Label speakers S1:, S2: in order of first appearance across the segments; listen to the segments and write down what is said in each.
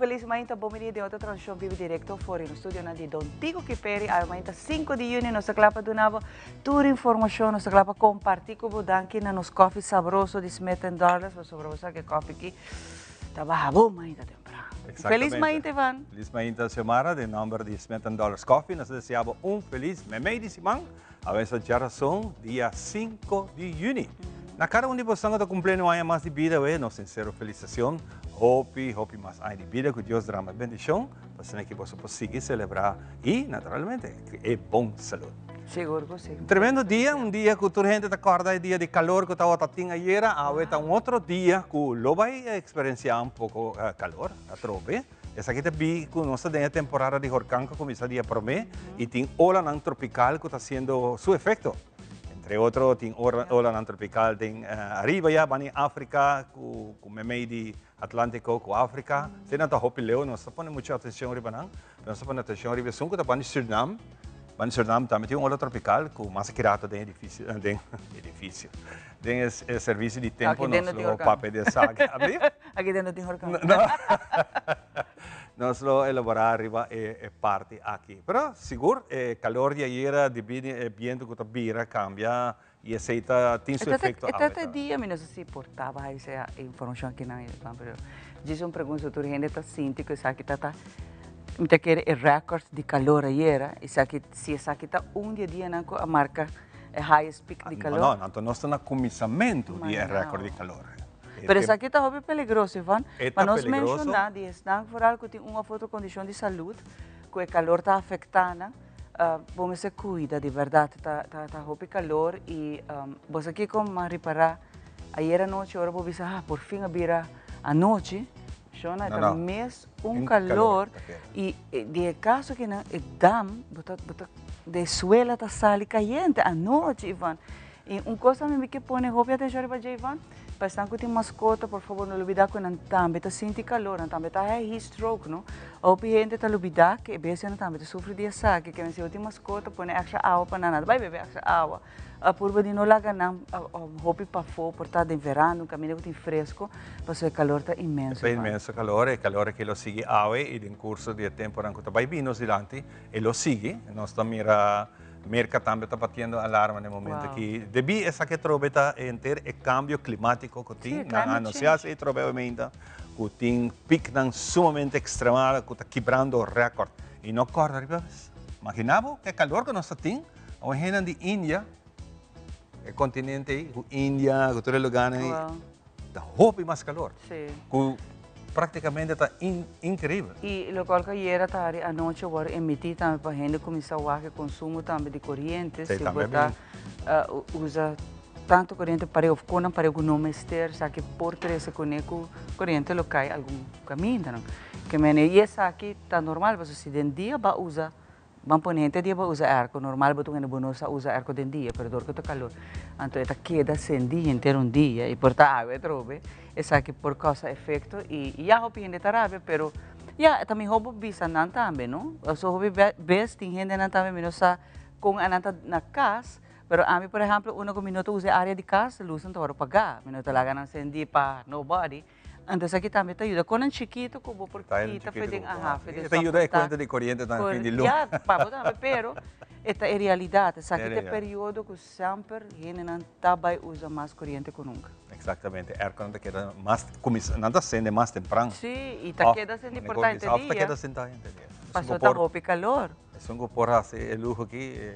S1: Felis mainta, bon bini den otro transmishon bibu direkto for di nos studionan di Don Tico Kiperi. Awe mainta 5 di yüni nos ta kla pa duna bo tur informashon, nos ta kla pa kompartí ku bo. Danki na nos kòfi sabroso di Smith and Douglas, pasobra bo sa ku e kòfi aki ta baha bo mainta tempran. Felis mainta, Ivan.
S2: Felis mainta, Xiomara. Den nòmber di Smith and Douglas Coffee nos ta desea bo un felis meimei di siman. Awe ta djarason, dia 5 di yüni. Na kada un di bosan ku ta kumpliendo un aña mas di bida awe, nos sinsero felisashon. Hopi, hopi mas aña di bida ku Dios drama e bendishon, pa asina ki boso por sigui selebrá i, naturalmente, e bon salud.
S1: Sigur ku si.
S2: Un tremendo dia, un dia ku tur hende ta kòrda e dia di kalor ku tabata tin ayera. Awe ta un otro dia ku lo bai eksperensiá un poko kalor atrobe. Esaki ta bi ku nos ta den e temporada di horkan ku a kuminsá dia promé i tin olanan tropikal ku ta hasiendo su efekto. Entre otro tin olanan tropikal den ariba ya bani Afrika ku meimei di Atlántiko ku Afrika. Esei nan ta hopi leu, nos ta pone muchu atenshon riba nan, pero nos ta pone atenshon riba esun ku ta bani Sürnam. Bani Sürnam tambe tin un ola tropikal ku mas akirato den edifisio, den edifisio, den e servisio di tempu nos lo papia di esaki.
S1: Aki den no tin horkan.
S2: Nos lo elaborá riba e parti aki. Pero sigur e kalor di ayera debí di e bientu ku ta bira kambia i esei ta tin su efekto awe.
S1: E ta dia mi no sa si por taba haña esei informashon aki nan pero djis un pregunta tur hende ta sinti ku esaki ta ta mi ta kere e record di kalor ayera esaki si esaki ta un di e dianan ku a marka e highest peak di kalor.
S2: No, no, anto nos ta na kuminsamentu di e record di kalor.
S1: Pero esaki ta hopi peligroso, Ivan. Pa nos menshoná di esnan vooral ku tin un òf otro kondishon di salud ku e kalor ta afektá nan, bo mester kuida di bèrdat. Ta hopi kalor i bo sa kiko mi a ripará ayer anochi ora bo bisa, ah, por fin a bira anochi, shona, e ta mes un kalor i di e kaso kinan e dam bo ta bo ta de suela ta sali kayente anochi, Ivan. I un kos tambe mi ke pone hopi atenshon riba dje, Ivan, pa esnan ku tin maskota, por fabor no lubidá ku nan tambe ta sinti kalor, nan tambe ta haña heat stroke, no. Hopi hende ta lubidá ku e bestianan tambe ta sufri di esaki, ke men si bo tin maskota pone èkstra awa pa nan, nan ta bai bebe èkstra awa. Purba di no laga nan hopi pafó, por ta den verano, un kaminda ku tin fresko, pasobra e kalor ta inmenso,
S2: Ta
S1: Ivan.
S2: inmenso kalor, e kalor aki lo sigui awe i den kurso di e temponan ku ta bai bini nos dilanti, e lo sigui. Nos ta mira. Merca tambe ta batiendo alarma na e momento aki. Debí esaki atrobe ta henter e cambio climatico cu tin. Nan a anuncia esey atrobe awe cu tin pieknan sumamente extremado cu ta kibrando record. Y no corda riba bes. Imagina bo e calor cu nos ta tin. Awe hendenan di India, e continente ey, cu India, cu tur e lugarnan ey. Ta hopi mas calor. Cu practicamente ta increibel.
S1: Y locual cu ayera tardi anochi a worde emiti tambe pa hende cuminsa wak e consumo tambe di coriente. Si bo ta usa tanto coriente pareu of conan pareu cu no mester sa ki por trece cune cu coriente lo cay algun camindanan. Ke mene y esaki ta normal pasobra si den dia bo a usa. Ban pone henter dia bo usa airco, normal bo ta wende bo no sa usa airco den dia, pero dor ku ta kalor, anto e ta keda sendi henter un dia i por ta awe atrobe, esaki por kousa efekto i ya hopi hende ta rabia, pero ya ta mihó bo bisa nan tambe no, pasobra hopi bes tin hendenan tambe mi no sa kon anan ta na kas, pero ami por ehèmpel unda ku mi no ta usa e área di kas, lusnan ta wòrdu pagá, mi no ta laga nan sendi pa nobody. Anto esaki tambe ta yuda. Konan chikito ku bo por kita fe den a hafe.
S2: E ta yuda e kuenta di koriente tambe fin di luna.
S1: Ya, pa bo tambe, pero e ta e realidat. Esaki ta e periodo ku semper hendenan ta bai usa mas koriente ku nunka.
S2: Eksaktamente. Airco nan ta keda mas, kuminsa, nan ta sende mas tempran.
S1: Si, i ta keda sende por ta henter dia.
S2: Òf ta keda sentá henter dia.
S1: Pasobra ta hopi kalor.
S2: Esun ku por hasi e luho aki,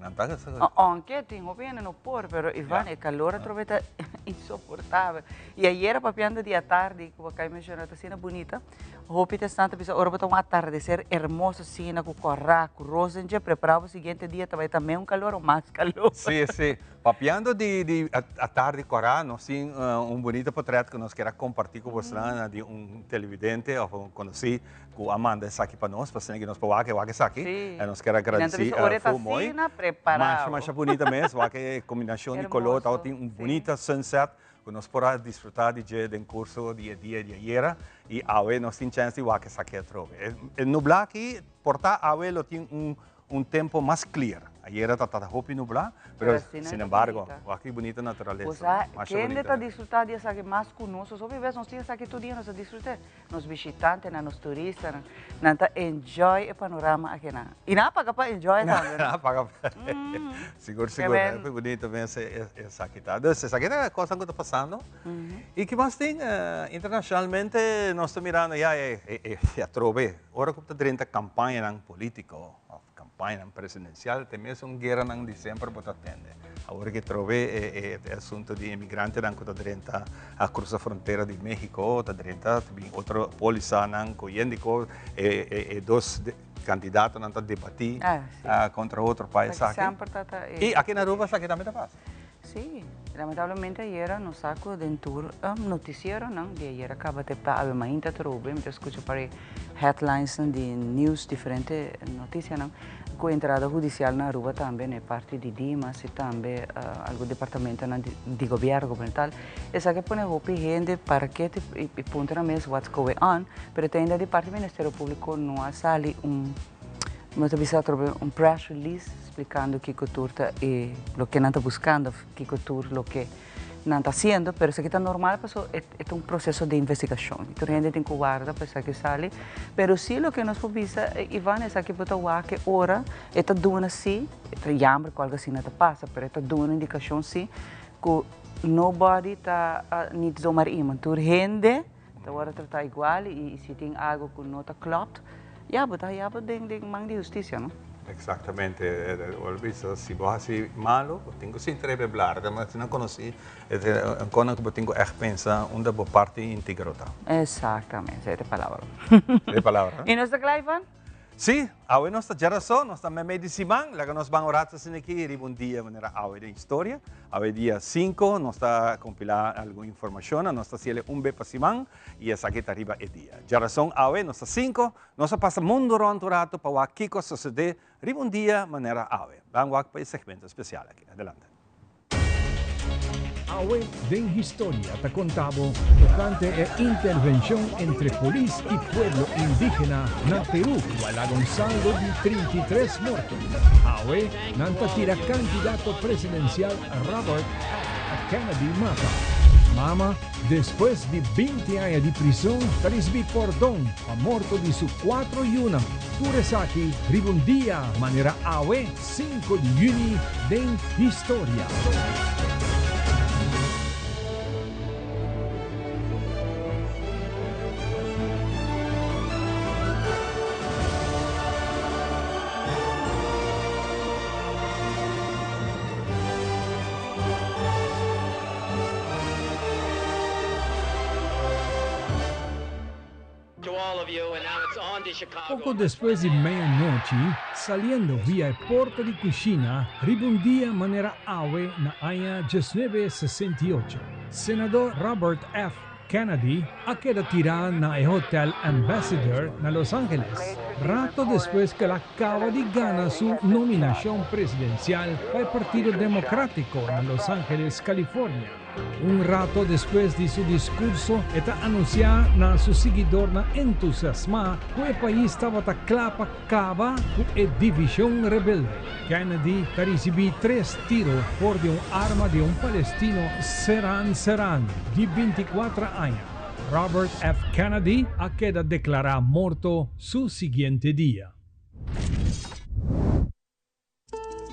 S2: nan ta hasi.
S1: Aunke tin hopi hende no por, pero Ivan, e kalor atrobe ta insoportabel. I ayera papiando di atardi, ku bo kai menshona, ta asina bunita. Hopi ta esnan ta bisa ora bo ta un atardeser hermoso asina, ku kòrá, ku ros den dje, prepará bo siguiente dia ta bai ta meun kalor o mas kalor.
S2: Sí, sí. Papiando di di atardi kòrá, nos tin un bunita potrèt ku nos kier a kompartí ku bosnan di un televidente òf un konosí. Cu a manda esaki pa nos, pa asina cu nos por wak e wak esaki.
S1: Sí.
S2: En nos kier a gradici Fu Mooi. Masha, masha bunita mes. Wak e combinacion di color. Tawata tin un bunita sunset cu nos por a disfruta di dje den curso di e dia di ayera. Y awe nos tin chance di wak esaki atrobe. E nubla aki por ta awe lo tin un tempo mas clear. Ayera ta ta hopi nublá, pero sin embargo, wak ki bunita naturalesa.
S1: Bo sa, kende ta disfrutá di esaki mas ku nos? Hopi bes nos tin esaki tur dia, nos ta disfrut'é. Nos bishitantenan, nos turistanan, nan ta enjoy e panorama akinan. I nan a paga pa enjoy tambe, no?
S2: Nan a paga pa Sigur, sigur. Hopi bunito mes esaki ta. Dus esaki ta kosnan ku ta pasando. I ki mas tin? Internacionalmente nos ta mirando ya e atrobe ora ku ta drenta kampañanan polítiko òf kampañanan presidensial te mesun gueranan di semper bo ta tende. Awor ke trobe e asunto di emigrantenan ku ta drenta a krusa frontera di Mexico ta drenta ta bin otro polisanan ku yendiko e dos kandidatonan ta debatí kontra otro pa esaki. I aki na Aruba esaki tambe ta pasa.
S1: Sí, lamentablemente ayera nos sa cu den tur noticieronan di ayera caba te pa awe mainta atrobe mi ta scucha par e headlinesnan di news diferente noticianan cu entrada hudicial na Aruba tambe na e parti di Dimas y tambe algun departamentonan di gobierno gubernamental. Esaki a pone hopi hende para ketu y puntra nan mes what's going on pero te ainda di parti Ministerio Publico no a sali un mi ta bisa atrobe un press release. Splikando kiko tur ta e loke nan ta buskando of kiko tur loke nan ta hasiendo, pero esaki ta normal paso e ta un proseso di investigashon i tur hende tin ku warda pa esaki sali. Pero si loke nos por bisa Ivan esaki bo ta wak e ora e ta duna si, e ta yamber ku algu asina ta pasa, pero e ta duna indikashon si ku nobody ta niet zomaar iemand, tur hende ta wòrdu tratá igual i si tin algu ku no ta klopt, ya bo ta haya bo den den man di hustisia, no?
S2: Exactamente, bo a bisa si bo hasi malo bo tin ku sinti riba e blar, ta asina konosí e ta un kos ku bo tin ku ègt pensa unda bo parti íntegro ta.
S1: Exactamente, esei ta e palabra.
S2: Esei ta e palabra.
S1: I nos ta kla, Ivan?
S2: Sí, awe nos ta djarason, nos ta meimei di siman, laga nos ban un rato asina aki riba un dia manera awe den historia. Awe dia sinku nos ta kompilá algun informashonnan, nos ta hasiel un be pa siman i esaki ta riba e dia. Djarason awe nos ta sinku, nos a pasa mundu rònt un rato pa wak kiko a sosodé riba un dia manera awe. Ban wak pa e segmento spesial aki. Adelante.
S3: Awe den historia ta konta bo tokante e intervenshon entre polis i pueblo indígena na Perú ku a laga un saldo di 33 morto. Awe nan ta tira kandidato presidensial Robert F. Kennedy mata. Mama despues di 20 aña di prison ta risibí pordon pa morto di su kuatro yunan. Tur esaki riba un dia manera awe. 5 di juni den historia. Poko despues di meianochi, saliendo via e porta di kushina riba un dia manera awe na aña diesnuebe sesenta i ocho, Senador Robert F. Kennedy a keda tirá na e Hotel Ambassador na Los Angeles, rato despues ku el a kaba di gana su nominashon presidensial pa e Partido Democratico na Los Angeles, California. Un rato despues di su discurso e ta anuncia na su siguidornan entusiasma cu e pais tabata cla pa caba cu e division rebelde. Kennedy ta ricibi tres tiro for di un arma di un palestino Sirhan Sirhan di 24 aña. Robert F. Kennedy a keda declara morto su siguiente dia.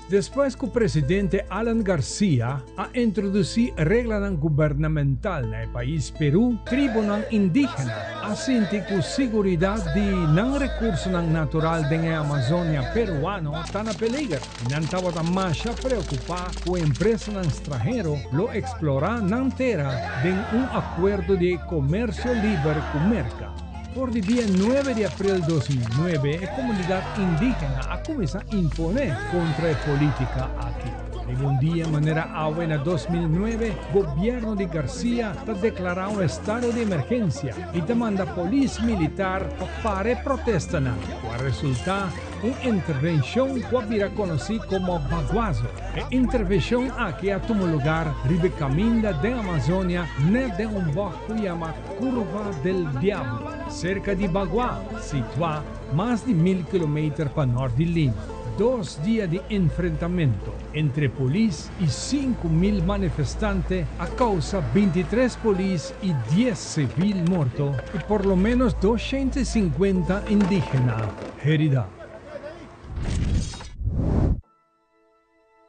S3: Despues ku presidente Alan Garcia a introdusí reglanan gubernamental na e pais Perú, tribunan indígena a sinti ku siguridat di nan rekursonan natural den e Amazonia peruano ta na peliger i nan tabata masha preokupá ku empresanan stranhero lo eksplorá nan tera den un akuerdo di komersio liber ku Merka. For di dia nuebe di april 2009 e komunidat indígena a kuminsá imponé kontra e polítika aki. Riba un dia manera awe na 2009 gobièrnu di Garcia ta deklará un estado di emergensia i ta manda polis militar pa para e protestanan, ku a resultá un intervenshon ku a bira konosí komo Baguazo. E intervenshon aki a tuma lugar riba e kaminda den Amazonia nèt den un bògt ku yama Curva del Diablo, serka di Bagua, situá mas di 1000 kilometer pa nort di Lima. Dos dia di enfrentamento entre polis y 5000 manifestante a causa 23 polis y 10 civil morto y por lo menos 250 indigena herida.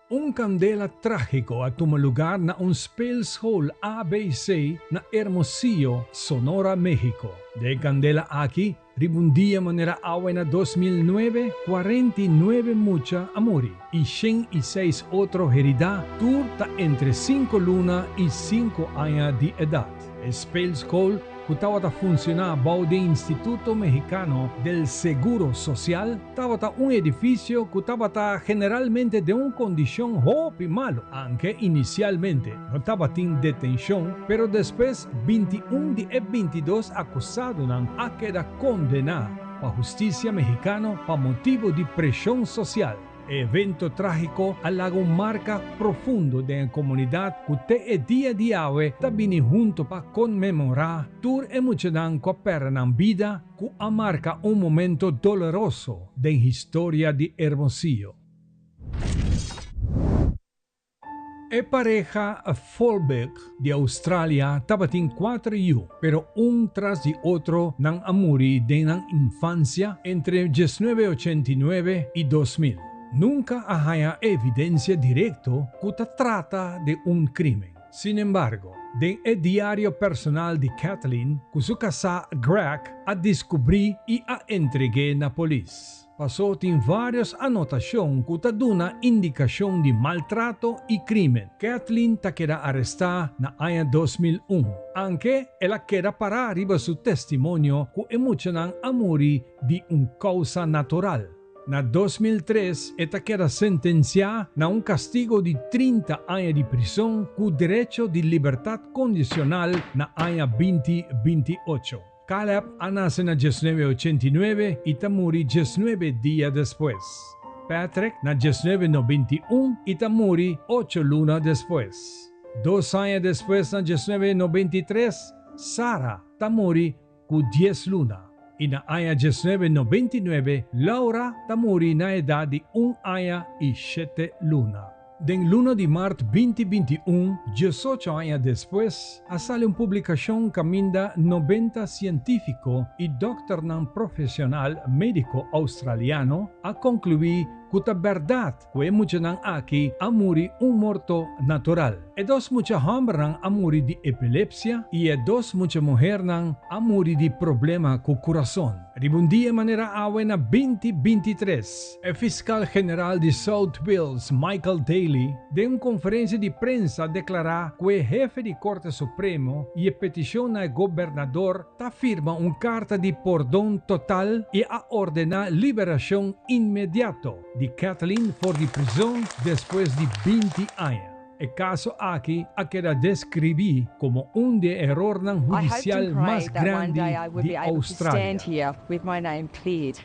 S3: Un candela tragico a tuma lugar na un speelschool ABC na Hermosillo, Sonora, Mexico. Den candela aki, riba un dia manera awe na 2009, 49 mucha a muri y 106 otro herida, tur ta entre 5 luna y 5 aña di edad. E speelschool, cu tabata funciona bou di Instituto Mexicano del Seguro Social, tabata un edificio cu tabata generalmente den un condicion hopi malo, aunke inicialmente no tabatin detencion, pero despues 21 di e 22 acusadonan a keda condena pa husticia Mexicano pa motibo di presion social. E evento tragico a laga un marca profundo den e comunidad cu te e dia di awe ta bini hunto pa conmemora tur e muchanan cu a perde nan bida, cu a marca un momento doloroso den historia di Hermosillo. E pareha Folbigg di Australia tabatin cuater yu, pero un tras di otro nan a muri den nan infancia entre 1989 y 2000. Nunca a haya evidencia directo cu ta trata di un crimen. Sin embargo, den e diario personal di Kathleen, cu su casa Greg a descubri y a entregue na polis. Paso tin varios anotacion cu ta duna indicacion di maltrato y crimen. Kathleen ta keda aresta na aña 2001, aunke el a keda para riba su testimonio cu e muchanan a muri di un causa natural. Na 2003, e ta keda sentencia na un castigo di 30 aña di prison cu derecho di libertad condicional na aña 2028. Caleb a nace na 1989 y ta muri 19 dia despues. Patrick na 1991 y ta muri 8 luna despues. 2 aña despues, na 1993, Sarah ta muri cu 10 luna. Y na aña 1999, Laura ta muri na edad di 1 aña y 7 luna. Den luna di maart 2021, 18 aña despues, a sali un publicacion caminda 90 cientifico y dokternan profesional medico australiano a conclui cu ta berdad cu e muchanan aki a muri un morto natural. E dos mucha hombernan a muri di epilepsia y e dos mucha muhernan a muri di problema cu curason. Riba un dia manera awe na 2023, e fiscal general di South Wales, Michael Daley, den un conferencia di prensa a declara cu e hefe di Corte Supremo y e peticion na gobernador ta firma un carta di pordon total y a ordena liberacion inmediato di Kathleen for di prison despues di 20 aña. E caso aki a keda describi como un di e erornan hudicial mas grandi di Australia.
S4: With my name cleared.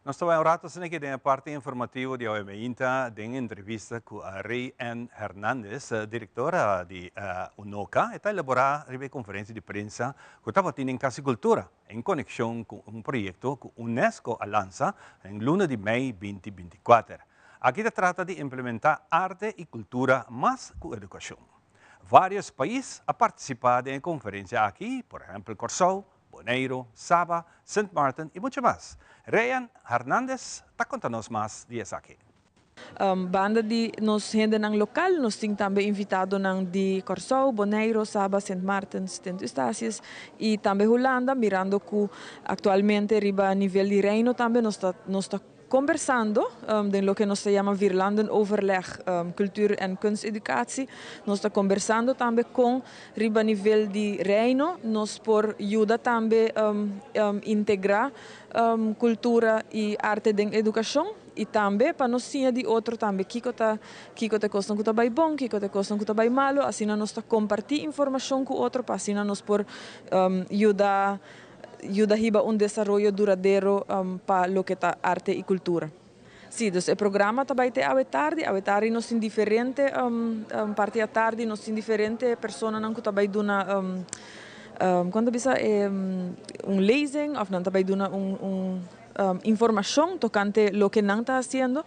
S2: Nos ta un rato asina cu den parti informativo di OM Inta, den entrevista cu Ray N. Hernandez, directora di UNOCA, ta elabora e conferencia di prensa cu tabata den Cas di Cultura, en conexion cu un proyecto cu UNESCO a lansa na luna di mei 2024. Aki ta trata di implementa arte y cultura mas cu educacion. Varios pais a participa den e conferencia aki, por ehempel Corsou, Boneiro, Saba, St. Martin y mucho mas. Ryan Hernandez ta conta nos mas di esaki.
S5: Banda di nos hendenan local, nos tin tambe invitadonan di Corsou, Boneiro, Saba, St. Martin, St. Eustatius y tambe Hulanda, mirando cu actualmente riba nivel di reino tambe nos ta kombersando den loke nos ta yama Vierlandenoverleg Cultuur en Kunsteducatie. Nos ta kombersando tambe kon riba nivel di Reino nos por yuda tambe integrá kultura i arte den edukashon i tambe pa nos siña di otro tambe kiko ta kiko ta e kosnan ku ta bai bon, kiko ta e kosnan ku ta bai malu. Asina nos ta kompartí informashon ku otro pa asina nos por yuda yuda hiba un desaroyo duradero pa loke ta arte i kultura. Sí, dus e programa ta bai te awe tardi. Awe tardi nos tin diferente parti atardi nos tin diferente personanan ku ta bai duna kon ta bisa un lezing òf nan ta bai duna un un informashon tokante loke nan ta hasiendo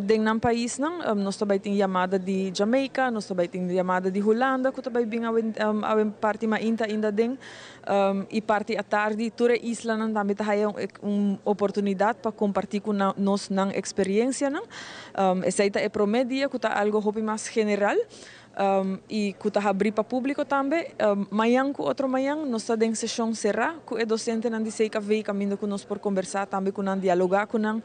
S5: den nan paisnan. Nos ta bai tin yamada di Jamaica, nos ta bai tin yamada di Hulanda ku ta bai bin awe awe parti mainta ainda den. I parti atardi tur e islanan tambe ta haya un oportunidat pa kompartí ku nos nan eksperiencianan. Esei ta e promé dia ku ta algo hopi mas general i ku ta habrí pa públiko tambe. Mañan ku otro mañan nos ta den seshon será ku e dosentenan di CKV kaminda ku nos por kombersá tambe ku nan, dialogá ku nan.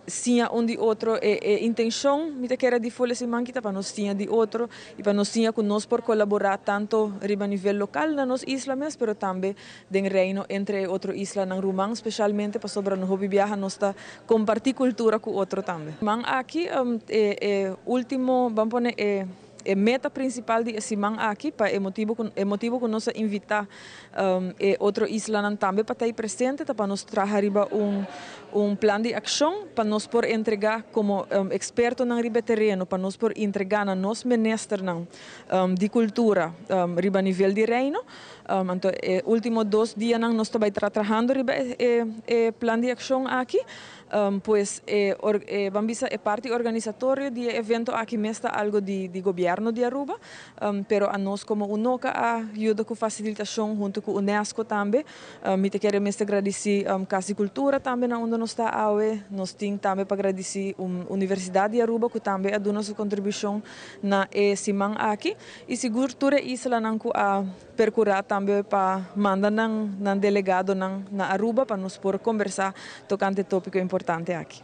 S5: Siña un di otro. E e intenshon mi ta kere di Folia Siman ki ta pa nos siña di otro i pa nos siña ku nos por kolaborá tanto riba nivel lokal na nos isla mes pero tambe den Reino entre e otro islanan ruman speshalmente pasobra no hopi biaha nos ta kompartí kultura ku otro tambe. Siman aki e e último ban pone e E meta prinsipal di e siman aki pa e motibu ku e motibu ku nos a invitá e otro islanan tambe pa ta ei presente ta pa nos traha riba un un plan di akshon pa nos por entregá komo ekspertonan riba e tereno pa nos por entregá na nos ministernan di kultura riba nivel di Reino. Anto e último dos dianan nos ta bai tra trahando riba e e plan di akshon aki. Pues e e ban bisa e parti organisatorio di e evento aki mes ta algo di di gobierno di Aruba, pero anos como UNOCA a yuda cu facilitacion hunto cu UNESCO tambe. Mi ta kere mester gradici Cas di Cultura tambe na unda nos ta awe. Nos tin tambe pa gradici Universidad di Aruba cu tambe a duna su contribucion na e siman aki y sigur tur e islanan cu a Percurá tambe pa manda nan nan delegadonan na Aruba pa nos por conversá tocante e tópico importante aki.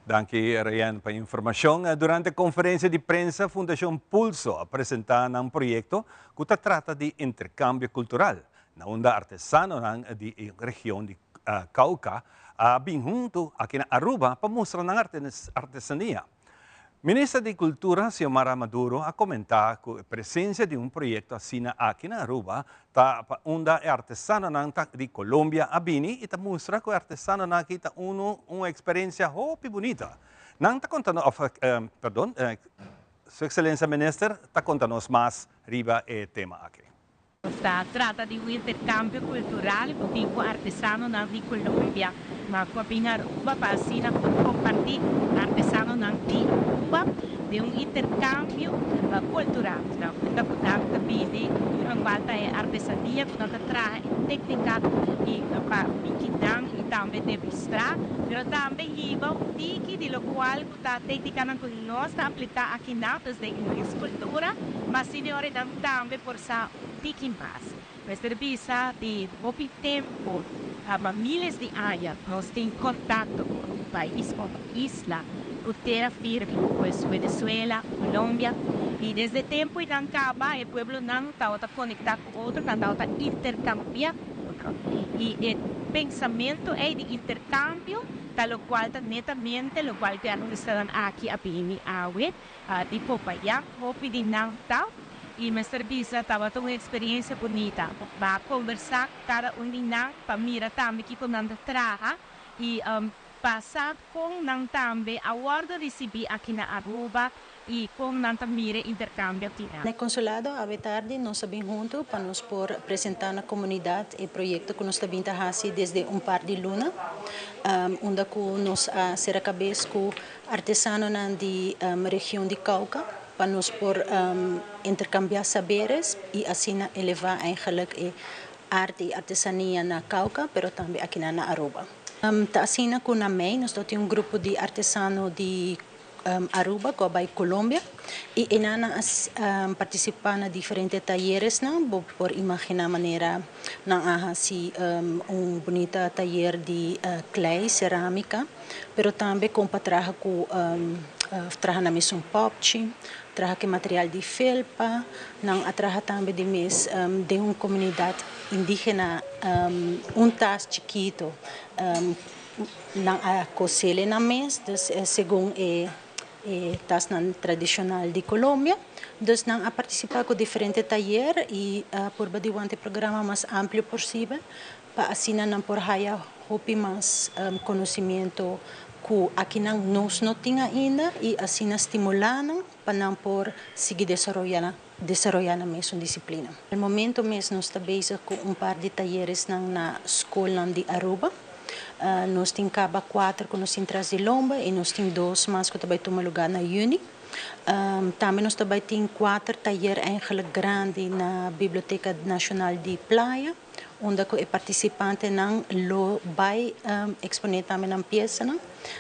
S2: Danki Rayen pa informacion. Durante conferencia di prensa Fundacion Pulso a presenta nan proyecto cu ta trata di intercambio cultural na unda artesanonan di e region di Cauca a bin hunto aki na Aruba pa mustra nan artesania. Minister di Cultura Xiomara Maduro a comenta cu e presencia di un proyecto asina aki na Aruba ta pa unda e artesanonan ta di Colombia a bini y ta mustra cu e artesanonan aki ta uno un experiencia hopi bunita. Nan ta conta of perdon Su Excelencia Minister ta conta nos mas riba e tema aki.
S4: Nos ta trata di un interkambio kultural ku tin ku artesanonan di Colombia, ma ku a bin Aruba pa asina por kompartí artesanonan di Aruba den un interkambio kultural. Na unda ku nan ta bini tur kual ta e artesania ku nan ta traha e téknika i pa biki nan i tambe demostrá, pero tambe hiba un tiki di lokual ku ta téknikanan ku nos ta apliká akinan, dus den nos kultura, ma asina e ora nan tambe por sa un tiki mas. Mester bisa di hopi tempu, pa miles di aña, nos tin kontakto ku un pais òf isla ku tera firme, pues Venezuela, Colombia, i desde tempu i nan kaba e pueblonan tabata konektá ku otro, nan tabata interkambiá ku otro. I e pensamentu ei di interkambio ta lokual ta netamente lokual ku e artistanan aki a bini awe di Popayán, hopi di nan ta. I mester bisa tabata un experiencia bunita. Ba conversa cu cada un di nan pa mira tambe kico nan ta traha y pasa con nan tambe a wordo ricibi aki na Aruba y con nan ta mira e intercambio aki na.
S6: Na e consulado awe tardi nos a bin hunto pa nos por presenta na comunidad e proyecto cu nos ta bin ta haci desde un par di luna unda cu nos a cera cabes cu artesanonan di region di Cauca pa nos por intercambia saberes y asina eleva eigenlijk e arte y artesania na Cauca pero tambe akinan na Aruba. Ta asina cu na mei nos lo tin un grupo di artesano di Aruba ku a bai Colombia i einan nan a partisipá na diferente tayeresnan. Bo por imaginá manera nan a hasi un bunita tayer di klei, serámika, pero tambe kon pa traha ku traha nan mes un pòpchi, traha ku e material di felpa. Nan a traha tambe di mes den un komunidat indígena un tas chikito. Nan a kosele nan mes, dus segun e tasnan tradishonal di Colombia. Dus nan a partisipá ku diferente tayer i a purba di wanta e programa mas amplio posibel pa asina nan por haya hopi mas konosimiento ku akinan nos no tin ainda i asina stimulá nan pa nan por sigui desaroyá desaroyá nan mesun disiplina. El momento mes nos ta bezig ku un par di tayeresnan na skolnan di Aruba. Nos tin kaba kuater ku nos tin tras di lomba i nos tin dos mas ku ta bai tuma lugá na yüni. Tambe nos ta bai tin kuater tayer eigenlijk grandi na Biblioteka Nashonal di Playa, unda ku e partisipantenan lo bai eksponé tambe nan piesanan.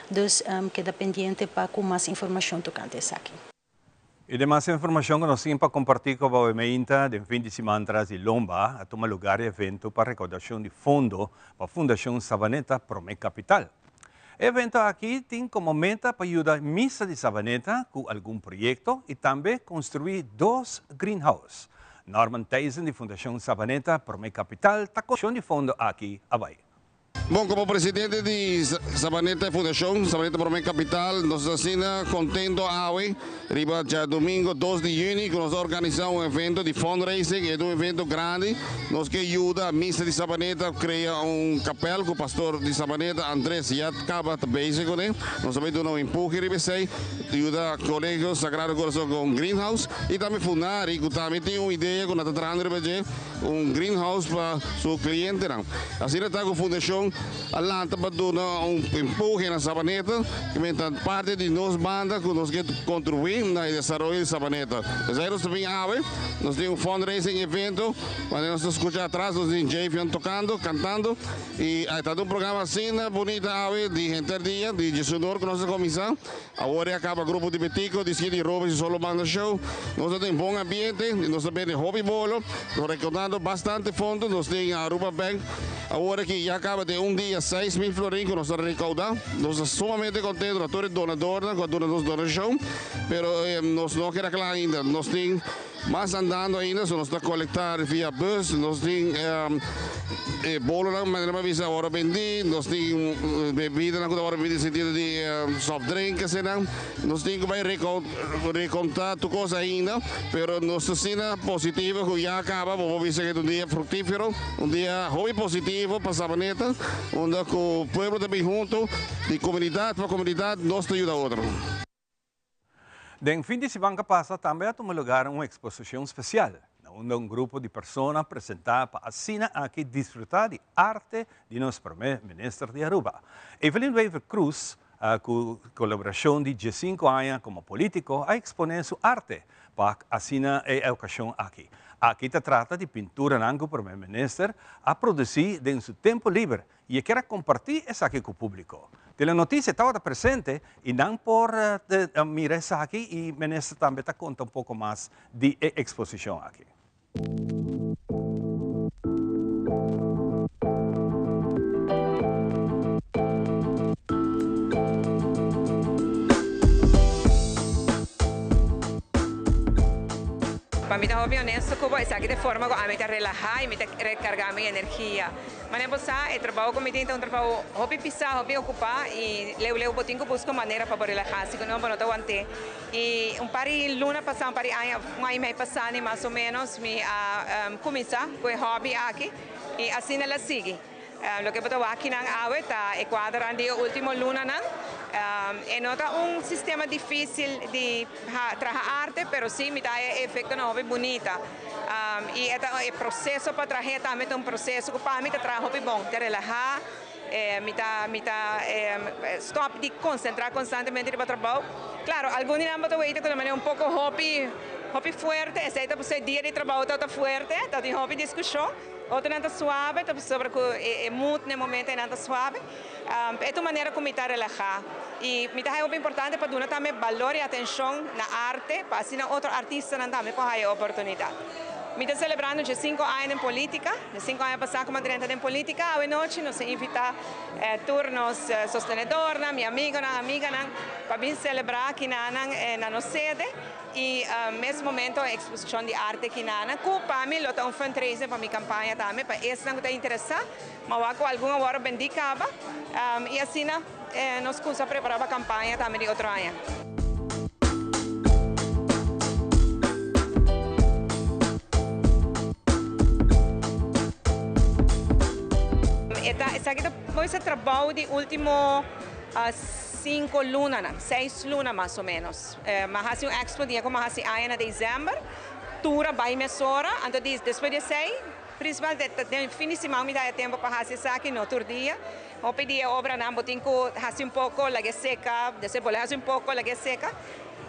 S6: Dus keda pendiente pa ku mas informashon tokante esaki.
S2: E demas informacion cu nos tin pa comparti cu abo e meinta den fin di siman tras di lomba a tuma lugar e evento pa recaudacion di fondo pa Fundacion Savaneta Prome Capital. E evento aki tin como meta pa yuda misa di Savaneta cu algun proyecto y tambe construi dos greenhouse. Norman Thijssen di Fundacion Savaneta Prome Capital ta con di fondo aki a bay.
S7: Bon, komo presidente di Sabaneta Fundashon Sabaneta Prome Kapital, nos ta asina kontento awe riba djadumingo dos di yüni ku nos ta organisá un evento di fundraising. E ta un evento grandi. Nos ke yuda misa di Sabaneta krea un kapèl ku pastor di Sabaneta, Andres, ya kaba ta bezig kuné. Nos ta bai duna un empuhe riba esei, yuda Kolegio Sagrado Corazon ku un greenhouse i tambe Funari ku tambe tin un idea ku nan ta trahando riba dje. Un greenhouse pa su clientenan. Asina ta cu Fundacion a lanta pa duna un empuje na Sabaneta, cu men ta parti di nos banda cu nos ke contribui na e desaroyo di Sabaneta. Esaki nos ta bin awe, nos tin un fundraising evento, manera nos ta scucha atras nos tin Javion tocando, cantando, y a ta un programa asina bunita awe di henter dia, di diesunor cu nos a cuminsa. Awor e a caba grupo di Betico, di Skinny Robes y Solo Banda Show. Nos ta den bon ambiente y nos ta bende hopi bolo. Nos recaudando bastante fondo. Nos tin Aruba Bank awor aki ya caba den un dia 6000 florin cu nos ta recauda. Nos ta sumamente contento na tur e donadornan cu a duna nos donacion. Pero nos no keda cla ainda. Nos tin. Mas andando ainda, so nos ta colecta via bus, nos tin e bolonan manera mi a bisa awor a bendi, nos tin bebidanan cu ta awor a bendi den sentido di soft drink asina, nos tin cu bay reconta tur cos ainda, pero nos ta asina positivo cu ya caba bo por bisa cu ta un dia fructifero, un dia hopi positivo pa Sabaneta, unda cu pueblo ta bin hunto, di comunidad pa comunidad nos ta yuda otro.
S2: Den fin di siman ka pasa tambe a tuma lugar un eksposishon spesial, na unda un grupo di persona presentá pa asina aki disfrutá di arte di nos Prome Minister di Aruba, Evelyn Wever-Croes, ku kolaborashon di diesinku aña komo polítiko a eksponé su arte pa asina e okashon aki. Aki ta trata di pinturanan ku Prome Minister a produsí den su tempu liber y e kier a comparti esaki cu publico. Telenoticia tabata presente y nan por mira esaki y minister tambe ta conta un poco mas di e exposicion aki.
S8: Pa mi ta hopi honesto cu bo, esaki ta e forma cu ami ta relaha y mi ta recarga mi energia. Manera bo sa, e trabou ku mi tin ta un trabou hopi pisá, hopi okupá i leu leu bo tin ku buska un manera pa bo relahá, si ku no bo no ta want'é. I un par di luna pasá, un par di aña, un aña i mei pasá ni mas o ménos mi a kuminsá ku e hòbi aki i asina el a sigui. Loke bo ta wak kinan awe ta e kuadranan di e último lunanan. E no ta un sistema difísil di traha arte, pero sí mi ta haña e efektonan hopi bunita. I e ta e proseso pa trah'é tambe ta un proseso ku pa mi ta traha hopi bon, ta relahá, mi ta mi ta stòp di konsentrá konstantemente riba trabou. Klaro, algun di nan bo ta weita ku ta manera un poko hopi hopi fuerte, esei ta pasobra e dia di trabou tabata fuerte, tabatin hopi diskushon. Otronan ta suabe, ta pasobra ku e mood na e momento einan ta suabe. E ta un manera ku mi ta relahá. I mi ta haya hopi importante pa duna tambe balor i atenshon na arte pa asina otro artistanan tambe por haya e oportunidat. Mi ta selebrando dje sinku aña den politica, dje sinku aña pasá ku mi a drenta den politica. Awe nochi nos a invitá tur nos sostenedornan, mi amigonan, amiganan pa bin selebrá kinanan na nos sede i mes momento e eksposishon di arte kinanan ku pa mi lo ta un fundraiser pa mi kampaña tambe pa esnan ku ta interesá. Mi a wak ku algun a wòrdu bendí kaba i asina nos kusa prepará pa kampaña tambe di otro aña. E ta esaki ta moisa trabou di ultimo sinku lunanan, seis luna mas o menos. Mi a hasi un expo dia ku mi a hasi aña na desèmber, tur a bai mesora, anto di despues di esei principalmente den fin di siman mi ta haya tempu pa hasi esaki, no tur dia. Hopi di e obranan bo tin ku hasi un poko, laga e seka, despues bolbe hasi un poko, laga e seka.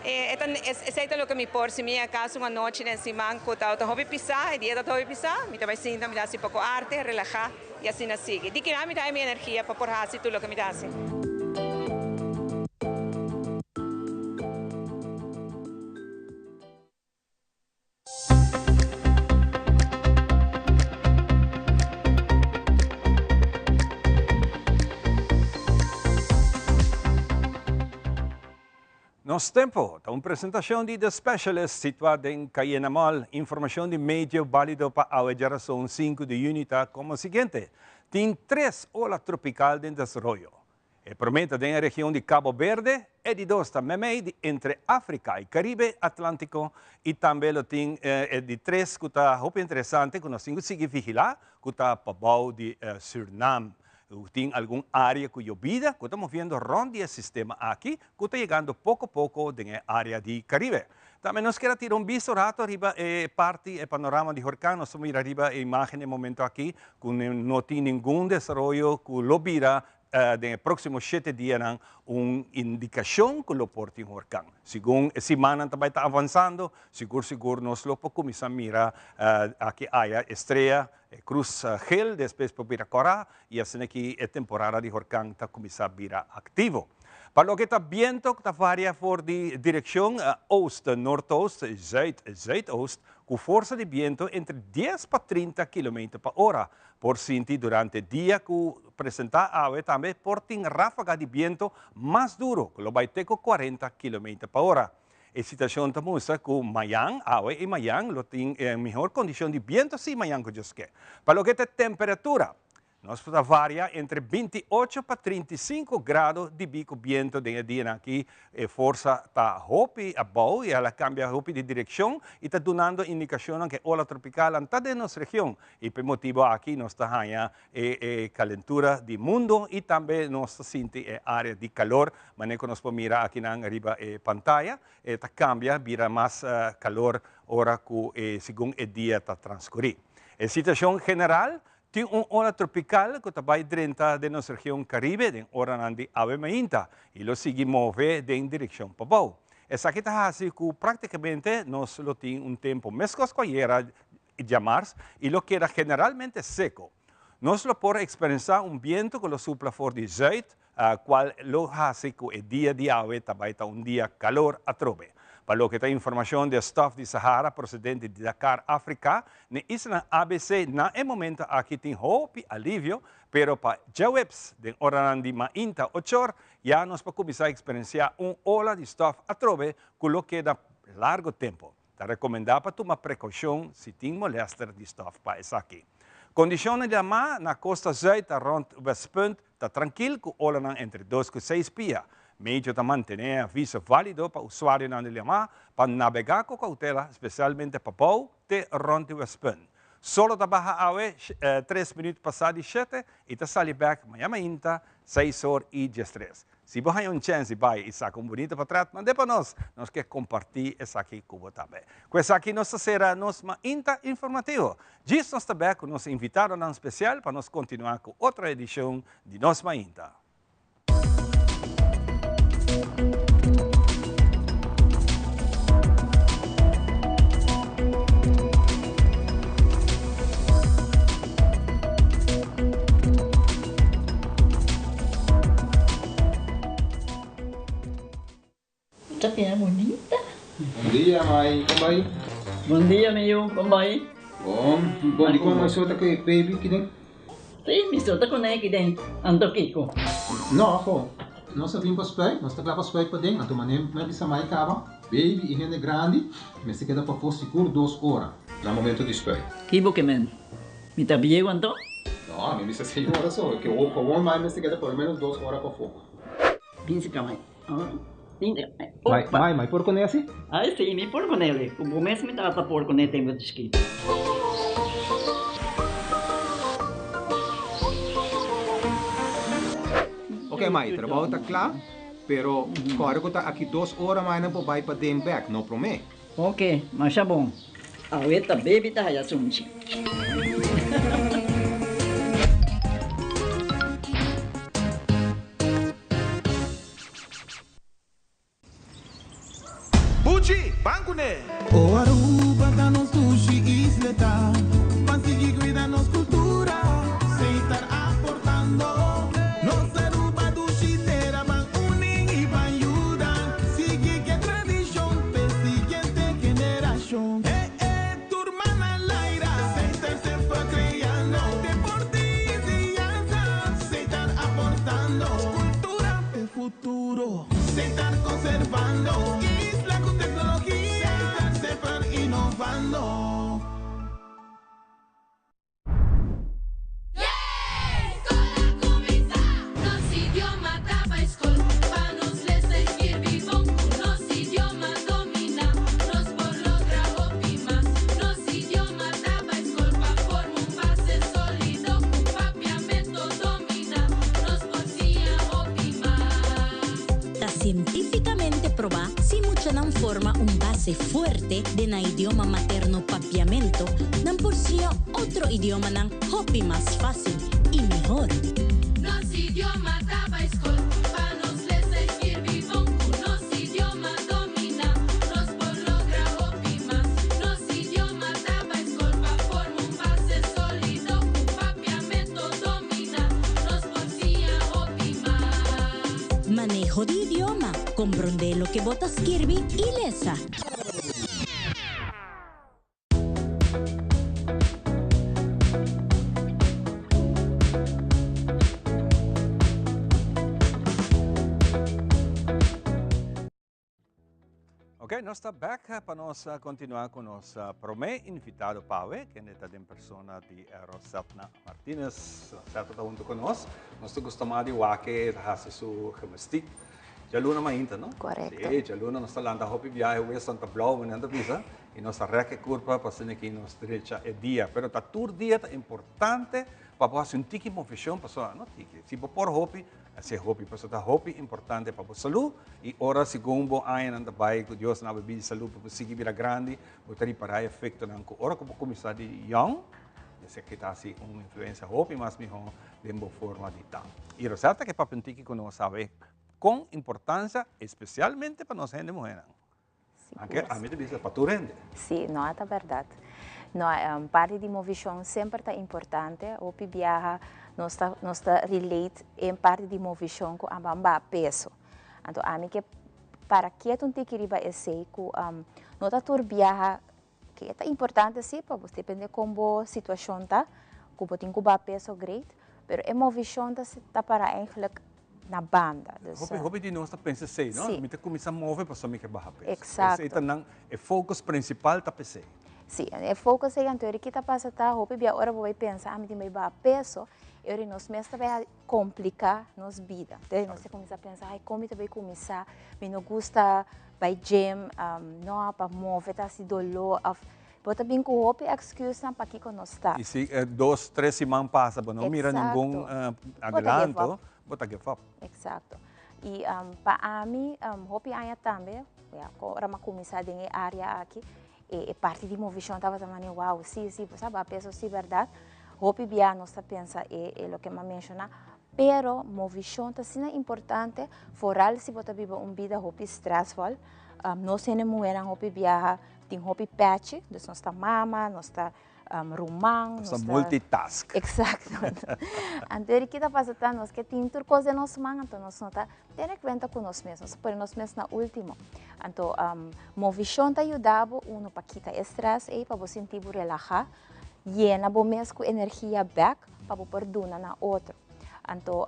S8: E ta esei ta loke mi por si mi akaso un anochi den siman ku ta hopi pisá, e dia ta hopi pisá, mi ta bai sinta, mi ta hasi poko arte, relahá i asina sigui. Di kina mi ta haña mi energia pa por hasi tur loke mi ta hasi.
S2: Nos Tempo ta un presentacion di The Specialist situa den Cayena Mall. Informacion di meteo balido pa awe djarason sinku di juni ta como siguiente, Tin tres ola tropical den desaroyo. E promé ta den e region di Cabo Berde, e di dos ta meimei di entre Africa i Caribe Atlantico i tambe lo tin e di tres cu ta hopi interesante cu nos tin cu sigui vigila cu ta pabou di Surinam. Tin algun area cu yobida cu ta moviendo rond di e sistema aki cu ta yegando poco poco den e area di Caribe. Tambe nos kier a tira un bisto rato riba e parti, e panorama di horcan. Nos ta mira riba e imagen e momento aki cu no tin ningun desaroyo cu lo bira den e próksimo shete dianan un indikashon ku lo por tin horkan. Segun e simannan ta bai ta avansando, sigur sigur nos lo por kuminsá mira aki aya e strea, e krus gel, despues por bira kòrá i asina ki e temporada di horkan ta kuminsá bira aktivo. Pa loke ta biento ku ta varia for di direkshon oost, noordoost, zuid, zuidoost, ku forsa di biento entre dies pa trinta kilometer pa ora. Por sinti durante dia ku presentá awe tambe por tin ráfaga di biento mas duro ku lo bai te ku kuarenta kilometer pa ora. E situashon ta mustra ku mayan, awe i mayan lo tin e mihor kondishon di biento si mayan ku Dios ke. Pa loke ta temperatura, nos ta varia entre 28 pa 35 grado dibí ku biento den e dianan aki E forsa ta hopi abou i el a kambia hopi di direkshon i ta dunando indikashonnan ku e ola tropikal ta den nos region. I pa e motibu aki nos ta haña e e kalentura di mundu i tambe nos ta sinti e área di kalor manera ku nos por mira akinan riba e pantaya. E ta kambia bira mas kalor ora ku e segun e dia ta transkurí. E situashon general Tin un ola tropikal ku ta bai drenta den nos region Karibe den oranan di awe mainta i lo sigui move den direkshon pabou. Esaki ta hasi ku praktikamente nos lo tin un tempu meskos ku ayera djamars i lo keda generalmente seko. Nos lo por eksperensá un bientu ku lo supla for di zùit cual lo haci cu e dia di awe ta bay ta un dia calor atrobe. Pa loke ta informacion di e stof di Sahara procedente di Dakar, Africa, n'e islanan ABC na e momento aki tin hopi alivio, pero pa djaweps den oranan di mainta ochor ya nos por cuminsa experiencia un ola di stof atrobe cu lo keda largo tempo. Ta rekomendá pa tuma prekoushon si tin molèster di stòf pa esaki. Kondishonnan di lamá na kosta zùit ta rònt Westpunt ta trankil ku olanan entre dos ku seis pia. Medio ta mantené e aviso válido pa usuarionan di lamá pa nabegá ku koutela, spesialmente pabou te rònt di Westpunt. Solo ta baha awe tres minüt pasá di shete i ta sali bèk maña mainta seis or i diestres. Si bo haña un chèns di bai i saka un bunita portrèt, mand'é pa nos. Nos ke kompartí esaki ku bo tambe. Ku esaki nos ta sera nos mainta informativo. Djis nos ta bèk ku nos invitadonan spesial pa nos kontinuá ku otro edishon di nos mainta.
S9: Ta bira bunita.
S10: Bon dia mai, kon bai?
S9: Bon dia mi yu, kon bai?
S10: Bon, bon di kon mai so ta ku e baby kiden?
S9: Si, mi so ta ku ne kiden, anto kiko?
S10: No, ho, nos a bin pa spuit, nos ta kla pa spuit paden, anto manera mi a bisa mai kaba, baby i hende grandi mester keda pafó sigur dos ora na momento di spuit.
S9: Ki bo ke men? Mi ta bieu anto?
S10: No, mi bisa seis ora so, ke gewoon mai mester keda por lo menos dos ora pafó.
S9: Bin si ka mai.
S10: Mai, mai, mai por kuné asi?
S9: Ai si, mi por kuné li. Ku bo mes mi tata por kuné tempu di chikito.
S10: Ok mai, trabou ta kla, pero kòrda ku ta aki dos ora mai nan por bai paden bèk, no promé.
S9: Ok, masha bon. Awe ta baby ta haya sunchi.
S11: Buchi, ban kuné! O Aruba ta nos dushi isleta, ban sigui cuida nos cultura, Setar aportando. Nos Aruba dushi tera, ban uni y ban yuda, sigui ke tradicion p'e siguiente generacion. E e tur man al aire, Setar semper creando, deporte y enseñanza, Setar aportando, cultura p'e futuro, Setar conservando, isla cu tecnologia, Setar semper innovando.
S12: Ta sientífikamente probá si muchanan forma un base fuerte den nan idioma materno Papiamento, nan por siña otro idiomanan hopi mas fácil y mihor.
S13: Nos idioma ta bai skol, pa nos lesa y skirbi bon. Ku nos idioma dominá, nos por logra hopi mas. Nos idioma ta bai skol, pa forma un base sólido. Ku papiamento dominá, nos por siña hopi mas.
S12: Maneho di idioma, Komprondé loke bo ta skirbi i lesa.
S2: Ok, nos ta back pa nos continua cu nos prome invitado pawe, kende ta den persona di Rosetna Martinez. Rosetna ta hunto cu nos. Nos ta gusta mas di wak e ta haci su gymnastiek. Djaluna mainta, no?
S14: Correcto.
S2: Sí, djaluna nos ta lanta hopi biahe, wes ta blauw, meneer ta bisa, y nos ta rek e curpa pa asina ki nos drecha e dia. Pero ta tur dia ta importante pa bo haci un tiki movecion, pasobra, no tiki, si bo por hopi, haci hopi, pasobra ta hopi importante pa bo salud, y ora segun bo añanan ta bay, cu Dios nan a bidi salud pa bo sigui bira grandi, bo ta ripara e efectonan cu ora cu bo cuminsa di young, esaki ta haci un influencia hopi mas miho den bo forma di ta. Y Roselta ke papia un tiki cu nos sabe con importancia, especialmente pa nos hende muhernan. Aunke ami ta bisa pa tur hende.
S14: Sí, no a ta berdad. No, parti di movishon semper ta importante. Hopi biaha nos ta nos ta relate e parti di movishon ku a ban baha peso. Anto ami ke para ketu un tiki riba esei ku no ta tur biaha Ke ta importante si pa bo depende kon bo situashon ta, ku bo tin ku baha peso great, pero e movishon ta ta para eigenlijk na banda. Dus,
S2: Hopi hopi di nos ta pensa esei, no?
S14: Si.
S2: Mi ta kuminsá move pasobra mi ke baha peso.
S14: Eksakto.
S2: Esei ta nan, e focus prinsipal ta p'esei.
S14: Si, e focus ei anto ki ta pasa ta hopi bia ora bo bai pensa, ah mi tin bai baha peso, e ora nos mes ta bai kompliká nos bida. Entonces nos ta kuminsá pensa, ai kon mi ta bai kuminsá, mi no gusta bai gym, no, pa move ta hasi doló of bo ta bin ku hopi excusenan pakiko no sta.
S2: I si dos, tres siman pasa bo no mira ningun adelanto, bo ta give up.
S14: Exacto. I pa ami hopi aña tambe, ya ora mi a kuminsá den e área aki, e parti di movishon tabata manera wow, si, si, bo sa baha peso si bèrdat. Hopi bia nos ta pensa e loke mi a menshoná, pero movishon ta asina importante, foral si bo ta biba un bida hopi stressvol. Nos hende muhernan hopi biaha tin hopi pèchi, dus nos ta mama, nos ta. ruman.
S2: Nos ta multitask.
S14: Exacto. Anto eri kita pasa ta nos ke tin tur kos den nos man, anto nos no ta tene kuenta ku nos mes, nos ta pone nos mes na ultimo. Anto movishon ta yuda bo uno pa kita e stress ei, pa bo sinti bo relaha, yena bo mes ku energia bek pa bo por duna na otro. Anto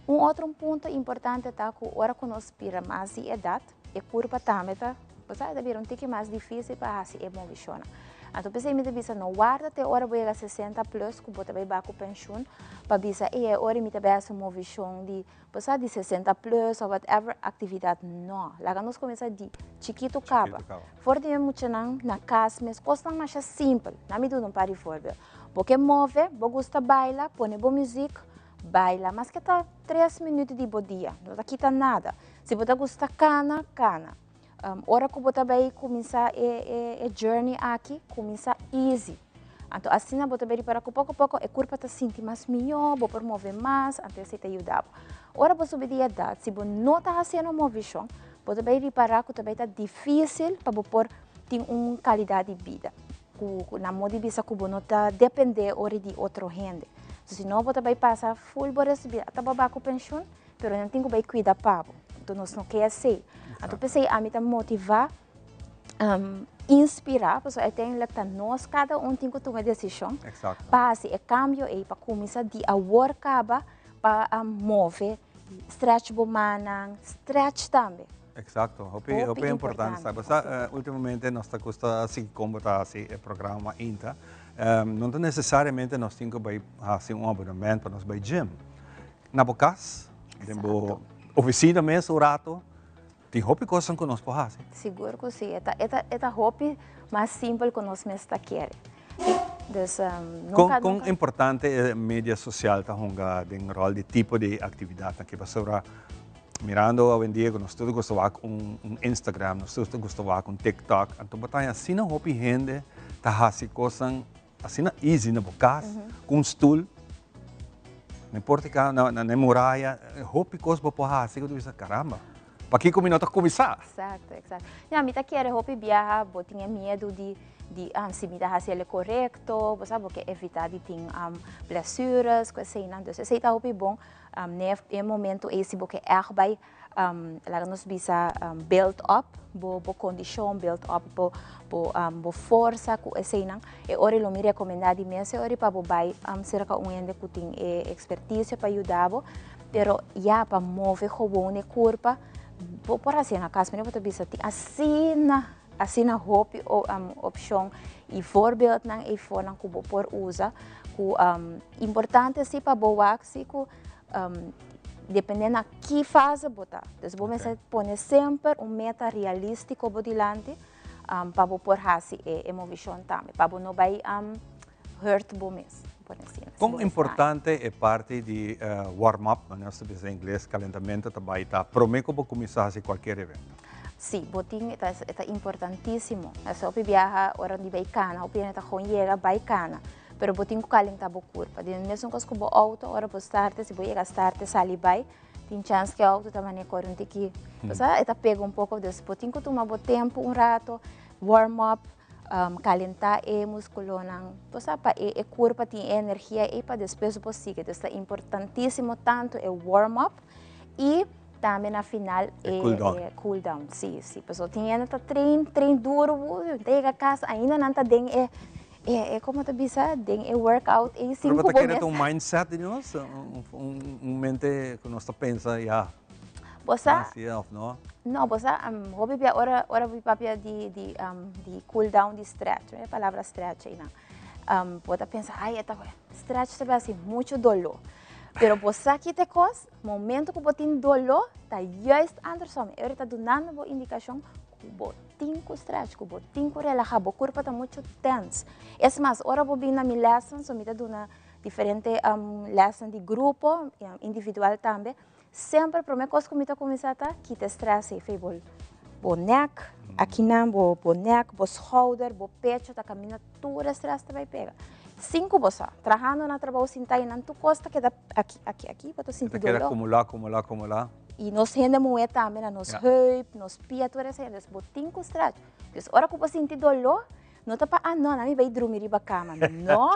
S14: un otro punto importante ta ku ora ku nos bira mas di edat, e kurpa tambe ta, bo sa, e ta bira un tiki mas difísil pa hasi e movishonnan. Anto p'esei mi ta bisa no warda te ora bo yega sesenta plus ku bo ta bai bai ku penshun pa bisa ey e ora mi ta bai hasi un movishon di, bo sa, di sesenta plus òf whatever aktividat. No, laga nos kuminsá di chikitu kaba. For di e muchanan na kas mes, kosnan masha simpel. Na mi duna un par di voorbeeld. Bo ke move, bo gusta baila, pone bo muzik, baila. Maske ta tres minuut di bo dia, no ta kita nada. Si bo ta gusta kana, kana. Ora ku bo ta bai kuminsá e e journey aki, kuminsá easy. Anto asina bo ta bai ripará ku poko poko e kurpa ta sinti mas mihó, bo por move mas, anto esei ta yuda bo. Ora bo subi di edat, si bo no ta hasiendo movishon, bo ta bai ripará ku ta bai ta difísil pa bo por tin un kalidat di bida. Ku na modo di bisa ku bo no ta dependé ora di otro hende. Si no bo ta bai pasa ful bo resto di bida, ata bo a bai ku penshun, Pero nan tin ku bai kuida pa bo. Anto nos no ke esei. Anto p'esei ami ta motivá, inspirá, pasobra uiteindelijk ta nos kada un tin ku tuma e desishon pa hasi e kambio ei, pa kuminsá di awor kaba pa move, stretch bo mannan, stretch tambe.
S2: Eksakto, hopi hopi importante esaki. Bo sa ultimamente nos ta gusta sigui kon bo ta hasi e programa ainda. No ta nesesariamente nos tin ku bai hasi un abonement pa nos bai gym. Na bo kas, den bo oficina mes un rato, tin hopi kosnan ku nos por hasi.
S14: Sigur ku si, e ta, e ta, e ta hopi mas simpel ku nos mes ta kere. Dus,
S2: nunka, Kon, kon importante e media sosial ta hunga den ròl di tipo di aktividatnan aki? Pasobra mirando awendia ku nos tur ta gusta wak un, un Instagram, nos tur ta gusta wak un TikTok, anto bo ta haña asina hopi hende ta hasi kosnan Asina easy na bo cas, cu un stoel, no importa ca na na e muraya, hopi cos bo por haci cu ta bisa caramba, pakico mi no ta cuminsa?
S14: Exacto, exacto. Ya, mi ta kere hopi biaha bo tin e miedu di di si mi ta haci el e corecto, bo sa bo ke evita di tin blessures cu eseinan, dus esei ta hopi bon ne e momento ei si bo ke echt bai Laga nos bisa build up bo bo kondishon, build up bo bo bo forsa ku eseinan. E ora lo mi rekomendá di mes e ora pa bo bai serka un hende ku tin e ekspertisio pa yuda bo. Pero ya pa move gewoon e kurpa bo por hasié na kas. Manera bo ta bisa tin asina asina hopi opshon i voorbeeldnan eifonan ku bo por usa ku importante si pa bo wak si ku Depende na ki fase bo ta. Dus bo mester pone semper un meta realístiko bo dilanti pa bo por hasi e movishon tambe, pa bo no bai hurt bo mes, por asina.
S2: Kon importante e parti di warm up, manera nos ta bisa den ingles, kalentamentu ta bai ta promé ku bo kuminsá hasi kualkier evento?
S14: Sí, bo tin, e ta importantísimo. Hopi biaha ora di bai kana, hopi hende ta gewoon yega bai kana. Pero bo tin ku kalentá bo kurpa. Den mesun kos ku bo outo, ora bo starte, si bo yega starte sali bai, tin chèns ku e outo ta manera kore un tiki, bo sa, e ta pega un poko. Dus bo tin ku tuma bo tempu un rato, warm up, kalentá e muskulonan, bo sa, pa e kurpa tin e energia ei pa despues bo sigui. Dus ta importantísimo tantu e warm up i tambe na final e cool down. Sí, sí. Pasobra tin hende ta train, train duru, ta yega kas ainda nan ta den e E e como ta bisa den e workout ei sin
S2: Pero
S14: cu
S2: bo ta
S14: bo
S2: kere
S14: mes.
S2: ta un mindset di nos? Un un mente cu nos ta pensa ya.
S14: Bo sa.
S2: Haci of no?
S14: No, bo sa hopi bia ora ora bo papia di di di cool down di stretch, e palabra stretch einan. Bo ta pensa ay e ta stretch ta haci mucho dolo. Pero bo sa ki ta e cos? Momento cu bo tin dolo ta juist andersom. E ora ta dunando bo indicacion Ku bo tin ku stretch, ku bo tin ku relaha, bo kurpa ta muchu tens. Es mas, ora bo bin na mi lèsnan, so mi ta duna diferente lèsnan di grupo, individual tambe, semper promé kos ku mi ta kuminsá ta kita e strès ei fei bo bo nèk, akinan bo bo nèk, bo schouder, bo pecho ta kaminda tur e strès ta bai pega. Sin ku bo sa, trahando na trabou sintá einan tur kos ta keda aki, aki, aki, bo ta sinti
S2: E ta keda
S14: doló.
S2: akumulá, akumulá, akumulá.
S14: I nos hende muhé tambe na nos heup, nos pia, tur esei. Dus bo tin ku stretch. Dus ora ku bo sinti doló, No ta pa ah no, nan mi bai drumi riba kama. No!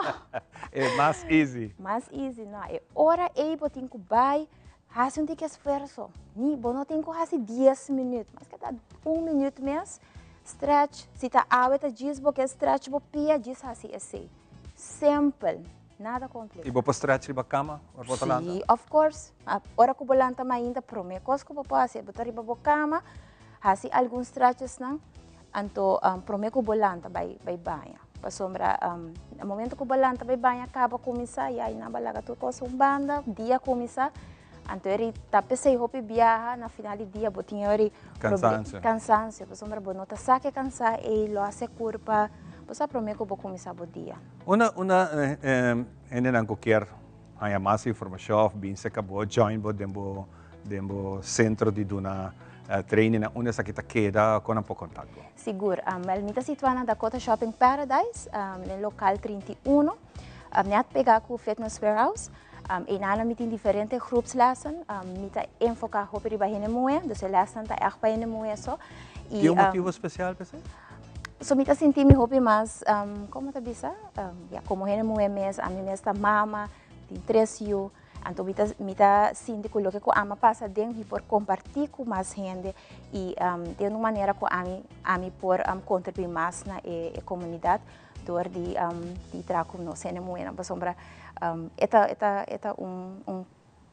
S2: E mas easy.
S14: Mas easy, no. E ora ei bo tin ku bai hasi un tiki esfuerso. Ni, bo no tin ku hasi dies minüt, maske ta un minüt mes, stretch. Si ta awe ta djis bo ke stretch bo pia, djis hasi esei. Simpel, nada kompliká.
S2: I bo por stretch riba kama ora bo ta lanta?
S14: Si, of course. Ora ku bo lanta mainta, promé kos ku bo por hasi, bo ta riba bo kama, hasi algun stretchesnan. Anto prome ku bo lanta bai bai baña pasobra na momento ku bo lanta bai baña kaba kuminsá ya i nan ba laga tur kos un banda dia kuminsá anto eri ta p'esei hopi biaha na final di dia bo tin eri
S2: Kansansio.
S14: kansansio pasobra bo no ta sa ke kansá ei lo hasi kurpa bo sa prome ku bo kuminsá bo dia.
S2: Unda unda hendenan ku kier haña mas informashon òf bin serka bo join bo den bo Den bo sentro di duna training na unda esaki ta keda? Kon nan por kontak bo?
S14: Sigur. Wel mi ta situa na Dakota Shopping Paradise, den lokal 31, net pega ku Fitness Warehouse. Einan mi tin diferente groepslessen. Mi ta enfoka hopi riba hende muhé, dus e lesnan ta ègt pa hende muhé so.
S2: Tin un motibu spesial pa esei?
S14: So mi ta sinti mi hopi mas, komo ta bisa? Ya, komo hende muhé mes, ami mes ta mama, tin tres yu. Anto mi ta mi ta sinti ku loke ku ami a pasa den mi por kompartí ku mas hende i den un manera ku ami ami por kontribuí mas na e e komunidat dor di di traha ku nos hende muhénan pasobra e ta e ta e ta un un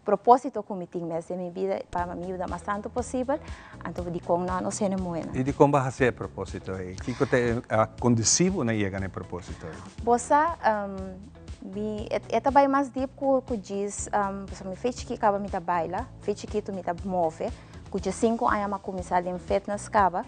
S14: propósito ku mi tin mes den mi bida pa mi yuda mas tantu posibel anto dikon no nos hende muhénan.
S2: I dikon bo a hasi e propósito ei? Kiko ta e a kondusí bo na yega na e propósito ei?
S14: Bo sa Mi, e ta bai mas diep ku ku djis, pasobra mi fe chikí kaba mi ta baila, fe chikitu mi ta move, ku dje sinku aña mi a kuminsá den fitness kaba,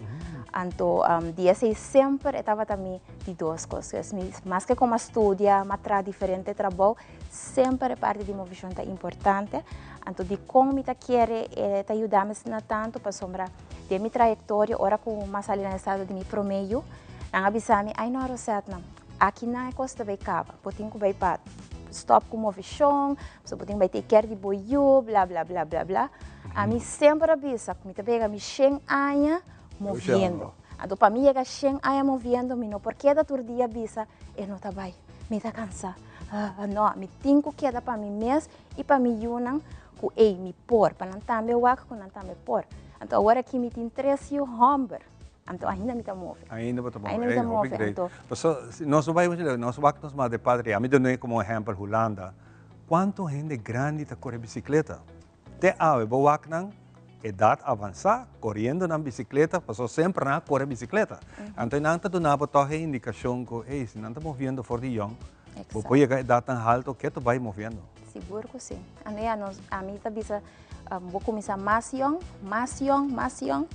S14: anto di esei semper e tabata mi di dos kos, pues mi maske ku mi a studia, mi a traha diferente trabou, semper e parti di movishon ta importante, anto dikon mi ta kere e ta yuda mi asina tantu pasobra den mi trayektoria ora ku mi a sali na estado di mi promé yu, nan a bisa mi, ai no Rosetna. Aki nan e kos ta bai kaba. Bo tin ku bai pa stòp ku movishon, pasobra bo tin ku bai take care di bo yu, bla bla bla bla bla. Ami semper a bisa ku mi ta yega mi shen aña moviendo. Anto pa mi yega shen aña moviendo mi no por keda tur dia bisa e no ta bai, mi ta kansa. No, mi tin ku keda pa mi mes i pa mi yunan ku ey mi por, pa nan tambe wak ku nan tambe por. Anto awor aki mi tin tres yu hòmber. Anto ainda mi ta move.
S2: Ainda bo ta move.
S14: Ainda mi ta
S2: Ey, hopi
S14: move,
S2: great.
S14: anto.
S2: Paso, si nos no bai mucho leu, nos wak nos madre patria. Ami dun'e como ehempel Hulanda. Cuanto hende grandi ta core bicicleta? Te awe bo wak nan edad avansa coriendo nan bicicleta, paso semper nan a core bicicleta. Anto nan ta duna bo toch e indicacion cu, ey, si nan ta moviendo for di yong, bo por yega edadnan halto keto bai moviendo.
S14: Sigur cu si. Anto ya, nos, ami ta bisa, bo cuminsa mas yong, mas yong, mas yong.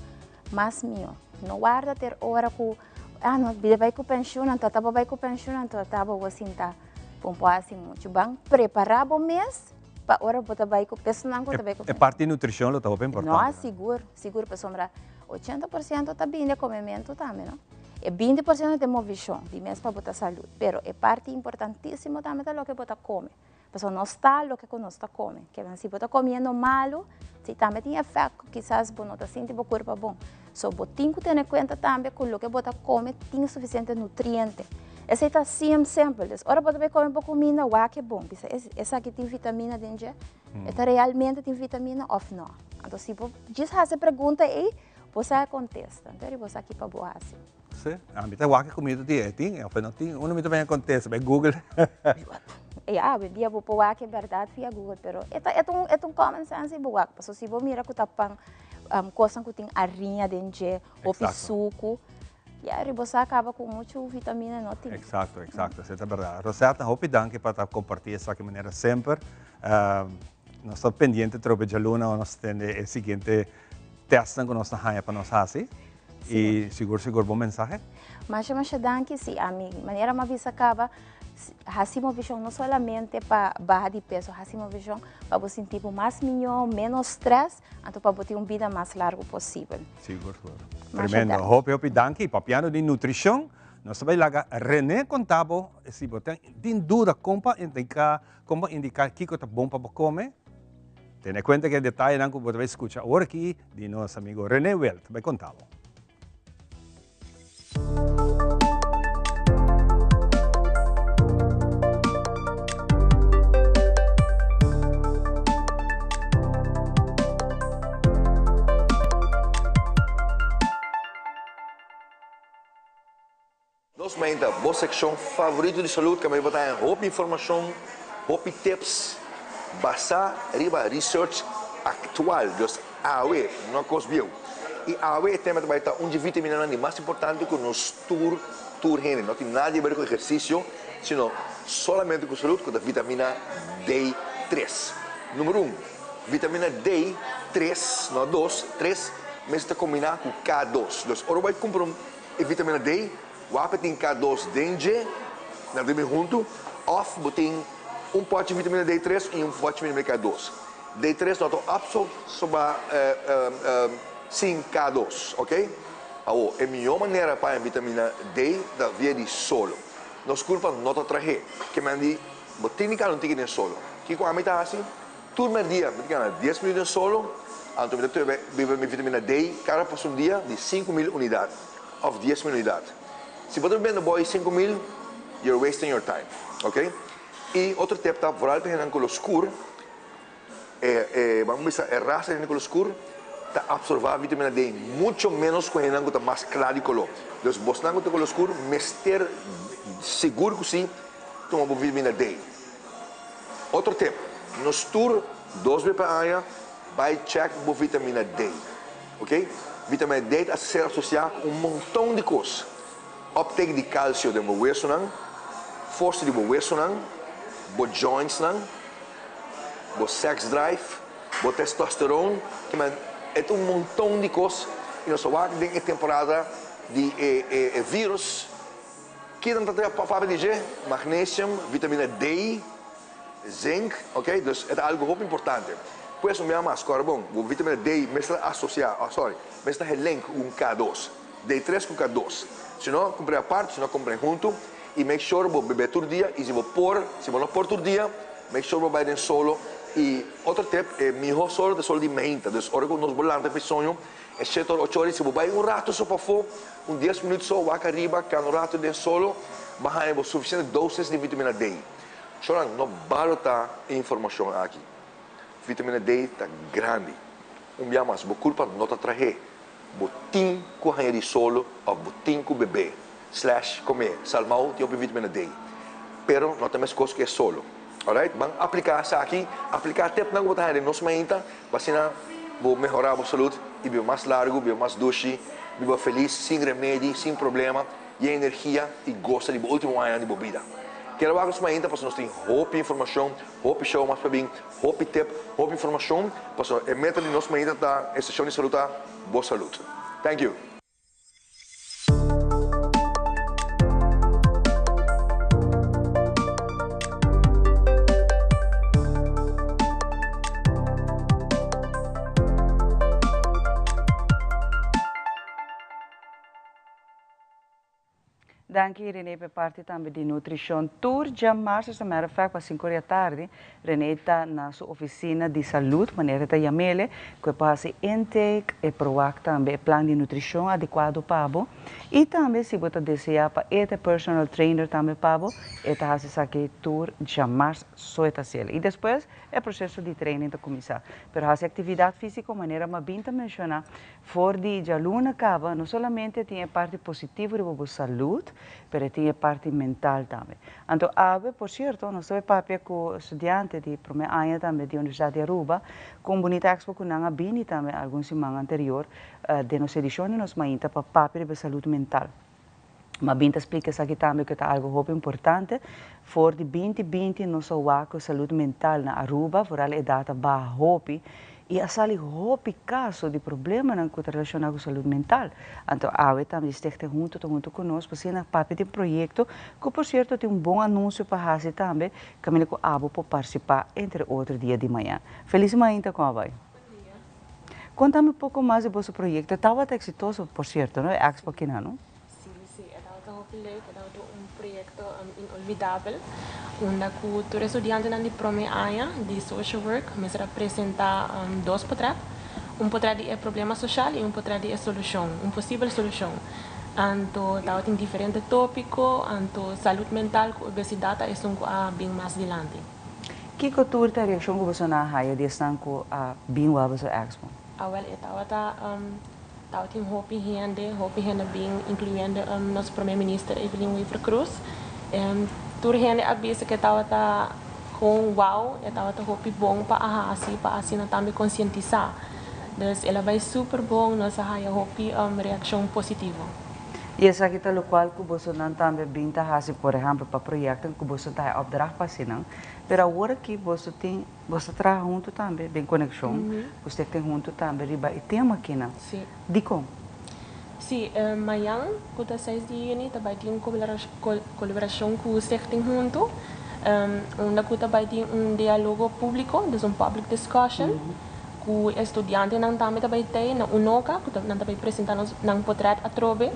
S14: Mas mihó. No warda ter ora ku, ah no bida bai ku penshun, anto ta bo bai ku penshun, anto ta bo bo sinta bo por hasi muchu. Ban prepará bo mes pa ora bo ta bai ku personan ku ta bai ku
S2: E parti nutrishon lo ta hopi importante.
S14: No, sigur, sigur pasobra 80% ta bini di komementu tambe no. E 20% ta e movishon di mes pa bo ta salud, pero e parti importantísimo tambe ta loke bo ta kome. Pasobra nos ta loke ku nos ta kome. Ke si bo ta komiendo malu, si tambe tin efèkt ku kisas bo no ta sinti bo kurpa bon. So bo tin ku tene kuenta tambe ku loke bo ta kome tin sufisiente nutriente. Esei ta siem simpel. Dus ora bo ta bai kome bo kuminda, wak e bon. Bisa esaki tin vitamina den dje? E ta realmente tin vitamina òf no? Anto si bo djis hasi e pregunta ei, bo sa e kontesta. Anto eri bo sa ki pa bo hasi.
S2: Sí, a mi ta wak e comida di e tin, of e no tin. Uno mi ta bini contesta bij Google.
S14: Ya, awe dia bo por wak e berdad via Google, pero e ta, e ta un, e ta un common sense bo wak. Pasobra si bo mira ku ta pan um, kosnan ku tin ariña den dje, hopi suku, ya ri bo sa kaba ku muchu vitamina no tin.
S2: Exacto, exacto, esei ta berdad. Rosetta, hopi danki pa ta comparti esaki manera semper. Um, nos ta pendiente trobe djaluna ora nos tende e siguiente testnan ku nos ta haña pa nos hasi. I sigur sigur bon mensahe.
S14: Masha masha danki, si ami manera mi a bisa kaba hasi movishon no solamente pa baha di peso, hasi movishon pa bo sinti bo mas mihó, menos stress, anto pa bo tin un bida mas largu posibel.
S2: Sigur sigur. Tremendo. Hopi hopi danki. Papiando di nutrishon, nos ta bai laga Rene konta bo si bo tin duda kon pa indiká, kon pa indiká kiko ta bon pa bo kome. Tene kuenta ku e detayenan ku bo ta bai skucha awor aki di nos amigo Rene Wild bai konta bo.
S15: Nos Mainta, bo seccion favorito di salud caminda bo ta haña hopi informacion, hopi tips basa riba research actual, dus awe, no cos bieu. Y awe e tema ta bay ta un dje vitaminanan di mas importante cu nos tur tur hende, no tin nada di haber cu ehercicio, sino solamente cu salud, cu ta vitamina D tres. Numero un, vitamina D tres, no dos, tres, mester ta combina cu K dos. Dus ora bo bay cumpra un E vitamina D, wak tin K2 den dje, nan ta bin huntu, òf bo tin un pòchi vitamina D3 i un pòchi vitamina K2. D3 no ta apsorba sin K2, oke? Awor, e mihó manera pa haña vitamina D ta via di solo. Nos kurpa no ta trah'é, ke men di bo tin di kana un tiki den solo. Kiko ami ta hasi? Tur merdia mi ta gana dies minuut den solo, anto mi ta tube bebe mi vitamina D kada pasun dia di 5000 unidad of 10,000 unidad. Si bo ta bebendo boy 5000, you're wasting your time, ok? Y otro tip ta vooral pa hendenan color scur, e e ban bisa e rasa di hende color scur ta absorba vitamina D mucho menos cu hendenan cu ta mas cla di color. Dus bosnan cu ta color scur mester sigur cu si tuma bo vitamina D. Otro tip, nos tur dos be pa aña bai check bo vitamina D, ok? Vitamina D ta ser asocia cu un monton di cos, uptake di calcio den bo wesonan, forsa di bo wesonan, bo jointsnan, bo sex drive, bo testosteron, kiman e ta un monton di cos y nos ta wak den e temporada di e virus. Kinan ta traha papia di dje? Magnesium, vitamina D, zinc, ok, dus e ta algu hopi importante. Pues un bia mas, kòrda bon, bo vitamina D mester asosia, oh sorry, mester ta helink ku un K dos, D tres ku K dos. Si no, kumpr'é apart, si no kumpr'é huntu i make sure bo bebé tur dia i si bo por, si bo no por tur dia, make sure bo bai den solo. I otro tip, e mihó solo ta e solo di meinta, dus ora ku nos bo lanta pi soño, e shete ora, ocho ora, i si bo bai un rato so pafó, Un dies minuut so wak ariba kan un rato den solo ba haña bo sufisiente dosis di vitamina D. Shornan no balota e informashon aki. Vitamina D ta grandi. Un bia mas, bo kurpa no ta trah'é. Bo tin ku haña di solo òf bo tin ku bebé slash komé salmou tin hopi vitamina D. Pero no ta meskos ku e solo. Alright, ban apliká esaki. Apliká tepnan ku bo ta haña den nos mainta pa asina bo mehorá bo salud i biba mas largu, biba mas dushi, biba felis, sin remedi, sin problema, yen energia i gosa di bo último añanan di bo bida. Keda wak nos mainta pasobra nos tin hopi informashon, hopi show mas pa bin, hopi tep, hopi informashon pasobra e meta di nos mainta ta e seshon di salud ta bo salud. Thank you.
S1: Danki Rene p'e parti tambe di nutricion. Tur djamars, as a matter of fact, pa cinco di atardi, Rene ta na su oficina di salud, manera e ta yam'ele, cu e por haci intake, e por wak tambe e plan di nutricion adecuado pa bo. Y tambe si bo ta desea pa e ta e personal trainer tambe pa bo, e ta haci esaki tur djamars so e ta haciel. Y despues e proceso di training ta cuminsa. Pero haci actividad fisico manera Mabin ta menciona, For di djaluna kaba no solamente tin e parti positivo riba bo salud, pero e tin e parti mental tambe. Anto awe, por cierto, nos ta bay papia cu studiante di prome aña tambe di Universidad di Aruba, cu un bunita expo cu nan a bini tambe algun siman anterior den nos edicion di nos mainta pa papia riba e salud mental. Ma bin ta splica esaki tambe cu ta algo hopi importante. For di binti binti nos a wak cu salud mental na Aruba, vooral e data baha hopi y a sali hopi caso di problemanan cu ta relaciona cu salud mental. Anto awe tambe di Stichting Hunto ta hunto cu nos pa asina papia di un proyecto cu por cierto tin un bon anuncio pa haci tambe caminda cu abo por participa entre otro dia di maña. Feliz mainta con a bay. Contame un poco mas di boso proyecto. Tabata exitoso, por cierto, no? E expo akinan, no?
S16: Sí, sí, e tabata hopi leuk. E tabata un proyecto inolvidabel, unda cu tur e studiantenan di prome aña di Social Work mester a presenta dos potret, un potret di e problema social y un potret di e solucion, un posibel solucion. Anto tabatin diferente topico, anto salud mental cu obesidad ta esun cu a bin mas dilanti.
S1: Kiko tur ta e reakshon ku boso nan a haya di esnan ku a bin wak boso expo?
S16: Awel e tabata. Tabatin hopi hende, hopi hende a bin, incluyendo nos Prome Minister Evelyn Wever-Croes. Tur hende a bisa cu e tabata gewoon wow, e tabata hopi bon pa a haci, pa asina tambe concientisa. Dus el a bay super bon, nos a haya hopi reaccion positivo.
S1: Y esaki ta locual cu bosonan tambe bin ta haci, por ehempel, pa proyectonan cu boso ta haya opdracht pa hacinan. Pero awor aki boso tin, boso ta traha hunto tambe den conexion cu Stichting Hunto tambe riba e tema akinan.
S16: Si.
S1: Dicon?
S16: Si, mañan cu ta seis di juni ta bay tin un colaboracion cu Stichting Hunto, unda cu ta bay tin un dialogo publico, dus un public discussion, cu e studiantenan tambe ta bay tey na Unoca, cu nan ta bay presenta nos nan potret atrobe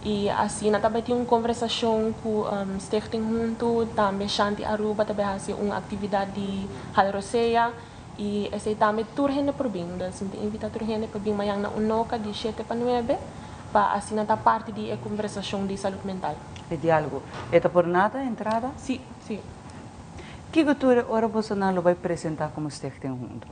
S16: y asina ta bay tin un conversacion cu Stichting Hunto, tambe Shanti Aruba ta bay haci un actividad di hala rosea y esey tambe tur hende por bin. Dus mi ta invita tur hende pa bin mañan na Unoca di shete pa nuebe pa asina ta parti di e conversacion di salud mental.
S1: E dialogo. E ta por nada entrada?
S16: Si, si.
S1: Kiko tur e ora bosonan lo bai presenta como Stichting Hunto?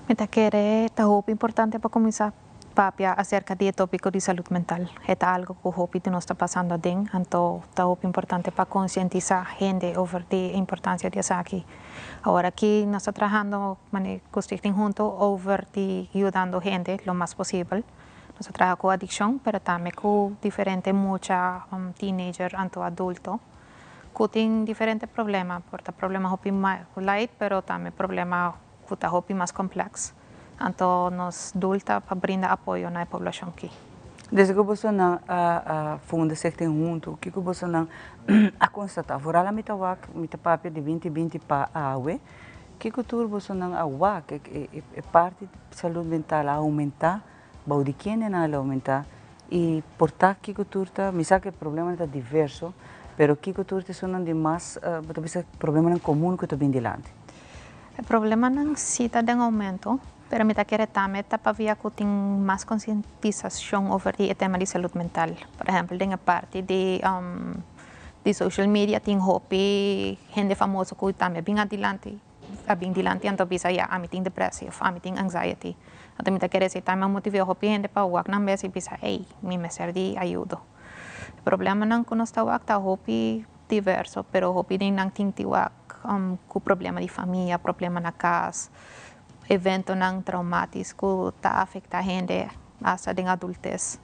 S17: Mi ta kere ta hopi importante pa cuminsa papia acerca di e topico di salud mental. E ta algo cu hopi di nos ta pasando aden, anto ta hopi importante pa concientisa hende over di e importancia di esaki. Awor aki nos ta trahando mane cu Stichting Hunto over di yudando hende lo mas posibel. Nos ta traha cu adiccion, pero tambe cu diferente mucha, teenager anto adulto. Cu tin diferente problema, por ta problema hopi light pero tambe problema cu ta hopi mas complex. Anto nos doel ta pa brinda apoyo na e poblacion ki.
S1: Desde cu bosonan a funda Stichting Hunto, kico bosonan a constata? Vooral ami ta wak, mi ta papia di binti binti pa awe, kico tur bosonan a wak? E parti salud mental a aumenta? Bou di kendenan a aumenta? Y por ta kico tur ta, mi sa cu e problemanan ta diverso, pero kico tur ta esunnan di mas, bo ta bisa problemanan comun cu ta bin dilanti?
S17: E problemanan si ta den aumento, pero mi ta kere tambe ta pabia cu tin mas concientisacion over di e tema di salud mental. Por ehempel den e parti di di social media tin hopi hende famoso cu tambe bin adilanti. A bin dilanti anto bisa ya ami tin depresie of ami tin anxiety. Anto mi ta kere esei tambe a motiv'é hopi hende pa wak nan bes i bisa ey mi mester di ayudo. E problemanan ku nos ta wak ta hopi diverso pero hopi di nan tin ti wak ku problema di famia, problema na kas, eventonan traumatis ku ta afektá hende asta den adultes.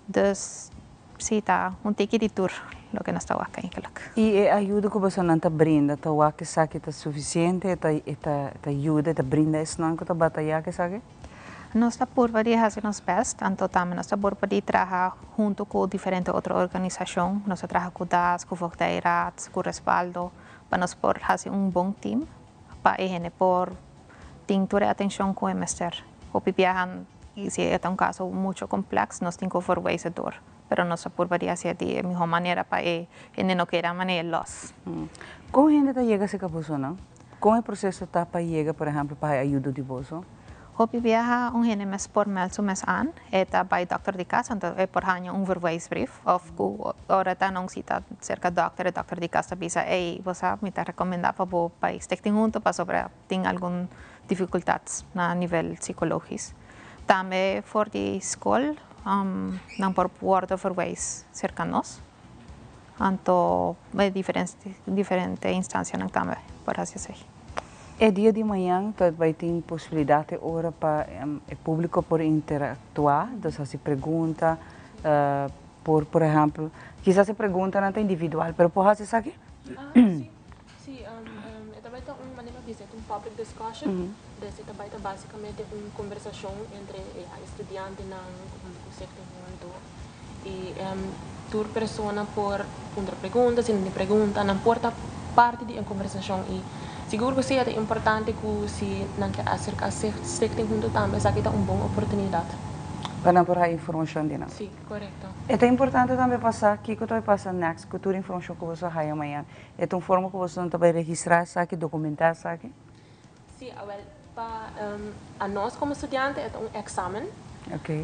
S17: Dus si ta un tiki di tur loke nos ta wak eigenlijk.
S1: I e ayudo ku bosonan ta brinda ta wak esaki ta sufisiente? E ta e ta ta yuda e ta brinda esnan ku ta batayá ku esaki?
S17: Nos ta purba di hasi nos best, anto tambe nos ta purba di traha hunto ku diferente otro organisashon. Nos ta traha ku das, ku Voogdijraad, ku Respaldo, pa nos por hasi un bon team pa e hende por tin tur e atencion cu e mester. Hopi biaha, y si e ta un caso mucho complex, nos tin cu verwijze door. Pero nos a purba di hacié di e miho manera pa e hende no keda manera los.
S1: Con hende ta yega cerca boso nan? Con e proceso ta pa yega, por ehempel, pa haya ayudo di boso?
S17: Hopi biaha un hende mes por meld su mes aan. E ta bay dokter di cas, anto e por haña un verwijsbrief. Of cu ora ta na un cita cerca dokter, e dokter di cas ta bisa, ey, bo sa, mi ta recomenda pa bo bay Stichting Hunto pasobra tin algun dificultad na nivel psicologisch. Tambe for di scol nan por wordo verwijs cerca nos. Anto e diferente instancianan tambe por haci esey.
S1: E dia di mañan ta bay tin posibilidad e ora pa e publico por interactua, dus haci pregunta, por por ehempel, kisas e preguntanan ta individual, pero por haci esaki?
S16: Si, si, e ta bay ta un manera pa bisa, e ta un public discussion, dus e ta bay ta basicamente un conversacion entre e estudiantenan cu sector hunto y tur persona por puntra pregunta, si nan tin pregunta nan por ta parti di e conversacion y sigur cu si e ta importante cu si nan kier acerca stichting hunto tambe esaki ta un bon oportunidad.
S1: Pa nan por haya informacion di nan.
S16: Si, corecto.
S1: E ta importante tambe pa sa kico ta bay pasa next cu tur informacion cu boso a haya mañan. E ta un forma cu boso ta bay registra esaki, documenta esaki?
S16: Sí, awel pa anos como studiante e ta un examen.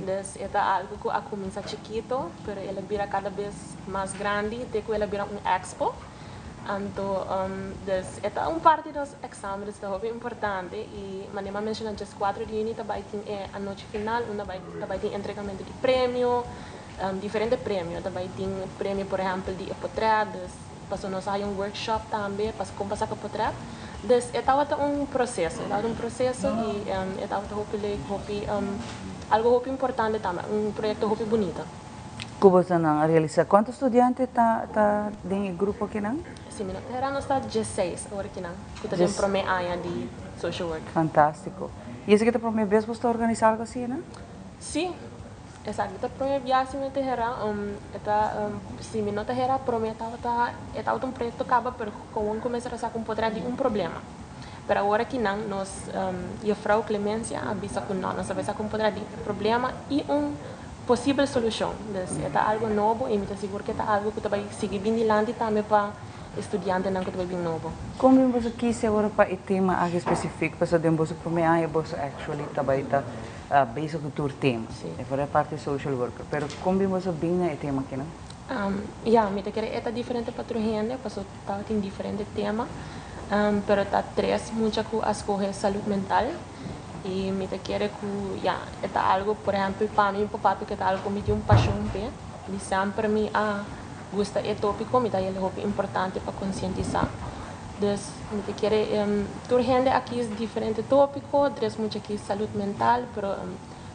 S16: Dus e ta algo cu a cuminsa chikito, pero el a bira cada bes mas grandi te cu el a bira un expo. Anto, dus e ta un parti di nos examen, dus ta hopi importante y manera mi a menciona djes cuatro di juni ta bay tin e anochi final unda bay ta bay tin entregamento di premio, diferente premio, ta bay tin premio por ehempel di e potret, dus paso nos a haya un workshop tambe pas con pa saca potret, dus e tabata un proceso, e tabata un proceso y e tabata hopi leuk, hopi algo hopi importante tambe, un proyecto hopi bunita.
S1: Ku bosonan a realisá? Kuantu studiante ta ta den e grupo akinan?
S16: Si mi no ta hera nos ta diesseis awor akinan ku ta den promé aña di social work.
S1: Fantástiko. I esaki ta promé bes boso ta organisá algu asina?
S16: Sí, esaki ta promé biaha si mi no ta hera. E ta si mi no ta hera promé tabata e tabata un proyekto kaba pero kowon kuminsá ta saka un potrèt di un problema. Pero awor akinan nos juffrouw Clemencia a bisa ku no, nos a bai saka un potrèt di problema i un posibel solucion. Dus e ta algo nobo y mi ta sigur cu e ta algo cu ta bay sigui bin dilanti tambe pa e studiantenan cu ta bay bin nobo.
S1: Con bin boso kisi awor pa e tema aki specific? Pasobra den boso prome aña boso actually ta bay ta bezig cu tur tema. E for e parti social worker. Pero con bin boso bin na e tema aki nan?
S16: Ya, mi ta kere e ta diferente pa tur hende pasobra tabatin diferente tema. Pero ta tres mucha cu a scoge salud mental. Y mi ta kere cu ya e ta algo por ehempel pa mi por papia cu e ta algo cu mi tin un pasion p'e. Di semper mi a gusta e topico, mi ta hel hopi importante pa concientisa. Dus mi ta kere tur hende a kies diferente topico, tres mucha kies salud mental, pero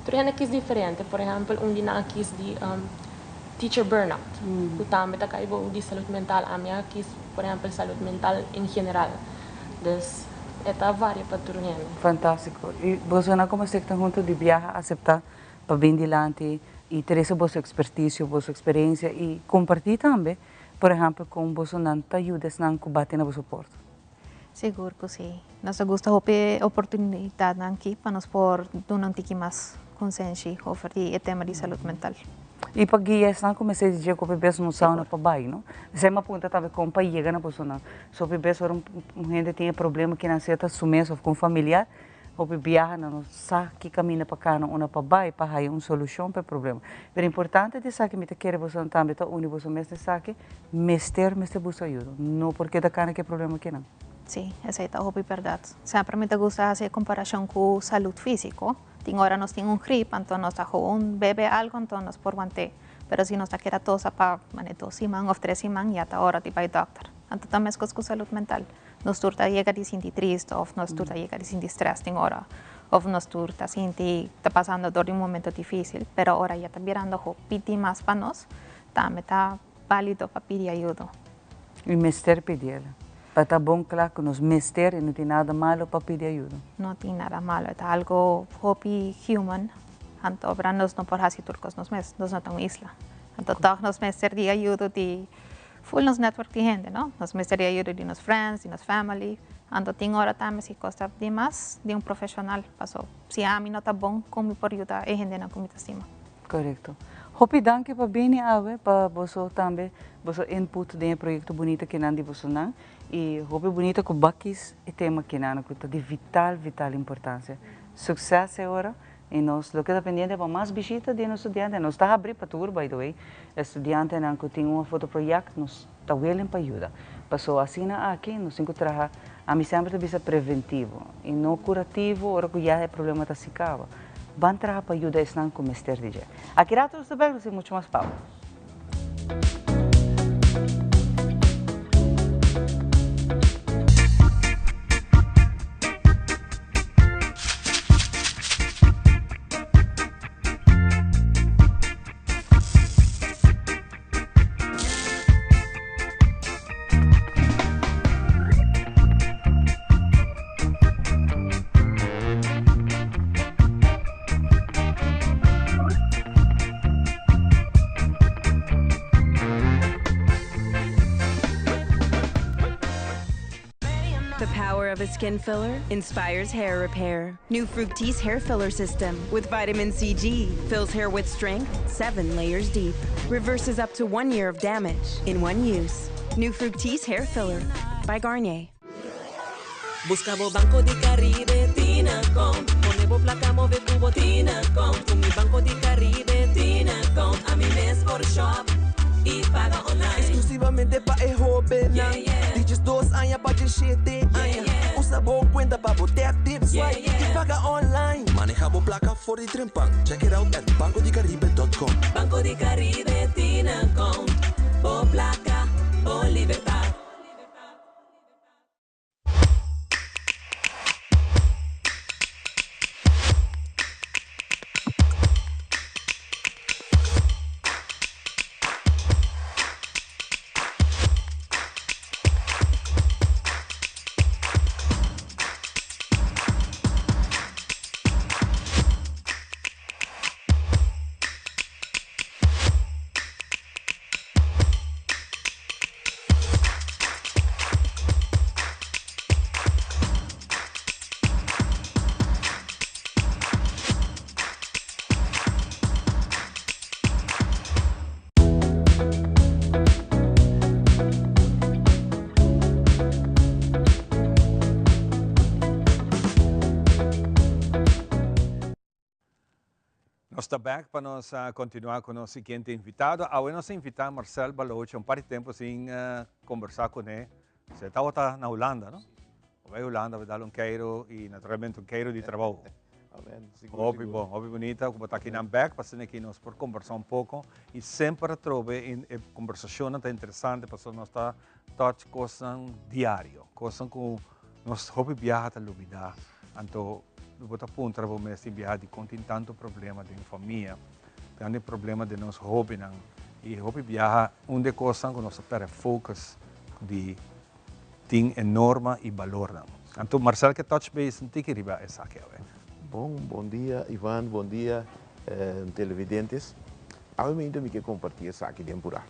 S16: tur hende a kies diferente. Por ehempel un di nan a kies di teacher burnout, cu tambe ta cay bou di salud mental. Ami a kies por ehempel salud mental en general. Dus e ta varia pa tur hende.
S1: Fantástiko. I bosonan komo sekta huntu di biaha aseptá pa bin dilanti i trese boso ekspertisio, boso eksperensia i kompartí tambe, por ehèmpel, kon bosonan ta yuda esnan ku bati na boso porta.
S17: Sigur ku si. Nos ta gusta hopi e oportunidatnan aki pa nos por duna un tiki mas konsenshi over di e tema di salud mental.
S1: I pa guia esnan ku mester di dje ku hopi bes no sa unda pa bai, no? Esei mi a puntra tambe kon pa yega na bosonan. So hopi bes ora un hende tin e problema kinan sea ta su mes of ku un familiar, hopi biaha nan no sa ki kaminda pa kana unda pa bai pa haya un solushon pa e problema. Pero importante di esaki mi ta kere bosonan tambe ta uni boso mes na esaki, mester mester buska ayuda, no por keda kana ku e problema kinan.
S17: Sí, esei ta hopi bèrdat. Semper mi ta gusta hasi e komparashon ku salud físiko. Tin ora nos tin un grip, anto nos ta gewoon bebe algo, anto nos por want'é. Pero si nos ta keda tosa pa mane dos siman of tres siman, ya ta ora di bai dòkter. Anto ta meskos ku salud mental. Nos tur ta yega di sinti trist of nos tur ta yega di sinti strès tin ora, of nos tur ta sinti ta pasando dor di un momento difísil. Pero ora ya ta birando hopi dimas pa nos, tambe ta bálido pa pidi ayudo.
S1: I mester pidi el. Pa ta bon kla ku nos mester i no tin nada malo pa pidi ayudo.
S17: No tin nada malo, e ta algo hopi human. Anto obra nos no por hasi tur kos nos mes, nos no ta un isla. Anto tòg nos mester di ayudo di full nos network di hende, no? Nos mester di ayudo di nos friends, di nos family. Anto tin ora tambe si kos ta dimas di un profeshonal, paso si ami no ta bon kon mi por yuda e hendenan ku mi ta stima.
S1: Korekto. Hopi danki pa bini awe pa boso tambe boso input den e proyekto bunita kinan di bosonan i hopi bunita ku bakis e tema kinan ku ta di vital vital importansia. Sukses e ora i nos lo keda pendiente pa mas bishita di nos studiantenan. Nos ta habri pa tur by the way e studiantenan ku tin un of otro proyekt nos ta willing pa yuda. Paso asina aki nos tin ku traha ami semper ta bisa preventivo i no kurativo ora ku ya e problema ta sikaba. Ban traha pa yuda esnan ku mester di dje. Aki rato nos ta bek nos tin muchu mas pau.
S18: The power of a skin filler inspires hair repair. New Fructis hair filler system with vitamin CG fills hair with strength seven layers deep. Reverses up to one year of damage in one use. New Fructis hair filler by Garnier.
S19: Busca bo Banco di Caribe Tinacom Pone bo placa move cu bo Tinacom Cu mi Banco di Caribe Tinacom Ami mes por shop y paga online
S11: Exclusivamente pa e hobennan. 7 aña. Usa bo cuenta pa bo tap, tip, swipe y paga online. Maneha bo placa for di trempan. Check it out at bancodicaribe.com.
S19: Banco di Caribe tin account. Bo placa, bo libertad.
S2: Nos ta bek pa nos continua cu nos siguiente invitado. Awe nos a invita Marcel Baloche, un par di tempo sin conversa cune. Se tabata na Hulanda, no? Bo bai Hulanda bo dal un keiro y naturalmente un keiro di trabou.
S20: Amen. Sigur,
S2: Hopi
S20: sigur.
S2: bon, hopi bunita cu bo ta akinan bek pa asina aki nos por combersa un poco y semper atrobe e combersacionnan ta interesante pasobra nos ta touch cosnan diario, cosnan cu nos hopi biaha ta lubida. Anto bo ta puntra bo mes tin biaha dicon tin tanto problema den famia, tanto problema den nos hobennan y hopi biaha un di e cosnan cu nos ta perde focus di Tin e norma y balornan. Anto Marcel ke touch base un tiki riba esaki awe.
S20: Bon, bon dia Ivan, bon dia televidentes. Awe mi mi ke comparti esaki den pura.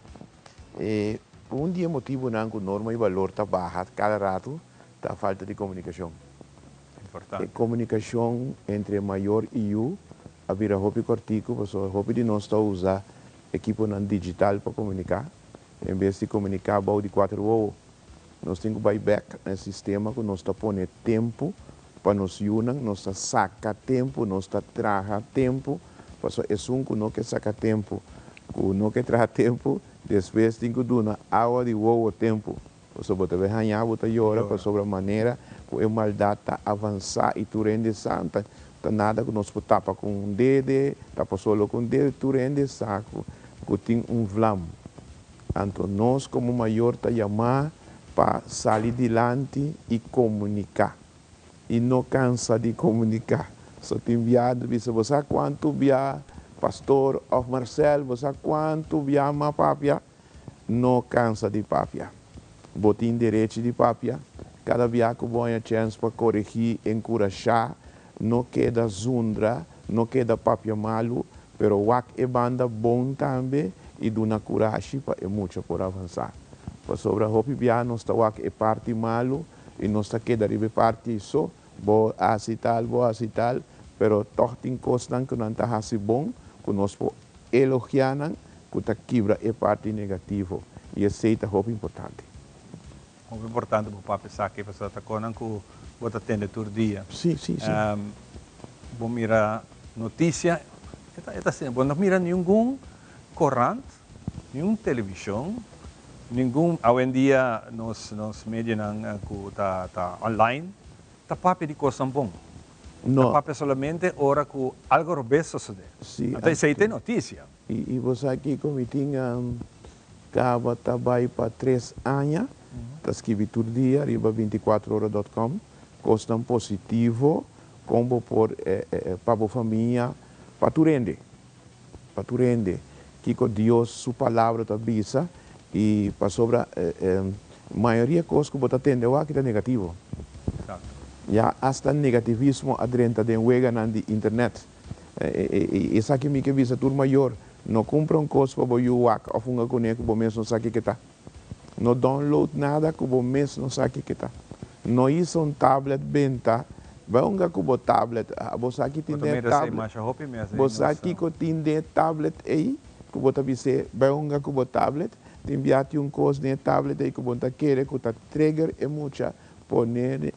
S20: E un di e motibonan cu norma y balor ta baha cada rato ta falta di comunicacion.
S2: Importante.
S20: E comunicacion entre mayor y yu a bira hopi cortico pasobra hopi di nos ta usa ekiponan digital pa comunica. En bes di komuniká bou di kuater wowo, nos tin ku bai bèk na e sistema ku nos ta pone tempu pa nos yunan, nos ta saka tempu, nos ta traha tempu, pasobra esun ku no ke saka tempu, ku no ke traha tempu, despues tin ku duna awa di wowo tempu, pasobra bo ta bai haña bo ta yora pasobra manera ku e maldat ta avansá i tur hende sa, ta nada ku nos por tapa ku un dede, tapa solo ku un dede, tur hende sa ku ku tin un vlam. Anto nos komo mayor ta yamá pa sali dilanti i komuniká. I no kansa di komuniká. So tin bia ta bisa, bo sa kuantu bia pastor òf Marcel, bo sa kuantu bia m'a papia? No kansa di papia. Bo tin derechi di papia. Kada bia ku bo haña chèns pa koregí, enkurashá, No keda zundra, no keda papia malu, pero wak e banda bon tambe i duna kurashi pa e mucha por avansá. Pasobra hopi bia nos ta wak e parti malu i nos ta keda riba e parti ei so, bo hasi tal, bo hasi tal, pero tòg tin kosnan ku nan ta hasi bon ku nos por elogiá nan ku ta kibra e parti negativo i esei ta hopi importante.
S2: Hopi importante bo papia esaki pasobra ta konan ku bo ta tende tur dia.
S20: Sí, sí, sí.
S2: Bo mira noticia, e ta e ta asina, bo no mira ningun korant, ningun televishon, ningun, awendia nos nos medianan ku ta ta online ta papia di kosnan bon.
S20: No.
S2: Ta papia solamente ora ku algo robes sosode.
S20: Sí,
S2: Anto esei ta e noticia.
S20: I bo sa kiko mi tin Caba ta bay pa tres aña ta skibi tur dia riba binticuatro ora dot com cosnan positivo con bo por pa bo famia pa tur hende pa tur hende kico Dios su palabra ta bisa y pasobra mayoria cos cu bo ta tende awaki ta negativo ya hasta negativismo a drenta den weganan di internet. Esaki mi ke bisa tur mayor, no kumpra un kos pa bo yu wak òf hunga kuné ku bo mes no sa kiko ta. No download nada ku bo mes no sa kiko ta. No hisa un tablet benta, bai hunga ku bo tablet. Bo sa ki tin den e tablet? Bo sa kiko tin den e tablet ei ku bo ta bis'é bai hunga ku bo tablet? Tin bia tin un kos den e tablet ei ku bo no ta kere ku ta trigger e mucha pone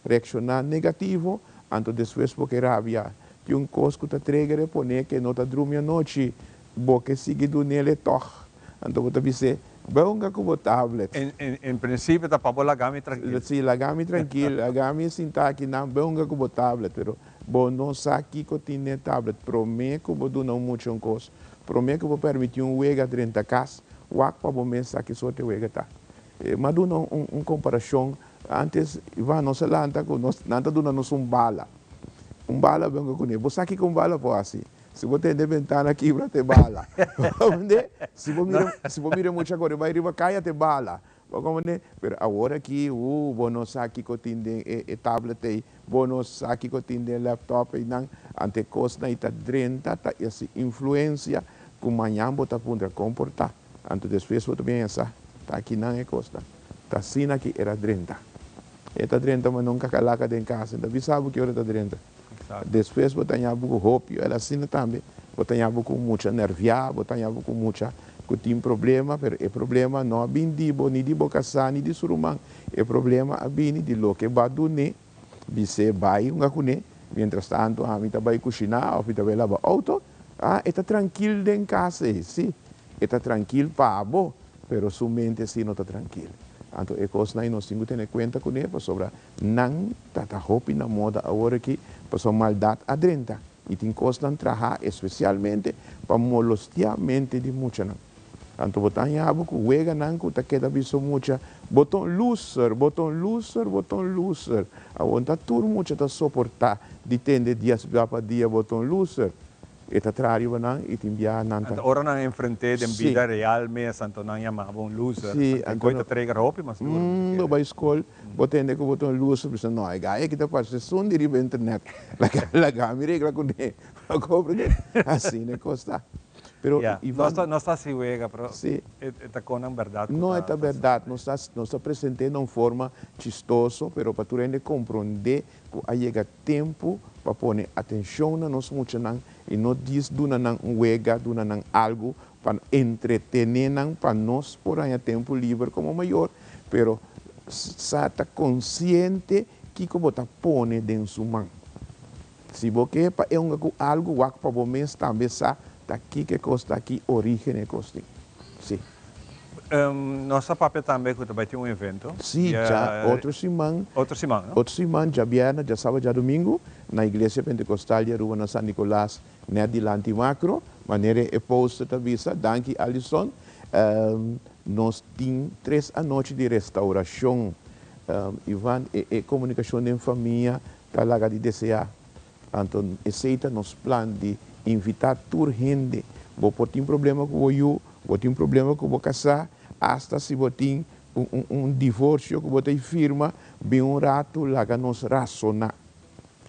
S20: reakshoná negativo. Anto despues bo ke rabia. Tin un kos ku ta trigger e pone ke no ta drumi anochi, bo ke sigui dunel e tòg. Anto bo ta bis'é, Bai hunga ku bo tablet.
S2: En prinsipio ta pa bo laga mi trankil.
S20: Si, laga mi trankil, laga mi sinta aki nan, bai hunga ku bo tablet. Pero bo no sa kiko tin den e tablet. Promé ku bo duna un mucha un kos, promé ku bo permití un wega drenta kas, wak pa bo mes sa ki sorte wega ta. Mi a duna un komparashon antes, Ivan, nos a lanta ku nos, nan ta duna nos un bala. Un bala bai hunga kuné. Bo sa kiko un bala por hasi? Si bo tende bentana kibra te bala. Bo comprende? Si bo mira, si bo mira mucha kore bai riba kaya te bala. Bo comprende? Pero awor aki, uh, bo no sa kiko tin den e e tablet ei, bo no sa kiko tin den laptop einan, ante e kosnan ei ta drenta, ta hasi influencia ku mañan bo ta puntra kon por ta. Anto despues bo ta bin hesa, ta akinan e kosnan. Ta asina ki era drenta. E ta drenta ma no kakalaka den kas, e ta bisa bo ki ora e ta drenta. Despues bo ta haña bo ku hopi, el asina tambe bo ta haña bo ku mucha nerviá, bo ta haña bo ku mucha ku tin problema, pero e problema no a bin di bo, ni di bo kasá, ni di su ruman, e problema a bini di loke bo a dun'é, bis'é bai hunga kuné, mientras tanto ami ta bai kushiná òf mi ta bai laba outo, ah, e ta trankil den kas ei, sí, e ta trankil pa bo, pero su mente sí no ta trankil. Anto e kosnan ei nos tin ku tene kuenta kuné, pasobra Nan ta ta hopi na moda awor aki pasobra maldad a drenta y tin cosnan traha especialmente pa molostia mente di muchanan. Anto bo ta haña bo cu weganan cu ta keda biso mucha, Bo ta un loser, bo ta un loser, bo ta un loser. Awor ta tur mucha ta soporta di tende dia pa dia bo ta un loser. E ta traha riba nan i tin biaha nan ta.
S2: Anto ora nan enfrent'é den bida real mes anto nan yama bo un loser.
S20: Sí,
S2: Anto e koi ta trigger hopi mas duro mi ta kere.
S20: Bo bai skol, bo tende ku bo ta un loser, bisa no, e gai aki ta parse esun di riba internet. Laga laga mi regla kuné. Bo komprendé? Asina e kos ta. Pero
S2: Ya,
S20: Ivan.
S2: nos ta nos ta hasi wega pero
S20: Sí.
S2: e ta konan bèrdat ku
S20: No, e
S2: ta
S20: ta
S2: ta
S20: bèrdat. Nos ta nos ta present'é na un forma chistoso pero pa tur hende komprondé ku a yega tempu pa pone atencion na nos muchanan y no djis duna nan un wega, duna nan algo pa entretene nan pa nos por haña tempu liber como mayor, pero sa ta consciente kico bo ta pone den su man. Si bo ke pa e hunga cu algo, wak pa bo mes tambe sa ta kico e cos ta, ki origen e cos tin. Si.
S2: Nos a papia tambe ku ta bai tin un evento.
S20: Sí, dja otro siman.
S2: Otro siman, no?
S20: Otro siman, djabièrnè, djasaba, djadumingu, na Iglesia Pentecostal di Aruba na San Nicolas, nèt dilanti Macro, manera e poster ta bisa. Danki Alison. Nos tin tres anochi di restaurashon. Ivan, e komunikashon den famia ta laga di deseá. Anto esei ta nos plan di invitá tur hende. Bo por tin problema ku bo yu, bo tin problema ku bo kasá, asta si bo tin un un divorsio ku bo ta firma, bin un ratu laga nos rasoná.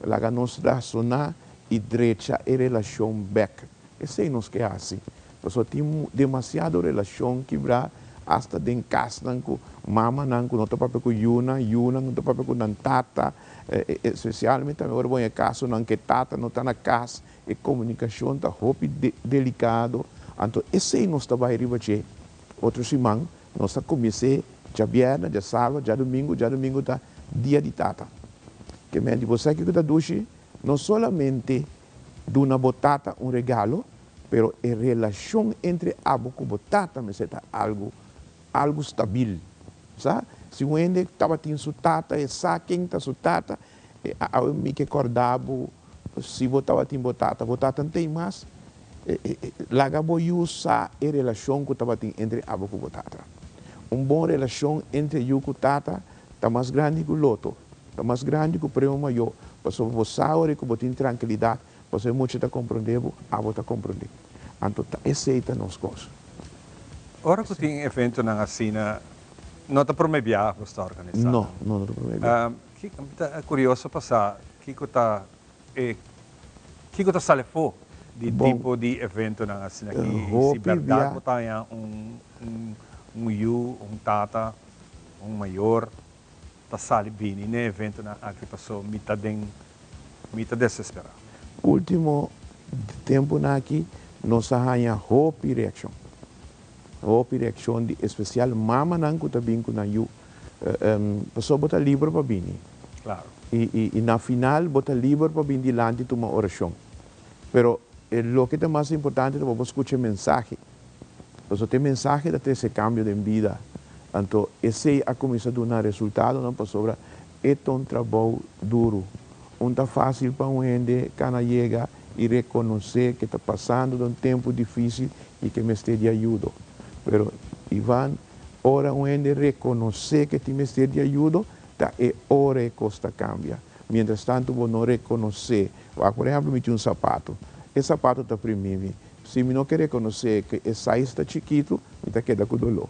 S20: Laga nos rasoná i drecha e relashon bèk. Esei nos ke hasi. Pasobra tin demasiado relashon kibrá asta den kasnan ku mamanan ku no ta papia ku yunan, yunan no ta papia ku nan tata. Especialmente tambe ora bo haña casonan ke tata no ta na cas, e comunicacion ta hopi delicado, anto esey nos ta bay riba dje. Otro siman nos ta cumins'e djabièrnè, djasabra, djadumingu, djadumingu ta dia di tata. Ke men di bo sa kiko ta dushi? No solamente duna bo tata un regalo, pero e relacion entre abo cu bo tata mester ta algo algu stabil. Sa? Si un hende tabatin su tata, e sa ken ta su tata, e awe mi ke kòrda bo, si bo tabatin bo tata, bo tata no ta ei mas. Laga bo yu sa e relashon ku tabatin entre abo ku bo tata. Un bon relashon entre yu ku tata ta mas grandi ku loto, ta mas grandi ku premio mayó, pasobra bo sa ora ku bo tin trankilidat, Pasobra e mucha ta komprondé bo, abo ta komprondé. Anto ta esei ta nos kos.
S2: Ora ku tin eventonan asina, no ta promé biaha ku sta organisá?
S20: No, no, no ta promé biaha.
S2: Kiko, mi ta kurioso pa sa kiko ta e, kiko ta sali afó di tipo di eventonan asina aki? Si bèrdat bo ta haña un, un yu, un tata, un mayor ta sali bini n'e eventonan aki paso mi ta den mi ta desesperá.
S20: Ultimo tempunan aki nos a haña hopi reakshon. Hopi reakshon di espesial mamanan ku ta bin ku nan yu. Pasobra bo ta liber pa bini.
S2: Klaro.
S20: I na final bo ta liber pa bin dilanti tuma orashon. Pero loke ta mas importante ta pa bo skucha e mensahe. Pasobra te mensahe ta trese kambio den bida. Anto esei a kuminsá duna resultadonan pasobra e ta un trabou duru. Un ta fásil pa un hende kana yega i rekonosé ke ta pasando den un tempu difísil i ke mester di ayudo. Pero Ivan, ora un hende rekonosé ke tin mester di ayudo, ta e ora e kos ta kambia. Mientras tantu bo no rekonosé. Wak, por ehèmpel, mi tin un sapato. E sapato ta primí mi. Si mi no ke rekonosé ke e size ta chikitu, mi ta keda ku doló.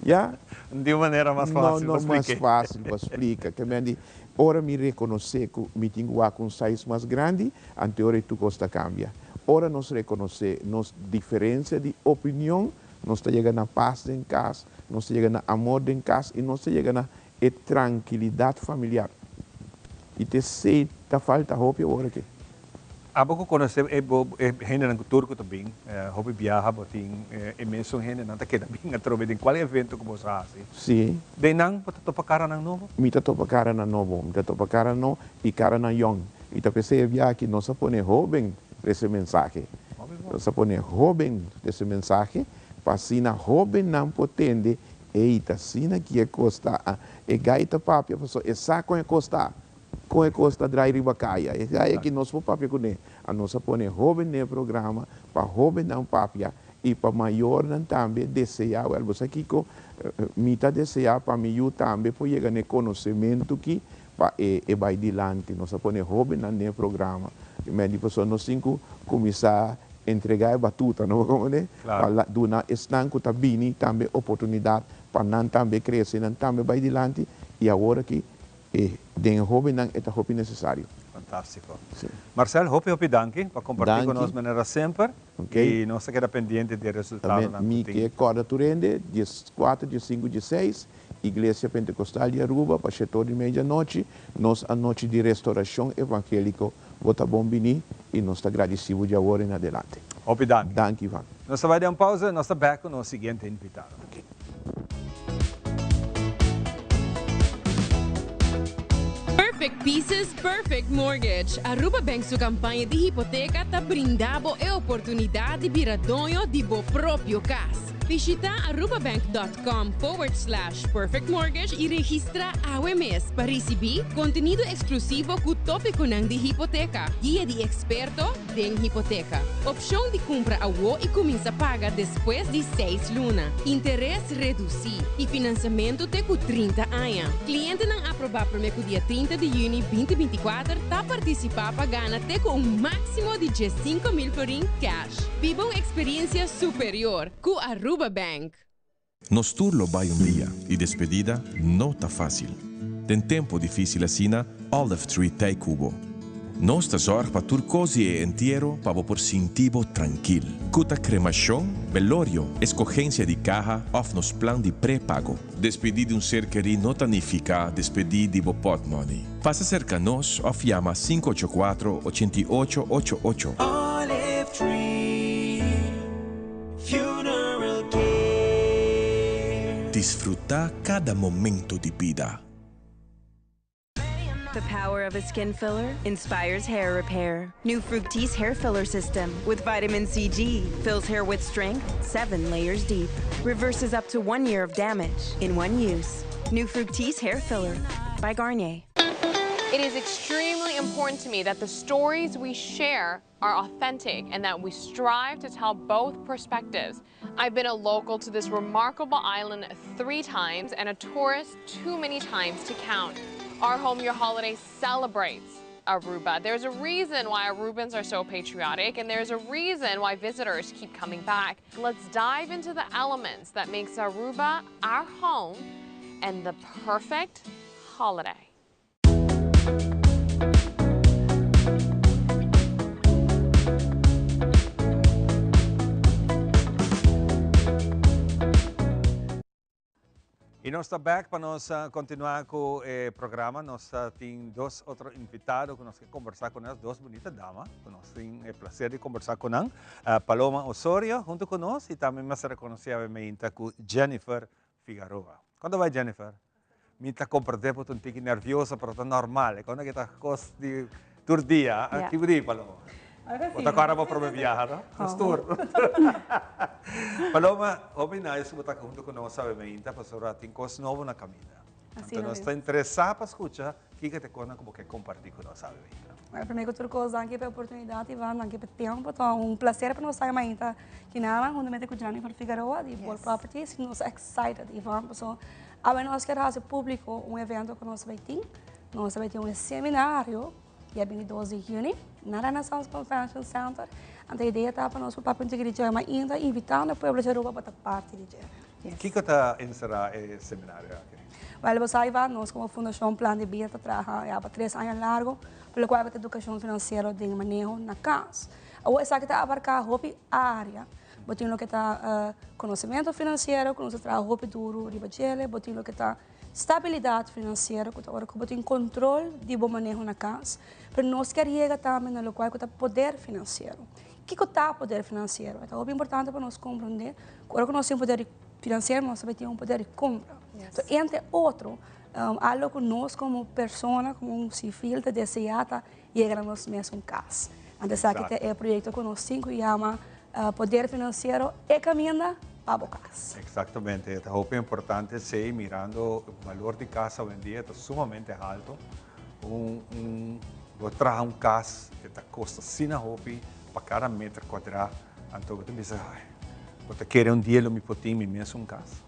S20: Ya?
S2: Di un manera mas fásil pa
S20: splika. No, no mas fásil pa splika. Ke men di, ora mi rekonosé ku mi tin ku wak un size mas grandi, anto e ora ei tur kos ta kambia. Ora nos rekonosé nos diferensia di opinion, nos ta yega na pas den kas, nos ta yega na amor den kas i nos ta yega na e trankilidat familiar. I ta esei ta falta hopi awor aki.
S2: Abo ku konosé e bo e hendenan ku tur ku ta bin hopi biaha bo tin e mesun hendenan ta keda bin atrobe den kual evento ku bo sa hasi.
S20: Sí.
S2: Den nan bo ta topa karanan nobo?
S20: Mi ta topa karanan nobo. Mi ta topa karanan nobo i karanan yòn. I ta p'esei e biaha aki nos a pone hóben rese mensahe. Nos a pone hóben rese mensahe pa asina hóbennan por tende Ey, ta asina ki e kos ta. A E gai ta papia pasobra e sa kon e kos ta, kon e kos ta drai riba kaya. E gai aki nos por papia kuné. A Nos a pone hóben den e programa pa hóbennan papia i pa mayornan tambe deseá. Wèl, bo sa kiko? Mi ta deseá pa mi yu tambe por yega na e konosementu ki pa e e bai dilanti. Nos a pone hóbennan den e programa. I men di pasobra nos tin ku kuminsá entregá e batuta, no bo komprendé? Pa duna esnan ku ta bini tambe oportunidat pa nan tambe krese, nan tambe bai dilanti. I awor aki e den e hóbennan e ta hopi nesesario.
S2: Fantástiko. Marcel, hopi hopi danki pa kompartí ku nos manera semper. I nos ta keda pendiente di e resultadonan ku tin.
S20: Mi ke kòrda tur hende, dieskuater, diesinku, diesseis, Iglesia Pentecostal di Aruba pa shetor di media nochi, nos anochi di Restauracion Evangelico. Bo ta bon bini y nos ta gradici bo di awor en adelante.
S2: Hopi danki.
S20: Danki Ivan.
S2: Nos ta bai den un pausa y nos ta bek cu nos siguiente invitado.
S13: Perfect Pieces, Perfect Mortgage. Aruba Bank su campaña di hipoteca ta brinda bo e oportunidad di bira doño di bo propio cas. Bishita arubabank.com forward slash perfectmortgage y registra awe mes pa ricibi contenido exclusivo cu topiconan di hipoteca, guia di experto den hipoteca, opcion di cumpra awo y cuminsa paga despues di seis luna, interes reduci y financiamento te cu 30 aña. Clientenan aproba prome cu dia 30 di juni 2024 ta participa pa gana te cu un maximo di 15,000 florin cash. Biba un experiencia superior cu Aruba Bank.
S21: Nos tur lo bai un dia y despedida no ta facil. Den tempo dificil asina, Olive Tree t'ey cu bo. Nos ta zorg pa tur cos di e entiero pa bo por sinti bo trankil. Cu ta cremacion, belorio, escogencia di caha of nos plan di pre-pago. Despedi di un ser kerí no ta nifica despedi di bo potmoney. Pasa cerca nos of yama 584 88 88.
S19: Olive Tree Funeral Care.
S21: Disfruta cada momento di bida.
S18: The power of a skin filler inspires hair repair. New Fructis hair filler system with vitamin CG fills hair with strength seven layers deep. Reverses up to one year of damage in one use. New Fructis hair filler by Garnier.
S22: It is extremely important to me that the stories we share are authentic and that we strive to tell both perspectives. I've been a local to this remarkable island three times and a tourist too many times to count. Our Home Your Holiday celebrates Aruba. There's a reason why Arubans are so patriotic and there's a reason why visitors keep coming back. Let's dive into the elements that makes Aruba our home and the perfect holiday.
S2: Y nos ta back pa nos continua cu e programa. Nos tin dos otro invitado cu nos ke conversa cu nos, dos bunita dama cu nos tin e placer di conversa cu nan. Paloma Osorio hunto cu nos y tambe mas reconoci awe cu Jennifer Figaroa. Con ta bay Jennifer? Mi ta comprende bo ta un tiki nervioso, pero ta normal. E cosa ta cos di tur dia. Yeah. Kico di, Paloma? Bo ta kòrda bo prome biaha, no? Nos tur. Paloma, hopi nice ku bo ta huntu ku nos awe meinta pasobra tin kos nobo na kaminda. Anto nos ta interesá pa skucha kiko ta e kosnan ku bo ke kompartí ku nos awe meinta.
S3: Bueno, promé ku tur kos, danki pa e oportunidat, Ivan, danki pa e tempu. Ta un plaser pa nos ta mainta kinanan huntamente ku Jennifer Figueroa di Bold Properties. Nos ta excited, Ivan, pasobra awe nos kier hasi públiko un evento ku nos bai tin. Nos ta bai tin un seminario dia 22 di yüni na Renaissance Convention Center. Anto e idea ta pa nos por papia un tiki di dje, ma ainda invitando e pueblo di Aruba pa ta parti di dje.
S2: Kiko ta enserá e seminario aki?
S3: Wèl, bo sa Ivan, nos komo Fundashon Plan di Bida ta traha ya pa tres aña largu pa lokual ku ta edukashon finansiero den maneho na kas. Awor esaki ta abarká hopi área. Bo tin loke ta konosementu finansiero ku nos ta traha hopi duru riba djele, bo tin loke ta stabilidat finansiero ku ta ora ku bo tin kontrol di bo maneho na kas. Pero nos kier yega tambe na lokual ku ta poder finansiero. Kiko ta poder finansiero? E ta hopi importante pa nos komprondé ku ora ku nos tin poder finansiero nos tambe tin un poder di kompra. So entre otro algo ku nos komo persona, komo un sivil ta deseá ta yega na nos mesun kas. Anto esaki ta e proyekto ku nos tin ku yama Poder Finansiero, e kaminda pa bo kas.
S2: Eksaktamente, e ta hopi importante esei mirando e balor di kas awendia ta sumamente halto. Un un bo traha un kas e ta kosta asina hopi pa kada meter kuadrá, anto bo ta bisa ai bo ta kere un dia lo mi por tin mi mes un kas.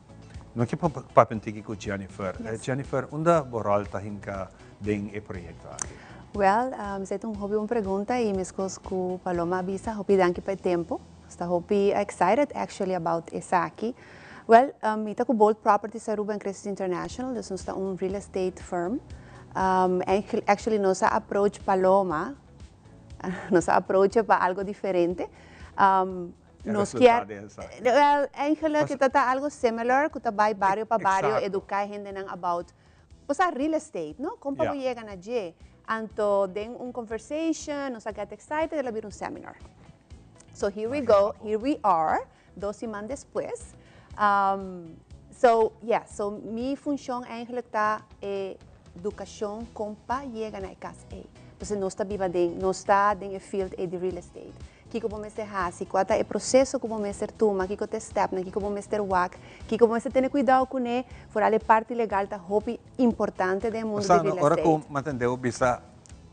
S2: No ke por papia un tiki ku Jennifer. Jennifer, unda bo ròl ta hinka den e proyekto aki?
S5: Wèl, esei ta un hopi bon pregunta i meskos ku Paloma a bisa, hopi danki pa e tempu. Nos ta hopi excited actually about esaki. Wèl, mi ta ku Bold Properties Aruba and Crisis International, dus nos ta un real estate firm. Actually nos a approach Paloma, nos a approach e pa algo diferente. Nos kier, well, eigenlijk e ta ta algo similar ku ta bai bario pa bario eduká e hendenan about, bo sa real estate, no? Kon pa bo yega na dje? Anto den un conversation nos a get excited el a bira un seminar. So here we go, here we are, dos siman despues. So, yeah, so mi funcion eigenlijk ta e educacion con pa yega na e cas ey. Pasobra nos ta biba den, nos ta den e field ey di real estate. Kiko bo mester hasi, kua ta e proseso ku bo mester tuma, kiko ta e stèpnan, kiko bo mester wak, kiko bo mester tene kuidou kuné, foral e parti legal ta hopi importante den e mundu di real estate.
S2: Ora ku mi a tende bo bisa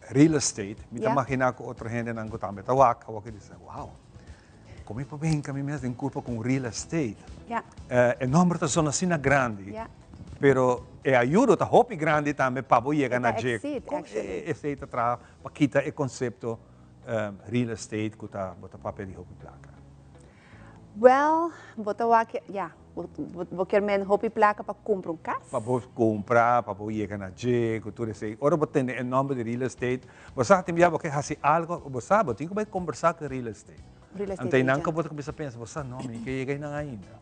S2: real estate, mi ta maginá ku otro hendenan ku tambe ta wak, awor ke bisa, wow, kon mi por hinka mi mes den kurpa ku un real estate? E nòmber ta sona asina grandi, pero e ayudo ta hopi grandi tambe pa bo yega na dje. Kon esei ta traha pa kita e konsepto Real estate ku ta bo ta papia di hopi plaka?
S5: Well, bo ta wak, ya, bo kier men hopi plaka pa kumpra un kas?
S2: Pa bo kumpra, pa bo yega na dje, ku tur esei. Ora bo tende e nòmber di real estate, bo sa tin bia bo ke hasi algo, bo sa bo tin ku bai kombersá ku e real estate.
S5: Real estate
S2: Anto einan
S5: agent.
S2: ku bo ta kuminsá pensa, bo sa no, mi ke yega einan ainda.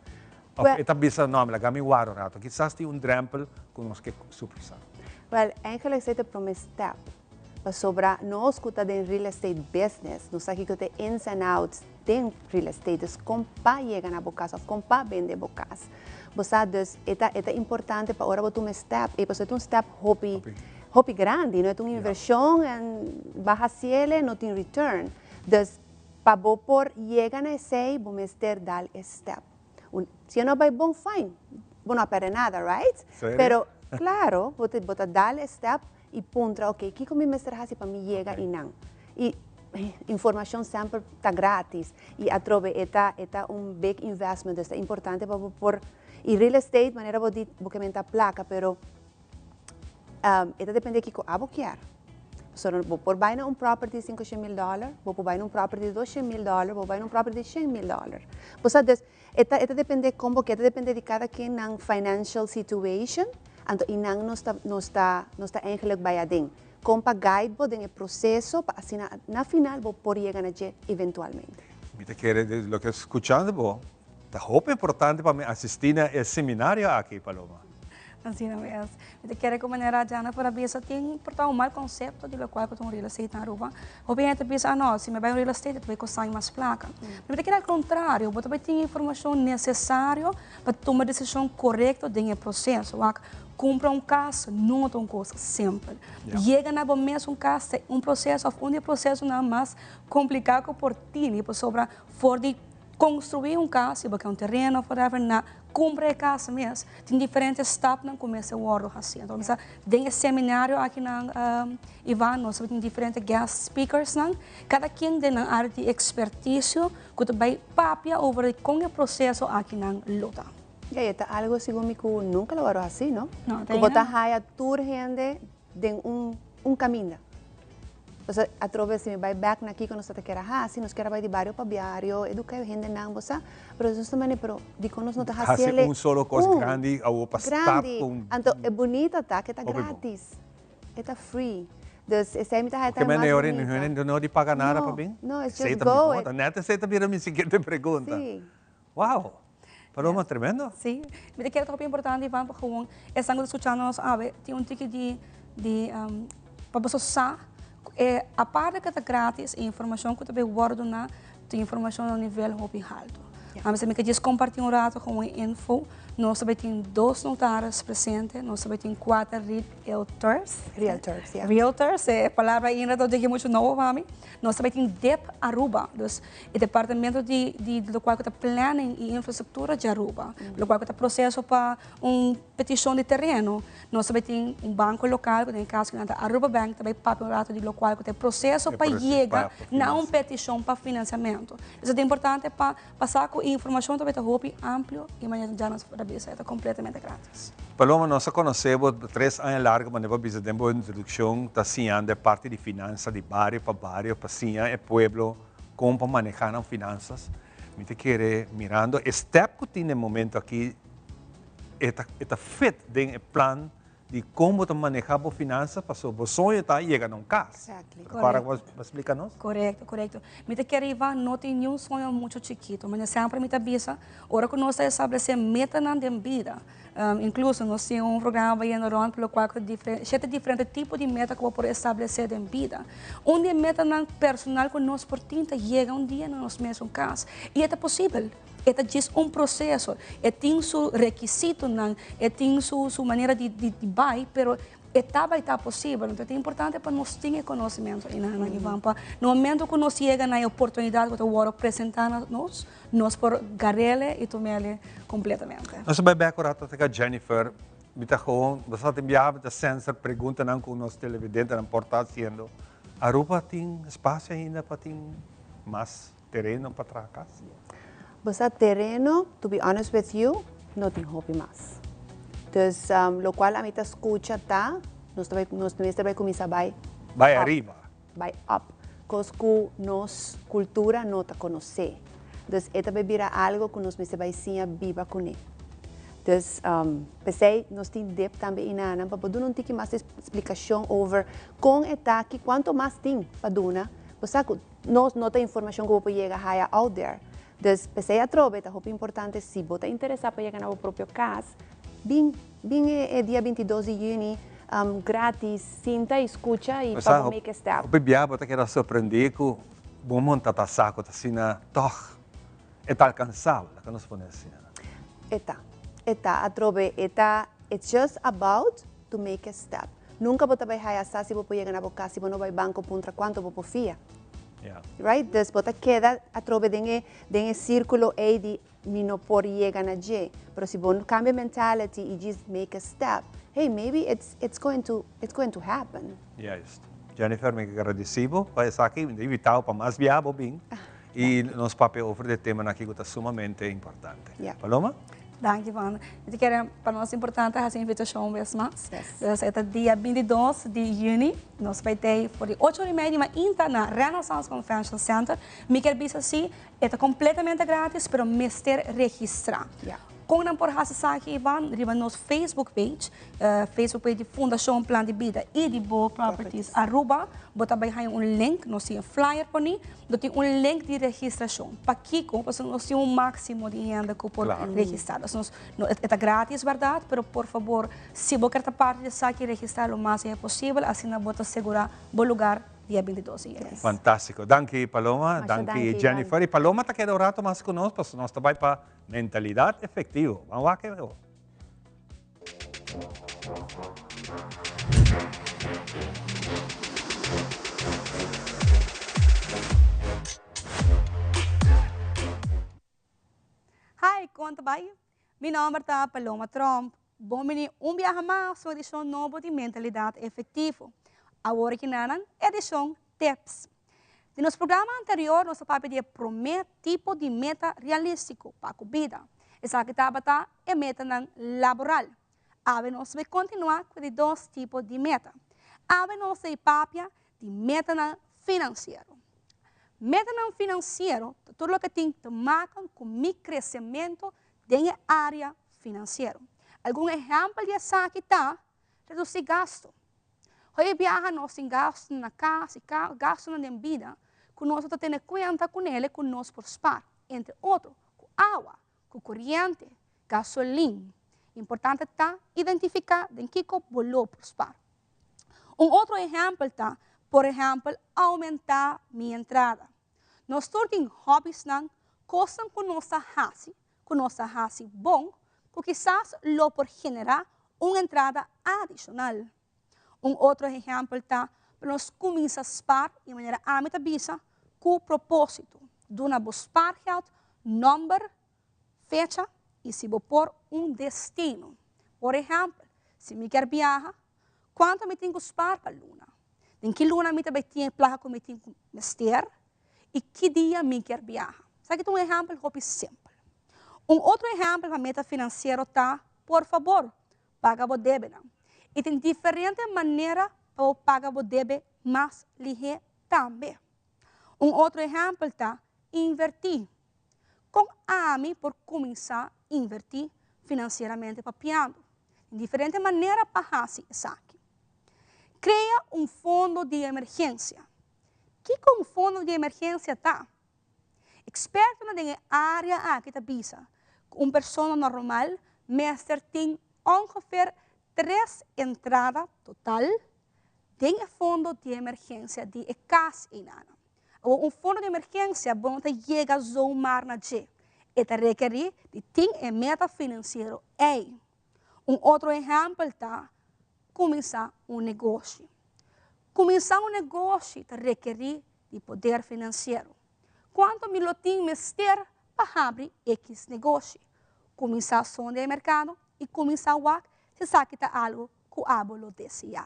S2: Òf e ta bisa, no, mi laga mi wara un rato. Kisas tin un drèmpel ku nos ke suprasá.
S5: Well, eigenlijk esei ta e promé stèp. Pasobra nos ku ta den real estate business, nos sa kiko ta e ins and outs den real estate, dus kon pa yega na bo kas òf kon pa bende bo kas. Bo sa, dus e ta e ta importante pa ora bo tuma e stèp ei, pasobra e ta un stèp hopi hopi grandi, no? E ta un invershon en bo a hasiel no tin return. Dus pa bo por yega na esei bo mester dal e stèp. Un, si e no bai bon, fine, bo no a pèrdè nada, right? Pero klaro, bo ta bo ta dal e stèp I puntra, ok, kiko mi mester hasi pa mi yega einan? I informashon semper ta gratis i atrobe e ta e ta un big investment, dus ta importante pa bo por, i real estate manera bo di bo ke menta plaka pero e ta depende kiko abo kier. Pasobra bo por bai na un property di sinkoshen mil dòler, bo por bai na un property di doshen mil dòler, bo por bai na un property di shen mil dòler. Bo sa dus E ta e ta depende kon bo ke, e ta depende di kada ken nan financial situation, anto i nan nos ta nos ta nos ta eigenlijk bai aden. Kon pa guide bo den e proseso pa asina na final bo por yega na dje eventualmente.
S2: Mi ta kere di loke skuchando bo, ta hopi importante pa mi asisti na e seminario aki, Paloma.
S3: Asina mes. Mi ta kere ku manera Jennifer a bisa tin por ta un mal konsepto di lokual ku ta un real estate na Aruba. Hopi hende ta bisa, ah no, si mi bai un real estate ta bai kosta mi mas plaka. Pero mi ta kere al kontrario, bo ta bai tin e informashon nesesario pa tuma desishon korekto den e proseso. Wak, Kumpra un kas no ta un kos simpel. Yega na bo mes un kas ta un proseso òf un di e prosesonan mas kompliká ku por tini pasobra for di konstruí un kas, si bo ke un tereno òf whatever, na kumpra e kas mes tin diferente stapnan ku mester wòrdu hasí. Anto mester den e seminario akinan Ivan nos tin diferente guest speakersnan, kada ken den nan área di ekspertisio ku ta bai papia over di kon e proseso akinan lo ta.
S5: Ya, e ta algo segun mi ku nunka lo wòrdu hasí, no?
S3: No,
S5: Ku bo ta haya tur hende den un un kaminda. Pasobra atrobe si mi bai bèk na kiko nos ta kier a hasi, nos kier a bai di bario pa biario, eduká e hendenan, bo sa. Pero nos ta mane, pero dikon nos no ta
S2: Hasi
S5: hasiel
S2: un solo kos grandi awor pa start
S5: grandi.
S2: ku un
S5: Anto e bunita ta ku e ta
S2: Hopi bon.
S5: gratis. E ta free. Dus esei mi ta haya
S2: Ke
S5: ta e mas
S2: mane ora
S5: bunita.
S2: hende no di paga nada pa
S5: No,
S2: bin?
S5: no, it's
S2: Esei
S5: just
S2: ta
S5: go.
S2: mihó. Nèt esei ta bira mi siguiente pregunta.
S5: Sí.
S2: Wow! Paloma, tremendo.
S3: Sí, mi ta kere ta hopi importante Ivan pa gewoon esnan ku ta skuchando nos awe tin un tiki di di pa boso sa ku e aparte ku ta gratis e informashon ku ta bay wòrdu duna ta informashon na un nivel hopi haltu. Ami mi ke djis kompartí un rato gewoon e info. Nos ta bay tin dos notaris presente, nos ta bay tin kuater realtors.
S5: Realtors, ya.
S3: Realtors, e palabra ainda ta djigi muchu nobo pa mi. Nos ta bay tin dep Aruba, dus E departamento di di lokual ku ta planning i infrastruktura di Aruba, lokual ku ta proseso pa un petishon di tereno. Nos ta bai tin un banko lokal ku den e kaso ku nan ta Aruba Bank ta bai papia un rato di lokual ku ta e proseso pa yega na un petishon pa finansiamentu. Esei ta importante pa pa sa ku e informashon ta bai ta hopi amplio i manera dja nos a bisa e ta kompletamente gratis.
S2: Paloma, nos a konosé bo tres aña largu manera bo a bisa den bo introdukshon ta siñando e parti di finansa di bario pa bario pa siña e pueblo Kon pa maneha nan finansas, mi ta kere mirando e step ku tin den momento aki e ta e ta fit den e plan di kon bo ta maneha bo finansas pasobra bo soño ta yega na un kas.
S5: Exactly.
S2: Ta kòrda ku bo a splika nos?
S3: Korekto, korekto. Mi ta kere Ivan no tin niun soño muchu chikitu. Manera semper mi ta bisa, ora ku nos ta establesé metanan den bida, Inkluso nos tin un programa bayendo rònt pa lokual ku shete diferente tipo di meta ku bo por establesé den bida. Un di e metanan personal ku nos por tin ta yega un dia na nos mesun kas. I e ta posibel. E ta djis un proseso. E tin su rekisitonan, e tin su su manera di di bai, pero e ta bai ta posibel. Entonces ta importante pa nos tin e konosementu einan, Ivan, pa na momento ku nos yega na e oportunidat ku ta wòrdu presentá na nos, Nos por gar'ele y tum'ele completamente.
S2: Nos ta bai bek ora ta ka Jennifer, mi ta gewoon, bo sa tin biaha mi ta sensor preguntanan ku nos televidentenan por ta hasiendo. Aruba tin espacio ainda pa tin mas tereno pa traha kas?
S5: Bo sa tereno, to be honest with you, no tin hopi mas. Dus locual ami ta scucha ta, nos ta bai, nos mester bai cuminsa bai
S2: Bai
S5: up.
S2: ariba.
S5: Bai up. Kos ku nos kultura no ta konosé. Dus e ta bai bira algo ku nos mester bai siña biba kuné. Dus p'esei nos tin dip tambe inanan pa por duna un tiki mas splikashon over kon e ta aki, kuantu mas tin pa duna. Bo sa ku nos no ta informashon ku bo por yega haya out there. Dus p'esei atrobe ta hopi importante si bo ta interesá pa yega na bo propio kas, bin. Bin e dia 22 di juni gratis, sinta y scucha y pa bo make a step.
S2: Hopi bia bo ta keda sorprendí ku bo monta ta sa ku ta asina tòg e ta alkansabel, laga nos pone asina.
S5: E ta. E ta. Atrobe e ta, it's just about to make a step. Nunka bo ta bai haya sa si bo por yega na bo kas si bo no bai banko puntra kuantu bo por fia. Right? Dus bo ta keda atrobe den e den e sirkulo ei di Mi no por yega na dje, pero si bo cambia mentality y djis make a step, hey, maybe it's it's going to it's going to happen.
S2: Juist. Jennifer, mi gradeci bo pa esaki, mi ta invita bo pa mas bia bo bin y nos papia over di e temanan aki cu ta sumamente importante. Paloma?
S3: Danki, Juan. Mi ta kere pa nos importante haci invitacion un bes mas. Yes. E ta dia 22 di juni, nos bay tey for di ocho ora y media di mainta na Renaissance Convention Center. Mi kier bisa si E ta completamente gratis pero mester registra. Con nan por haci esaki Ivan? Riba nos Facebook page, Facebook page di Fundacion Plan di Bida y di Bo Properties Aruba, bo ta bay haya un link, nos tin e flyer poni, lo tin un link di registracion. Pakico? Pasobra nos tin un maximo di hende cu por registra. Dus nos, e ta gratis berdad, pero por fabor si bo kier ta parti di esaki registra lo mas lihé posibel, asina bo ta segura bo lugar Dia 22 di juni.
S2: Fantástiko. Danki Paloma, danki Jennifer. I Paloma ta keda un rato mas ku nos pasobra nos ta bai pa Mentalidat Efektivo. Ban wak e.
S3: Con ta bay? Mi nomber ta Paloma Tromp. Bon bini un biaha mas un edicion nobo di Mentalidad Efectivo. Awor aki na nan edicion Tips. Den nos programa anterior nos a papia di e prome tipo di meta realistico pa cu bida. Esaki tabata e metanan laboral. Awe nos ta bay continua cu e di dos tipo di meta. Awe nos ta bay papia di metanan financiero. Metanan finansiero ta tur loke tin te maken ku mi kresementu den e área finansiero. Algun ehèmpel di esaki ta, redusí gastu. Hopi biaha nos tin gastunan na kas i gastunan den bida ku nos no ta tene kuenta kuné ku nos por spar, entre otro, ku awa, ku koriente, gasolin. Importante ta identifiká den kiko bo lo por spar. Un otro ehèmpel ta, por ehèmpel, oumentá mi entrada. Nos tur tin hòbisnan, kosnan ku nos ta hasi, ku nos ta hasi bon, ku kisas lo por generá un entrada adishonal. Un otro ehèmpel ta pa nos kuminsá spar, i manera ami ta bisa, ku propósito. Duna bo spaargeld nòmber, fecha i si bo por un destino. Por ehèmpel, si mi kier biaha, kuantu mi tin ku spar pa luna? Den ki luna mi ta bai tin e plaka ku mi tin ku mester? I ki dia mi kier biaha? Esaki ta un ehèmpel hopi simpel. Un otro ehèmpel pa meta finansiero ta, por fabor, paga bo debenan. I tin diferente manera pa bo paga bo debe mas lihé tambe. Un otro ehèmpel ta invertí. Kon ami por kuminsá invertí finansieramente papiando? Tin diferente manera pa hasi esaki. Krea un fondo di emergensia. Kiko un fondo di emergensia ta? Ekspertonan den e área aki ta bisa ku un persona normal mester tin ongeveer tres entrada total den e fondo di emergensia di e kas einan. Awor un fondo di emergensia bo no ta yega zomaar na dje. E ta rekerí di tin e meta finansiero ei. Un otro ehèmpel ta kuminsá un negoshi. Kuminsá un negoshi ta rekerí di poder finansiero. Kuantu mi lo tin mester pa habri ekis negoshi? Kuminsá sonde e merkado i kuminsá wak si esaki ta algu ku abo lo deseá.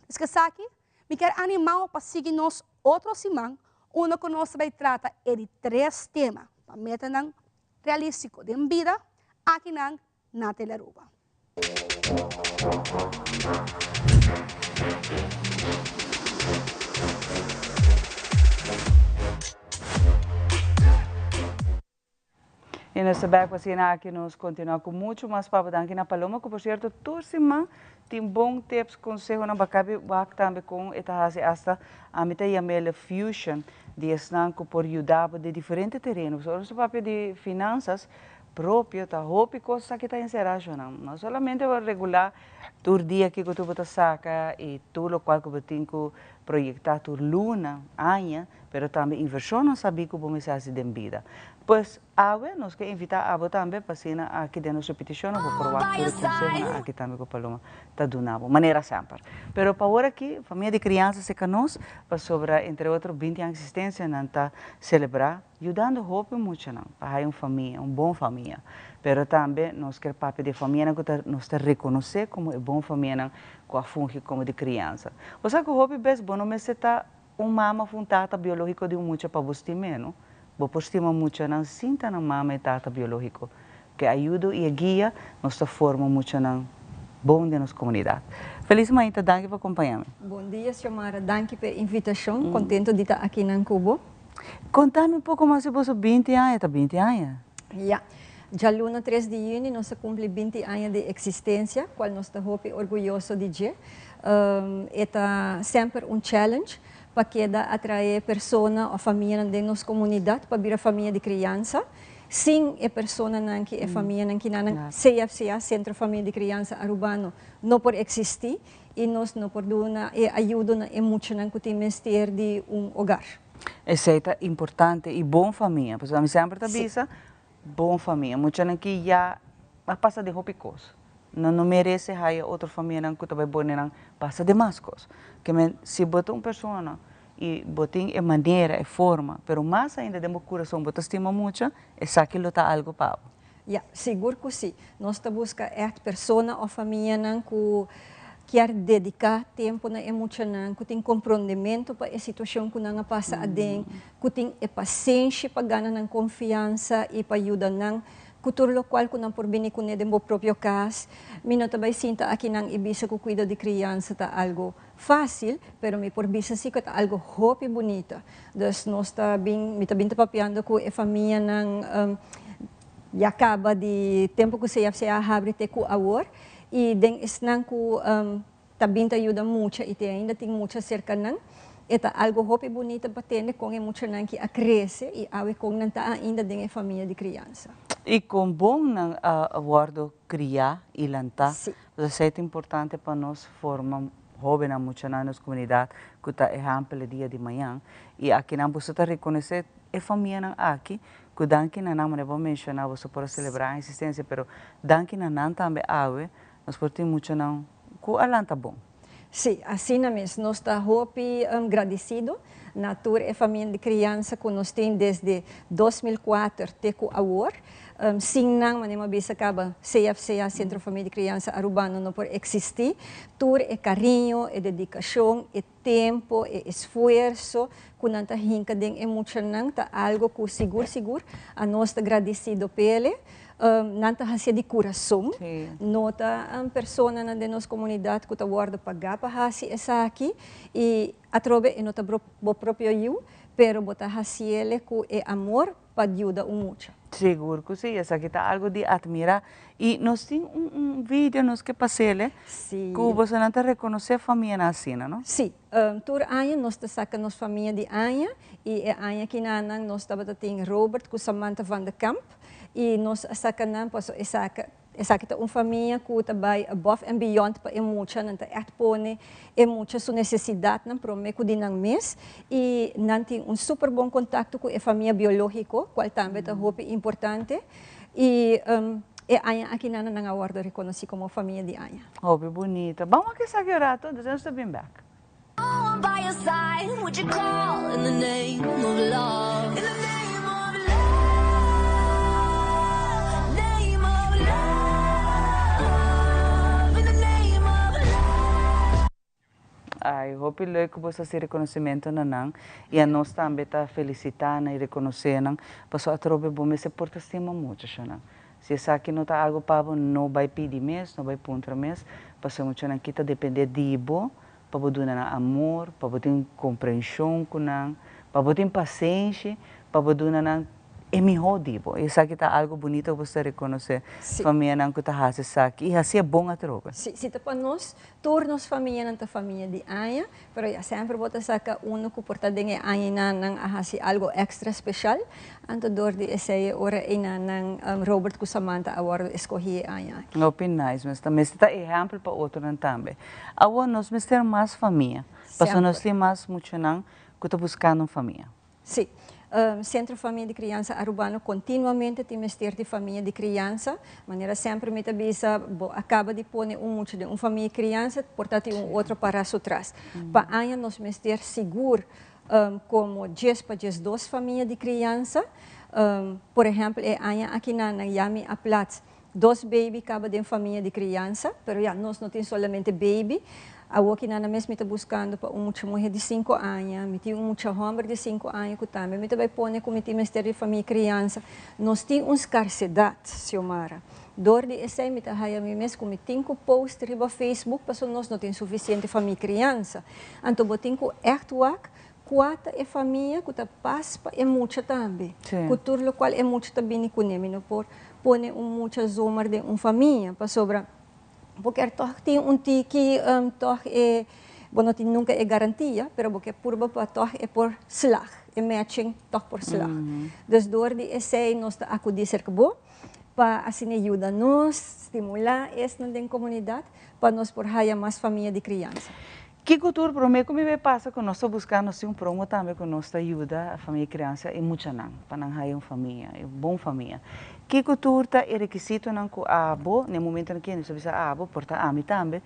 S3: Des esaki, mi kier animá bo pa sigui nos otro siman unda ku nos ta bai trata e di tres tema pa metanan realístiko den bida akinan na Telearuba.
S1: Y nos ta bek asina aki nos continua cu mucho mas papa danki na Paloma cu por cierto tur siman tin bon tips consehonan bakabi wak tambe con e ta haci hasta ami ta yamele fusion di esnan cu por yuda bo den diferente tereno pasobra ora nos ta papia di finanzas propio ta hopi cos esaki ta encera shownan no solamente bo regula tur dia kico tur bo ta saca y tur locual cu bo tin cu proyecta tur luna aña pero tambe inversionnan sabi cu bo mester haci den bida. Pues, awe nos ke invita abo tambe pa asina aki den nos repeticionnan bo por wak tur e consehonan aki tambe cu Paloma ta duna bo, manera semper. Pero pa awor aki, Famia di Crianza seca nos, pasobra entre otro binti aña existencia nan ta celebra yudando hopi muchanan pa haya un famia, un bon famia. Pero tambe nos kier papia di e famianan cu ta nos ta reconoce como e bon famianan cu a fungi como di crianza. Bo sa cu hopi bes bo no mester ta Un mama of un tata biológiko di un mucha pa bo stim'é, no? Bo por stima muchanan sin ta nan mama i tata biológiko. Ku e ayudo i e guia, nos ta forma muchanan bon den nos komunidat. Felis mainta, danki pa kompañá mi.
S4: Bon dia, Xiomara. Danki pa e invitashon. Kontento di ta akinan ku bo.
S1: Konta mi un poko mas di boso binti aña. Ta binti aña?
S4: Ya. Djaluna tres di yüni nos a kumpli binti aña di eksistensia, kual nos ta hopi orguyoso di dje. E ta semper un challenge pa keda atraé persona òf famianan den nos komunidat pa bira famia di kriansa. Sin e personanan ki e famianan kinanan CFCA, Sentro Famia di Kriansa Arubano, no por eksistí i nos no por duna e ayudo na e muchanan ku tin mester di un hogar.
S1: Esei ta importante i bon famia, pasobra mi semper ta bisa Bon famia. Muchanan ki ya a pasa den hopi kos. Nan no merese haya otro famianan ku ta bai bone nan pasa demas kos. Ke men si bo ta un persona i bo tin e manera, e forma, pero mas ainda den bo kurason bo ta stima mucha, esaki lo ta algu pa bo.
S4: Ya, sigur cu si. Nos ta busca echt persona of famianan cu kier dedica tempo na e muchanan, cu tin comprondemento pa e situacion cu nan a pasa aden, cu tin e pasenshi pa gana nan confiansa y pa yuda nan cu tur locual cu nan por bini cune den bo propio cas. Mi no ta bay sinta akinan y bisa cu cuido di criansa ta algo facil, pero mi por bisa si cu ta algo hopi bunita. Dus nos ta bin, mi ta bin ta papiando cu e famianan ya caba di tempo cu CFCA a habri te cu awor y den esnan cu ta bin ta yuda mucha y te ainda tin mucha cerca nan. E ta algo hopi bunita pa tende con e muchanan ki a crece y awe con nan ta ainda den e famia di criansa.
S1: Y con bon nan a wordo cria y lanta. Pues esey ta importante pa nos forma hobennan, muchanan den nos comunidad cu ta ehempel e dia di mañan. Y akinan boso ta reconoce e famianan aki cu danki na nan, manera bo a menciona, boso por a celebra existencia, pero danki na nan tambe awe nos por tin muchanan cu a lanta bon.
S4: Sí, asina mes. Nos ta hopi gradicido na tur e famia di criansa cu nos tin desde 2004 te cu awor. Sin nan, manera mi a bisa caba, CFCA, Centro Famia di Criansa Arubano, no por existi. Tur e cariño, e dedicacion, e tempo, e esfuerso cu nan ta hinca den e muchanan ta algo cu sigur sigur a nos ta gradicido p'ele. Nan ta hacié di curason. No ta personanan den nos comunidad cu ta wordo paga pa haci esaki y atrobe e no ta bo propio yiu, pero bo ta haciele cu e amor pa yuda un mucha.
S1: Sigur cu si, esaki ta algo di admira y nos tin un video nos ke pasele cu bosonan ta reconoce famianan asina, no?
S4: Si, tur aña nos ta saca nos famia di aña y e aña kinanan nos tabata tin Robert cu Samantha van de Kamp y nos a saca nan paso esaki Esaki ta un famia ku ta bai above and beyond pa e mucha, nan ta ègt pone e mucha su nesesidatnan promé ku di nan mes i nan tin un super bon kontakto ku e famia biológiko, kual tambe ta hopi importante i e aña aki nan nan a wòrdu rekonosí komo famia di aña.
S1: Hopi bunita. Ban wak esaki un rato, despues nos ta bin bèk. Ay, hopi leuk ku boso hasi rekonosementu na nan i anos tambe ta felisitá nan i rekonosé nan pasobra atrobe bo mester por ta stima mucha shonnan. Si esaki no ta algu pa bo, no bai pidi mes, no bai puntra mes, pasobra muchanan ki ta dependé di bo pa bo duna nan amor, pa bo tin komprenshon ku nan, pa bo tin pasenshi, pa bo duna nan e mihó di bo. I esaki ta algu bunito ku bo ta rekonosé, famianan ku ta hasi esaki i hasié bon atrobe.
S4: Sí, si ta pa nos, tur nos famianan ta famia di aña, pero ya semper bo ta saka unu ku por ta den e añanan nan a hasi algu èkstra speshal, anto dor di esei e ora einan nan Robert ku Samantha a wòrdu eskohí e aña aki.
S1: Hopi nice, mester mester ta ehèmpel pa otronan tambe. Awor nos mester mas famia, pasobra nos tin mas muchanan ku ta buskando un famia.
S4: Sí. Centro Famia di Crianza Arubano continuamente tin mester di famia di crianza. Manera semper mi ta bisa, bo a caba di pone un mucha den un famia di crianza, por ta tin un otro para su tras. Pa aña nos mester sigur como djes pa 12 famia di crianza. Por ehempel e aña akinan nan ya mi a plats Dos baby caba den famia di criansa, pero ya, nos no tin solamente baby. Awo ki nana mes mi ta buscando pa un mucha muhe di cinco aña, mi tin un mucha homber di cinco aña cu tambe mi ta bay pone cu mi tin mester di famia criansa. Nos tin un scarcedad, Xiomara. Door di esey mi ta haya mi mes cu mi tin cu post riba Facebook pasobra nos no tin suficiente famia criansa. Anto bo tin cu echt wak Kua ta e famia ku ta pas pa e mucha tambe? Ku tur lokual e mucha ta bini kuné. Mi no por pone un mucha zomaar den un famia, pasobra bo kier tòg tin un tiki tòg e, bo no tin nunka e garantia, pero bo ke purba pa tòg e por slag, e matching tòg por slag. Dus dor di esei nos ta akudí serka bo pa asina yuda nos stimulá esnan den komunidat pa nos por haya mas famia di kriansa.
S1: Kiko tur prome ku mi bay pasa ku nos ta buska nos tin un promo tambe ku nos ta yuda famia kriansa i muchanan pa nan haya un famia un bon famia. Kiko tur ta e rekisitonan ku abo na e momentonan kende nos ta bisa abo por ta ami tambe.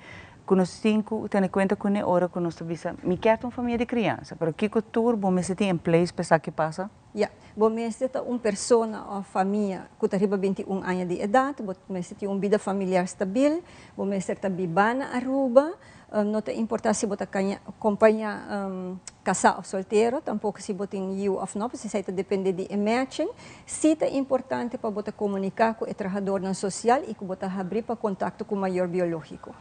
S1: Ku nos tin ku tene kuenta kuné ora ku nos ta bisa, Mi kier ta un famia di kriansa, pero kiko tur bo mester tin en place pa esaki pasa?
S4: Ya. Bo mester ta un persona òf famia ku ta riba 21 aña di edat, bo mester tin un bida familiar stabil, bo mester ta bibá na Aruba, no ta importá si bo ta kompañá kasá òf soltero, tampoko si bo tin yiu òf no, pasobra esei ta dependé di e matching. Sí ta importante pa bo ta komuniká ku e trahadornan sosial i ku bo ta habrí pa kontakto ku mayor biológiko.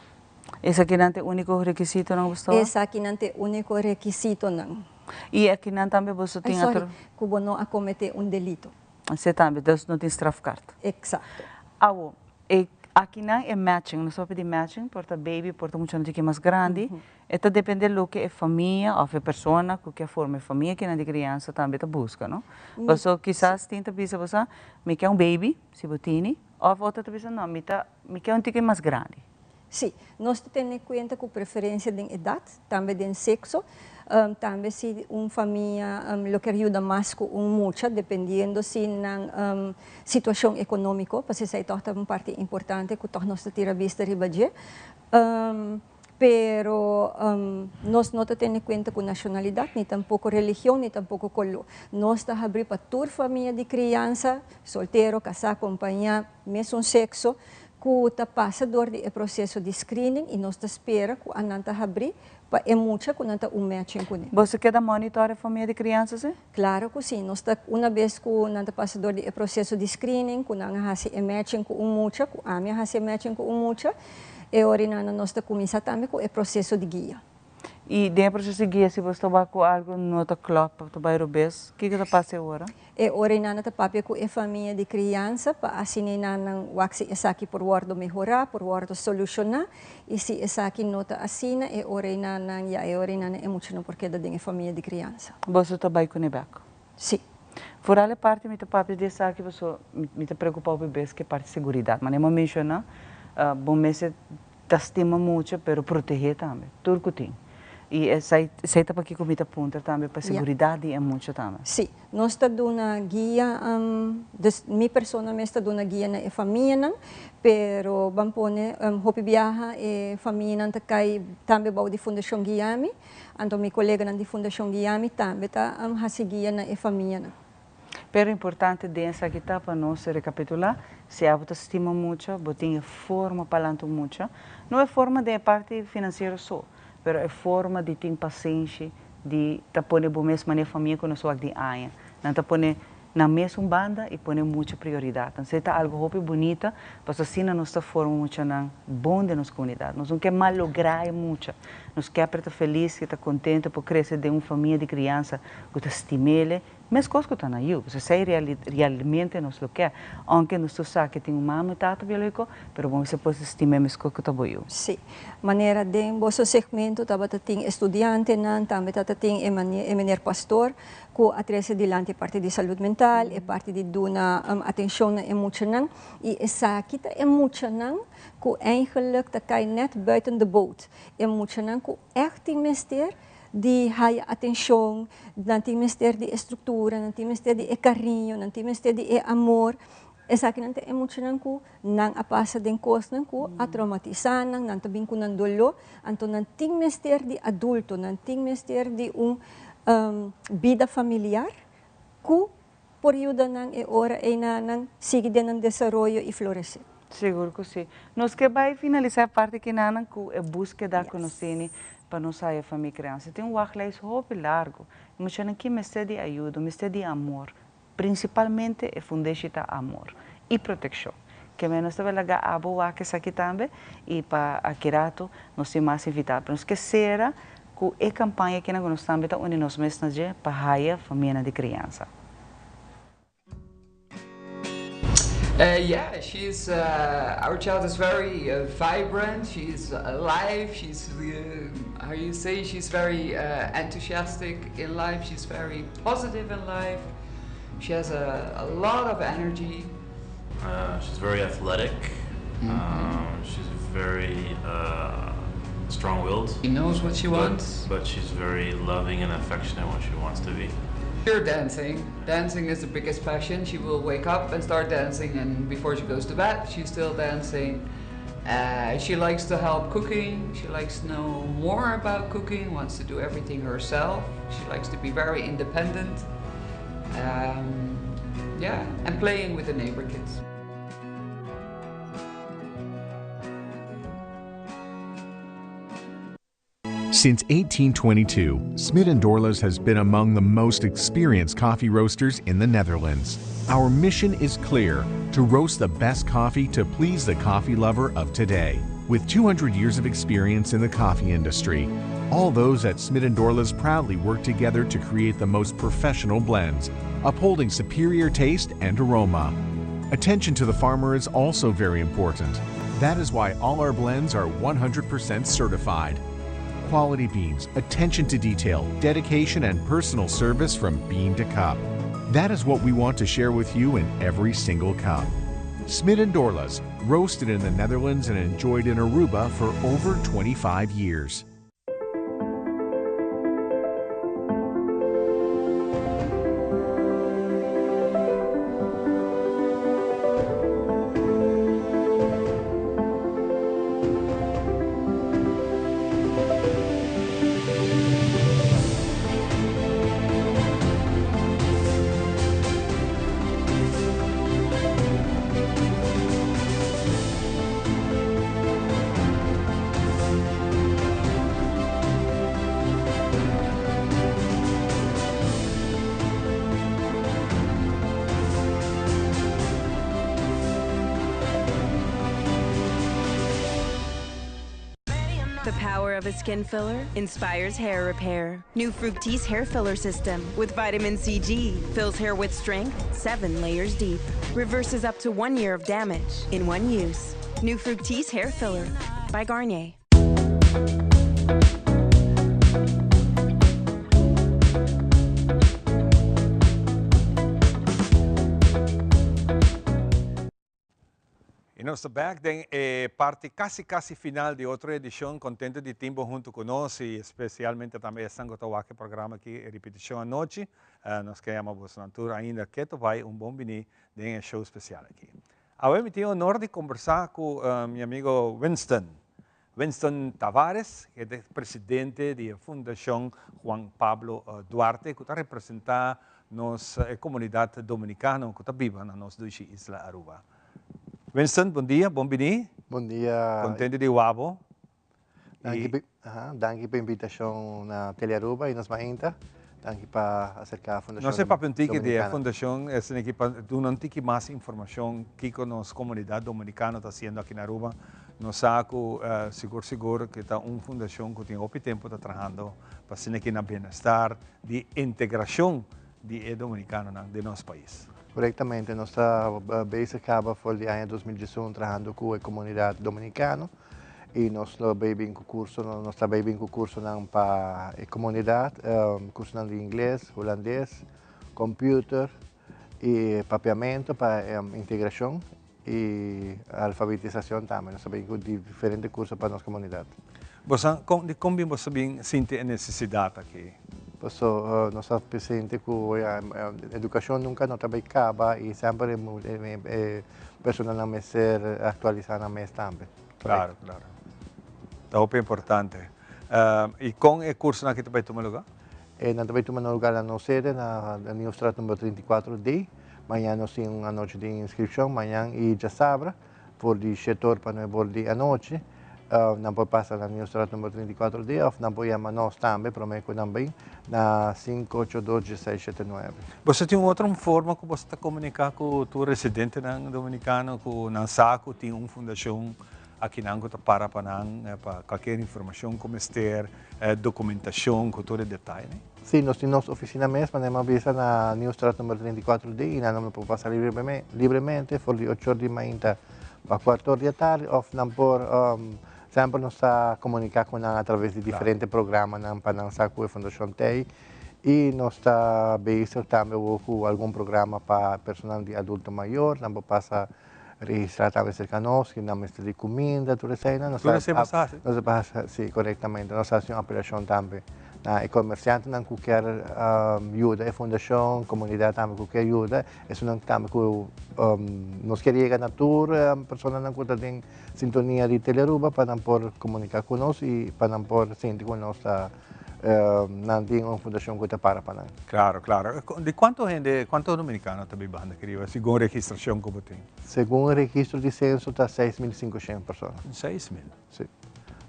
S1: Esakinan ta e úniko rekisitonan ku bo sta wak?
S4: Esakinan ta e úniko rekisitonan.
S1: I akinan tambe boso tin
S4: atro. Sorry, ku bo no a kometé un delito.
S1: Esei tambe, dus no tin strafkaart.
S4: Eksakto.
S1: Awo, e akinan e matching, nos papia di matching, por ta baby, por ta muchanan tiki mas grandi, e ta depende loke e famia òf e persona ku ke forma e famia kinan di kriansa tambe ta buska, no? Paso kisas tin ta bisa bo sa, mi ke un baby, si bo tini, òf otro ta bisa no, mi ta, mi ke un tiki mas grandi.
S4: Sí, nos ta tene kuenta ku preferensia den edat, tambe den sekso. Tambe si un famia lo kier yuda mas ku un mucha, dependiendo si nan situashon ekonómiko, pasobra esei tòg ta un parti importante ku tòg nos ta tira bista riba dje. Pero nos no ta tene kuenta ku nashonalidat, ni tampoko religion, ni tampoko koló. Nos ta habrí pa tur famia di kriansa, soltero, kasá, kompañá, mesun sekso, ku ta pasa dor di e proseso di screening i nos ta spera ku anan ta habrí pa e mucha ku nan ta un matching kuné.
S1: Boso keda monitor e famia di kriansa si?
S4: Klaro ku si. Nos ta una bes ku nan ta pasa dor di e proseso di screening ku nan a hasi e matching ku un mucha, ku ami a hasi e matching ku un mucha, e ora nan nos ta kuminsá tambe ku e proseso di guia.
S1: I den e proseso di guia si bo sta wak ku algu no ta klòp òf ta bai robes, kiko ta pasa e ora?
S4: E ora ei nan ta papia ku e famia di kriansa pa asina ei nan wak si esaki por wòrdu mehorá, por wòrdu solushoná, i si esaki no ta asina, e ora ei nan ya e ora ei nan e mucha no por keda den e famia di kriansa.
S1: Boso ta bai kuné bèk?
S4: Sí.
S1: Foral e parti mi ta papia di esaki pasobra mi ta preokupá hopi bes ku e parti seguridat. Manera mi a menshoná, bo mester Ta stima mucha pero protehé tambe, tur ku tin. I esei esei ta pakiko mi ta puntra tambe pa seguridat di e mucha tambe.
S4: Sí, nos ta duna guia, dus mi persona mes ta duna guia na e famianan, pero ban pone hopi biaha e famianan ta kai tambe bou di Fundashon Guiami, anto mi koleganan di Fundashon Guiami tambe ta hasi guia na e famianan.
S1: Pero importante den esaki ta pa nos recapitula, si abo ta stima mucha, bo tin e forma pa lanta un mucha, no e forma den e parti financiero so, pero e forma di tin pasenshi, di ta pone bo mes manera famia cu nos wak di aña. Nan ta pone nan mes un banda y pone mucha prioridad. Entonces ta algo hopi bunita, pasobra asina nos ta forma muchanan bon den nos comunidad. Nos no ke malogra e mucha, nos ke pa e ta feliz, ke ta contento por crece den un famia di criansa cu ta stimele, Meskos ku ta na yu, pasobra esei realmente nos lo ke. Ounke nos tur sa ke tin un mama i tata biológiko, pero bo mester por stim'é meskos ku ta bo yu.
S4: Sí. Manera den boso segmento tabata tin e studiantenan, tambe tabata tin e e meneer pastor ku a trese dilanti e parti di salud mental, e parti di duna atenshon na e muchanan. I esaki ta e muchanan ku eigenlijk ta kai nèt buiten de boot. E muchanan ku ègt tin mester di haya atencion, nan tin mester di e structura, nan tin mester di e cariño, nan tin mester di e amor. Esakinan ta e muchanan cu nan a pasa den cosnan cu a traumatisa nan, nan ta bin cu nan dolor, anto nan tin mester di adulto, nan tin mester di un bida familiar cu por yuda nan e ora ei na nan sigui den nan desaroyo y florece.
S1: Sigur cu si. Nos ke bay finalisa e parti kinanan cu e buskeda cu nos tene pa nos haya famia criansa. Tin un wachtlijst hopi largo. E muchanan ki mester di ayudo, mester di amor. Principalmente e fundeshi ta amor y proteccion. Ke men nos ta bay laga abo wak esaki tambe y pa aki rato nos tin mas invitado. Pero nos ke cera Ku e kampaña kina ku nos tambe ta uni nos mes na dje pa haya famianan di kriansa.
S6: Yeah, she's our child is very vibrant, she's alive, she's how you say, she's very enthusiastic in life, she's very positive in life, she has a, a lot of energy.
S7: She's very athletic. Mm -hmm. She's very uh, strong-willed.
S6: She knows what she wants.
S7: But she's very loving and affectionate when she wants to be.
S6: Pure dancing. Dancing is the biggest passion. She will wake up and start dancing, and before she goes to bed, she's still dancing. Uh, she likes to help cooking. She likes to know more about cooking, wants to do everything herself. She likes to be very independent. Um, yeah, and playing with the neighbor kids.
S8: Since 1822, Smit & Dorlas has been among the most experienced coffee roasters in the Netherlands. Our mission is clear, to roast the best coffee to please the coffee lover of today. With 200 years of experience in the coffee industry, all those at Smit & Dorlas proudly work together to create the most professional blends, upholding superior taste and aroma. Attention to the farmer is also very important. That is why all our blends are 100% certified. Quality beans, attention to detail, dedication and personal service from bean to cup. That is what we want to share with you in every single cup. Smit & Dorlas, roasted in the Netherlands and enjoyed in Aruba for over 25 years.
S18: The power of a skin filler inspires hair repair. New Fructis hair filler system with vitamin CG fills hair with strength seven layers deep. Reverses up to one year of damage in one use. New Fructis hair filler by Garnier.
S2: Y nos ta back den e parti casi casi final di otro edicion. Contento di tin bo hunto cu nos y especialmente tambe esnan cu ta wak e programa aki e ripeticion anochi. Nos ke yama bosonan tur ainda keto bay un bon bini den e show special aki. Awe mi tin honor di combersa cu mi amigo Winston. Winston Tavares, e ta presidente di e Fundacion Juan Pablo Duarte cu ta representa nos e comunidad Dominicano cu ta biba na nos dushi isla Aruba. Winston, bon dia, bon bini.
S10: Bon dia.
S2: Contento di wak bo.
S10: Danki, danki pa invitacion na Telearuba y nos mainta. Danki pa acerca Fundacion
S2: Nos e papia un tiki di e fundacion esaki pa duna un tiki mas informacion kico nos comunidad Dominicano ta haciendo aki na Aruba. Nos sa cu sigur sigur cu ta un fundacion cu tin hopi tempo ta trahando pa asina aki na bienestar di integracion di e Dominicanonan den nos pais.
S10: Corectamente, nos ta bezig caba for di aña 2011 trahando cu e comunidad Dominicano. Y nos lo bay bin cu curso, nos ta bay bin cu cursonan pa e comunidad, cursonan di ingles, hulandes, computer y papiamento pa integracion y alfabetisacion tambe. Nos ta bay cu diferente curso pa nos comunidad.
S2: Boso, con, di con bin boso bin sinti e necesidad aki?
S10: Paso nos ta sinti cu educacion nunca no ta bay caba y semper e personanan mester actualisa nan mes tambe.
S2: Claro, claro. Ta hopi importante. Y con e cursonan aki ta bay tuma lugar?
S10: E nan ta bay tuma lugar na nos sede na Nieuwstraat number 34D. Mañan nos tin un anochi di inscripcion, mañan y djasabra, for di 7 or pa 9 or di anochi. Nan por pasa na Nieuwstraat number 34D of nan por yama nos tambe, prome cu nan bin, na 582 1679.
S2: Boso tin un otro forma cu boso ta comunica cu tur residentenan dominicano cu nan sa cu tin un fundacion akinan cu ta para pa nan, pa cualkier informacion cu mester, documentacion cu tur e detaye?
S10: Si, nos tin nos oficina mes, manera mi a bisa na Nieuwstraat number 34D y nan por pasa libremente for di 8 or di mainta pa 4 or di atardi of nan por semper nos ta comunica cu nan a traves di diferente programanan pa nan sa cu e fundacion t'ey y nos ta bezig tambe cu algun programa pa personal di adulto mayor, nan por pasa registra tambe cerca nos, cu nan mester di cuminda, tur esey nan.
S2: Tur esey bo sa haci?
S10: Nos ta haci, si, corectamente. Nos ta haci un apelacion tambe. Na e comerciantenan cu kier yuda e fundacion, comunidad tambe cu kier yuda, esunnan tambe cu nos kier yega na tur personanan cu ta den sintonia di Telearuba pa nan por comunica cu nos y pa nan por sinti cu nos ta nan tin un fundacion cu ta para pa nan.
S2: Claro, claro. Di cuanto hende, cuanto dominicano ta bibando aki riba, segun registracion cu bo tin?
S10: Segun registro di censo ta 6500 persona.
S2: 6000?
S10: Si.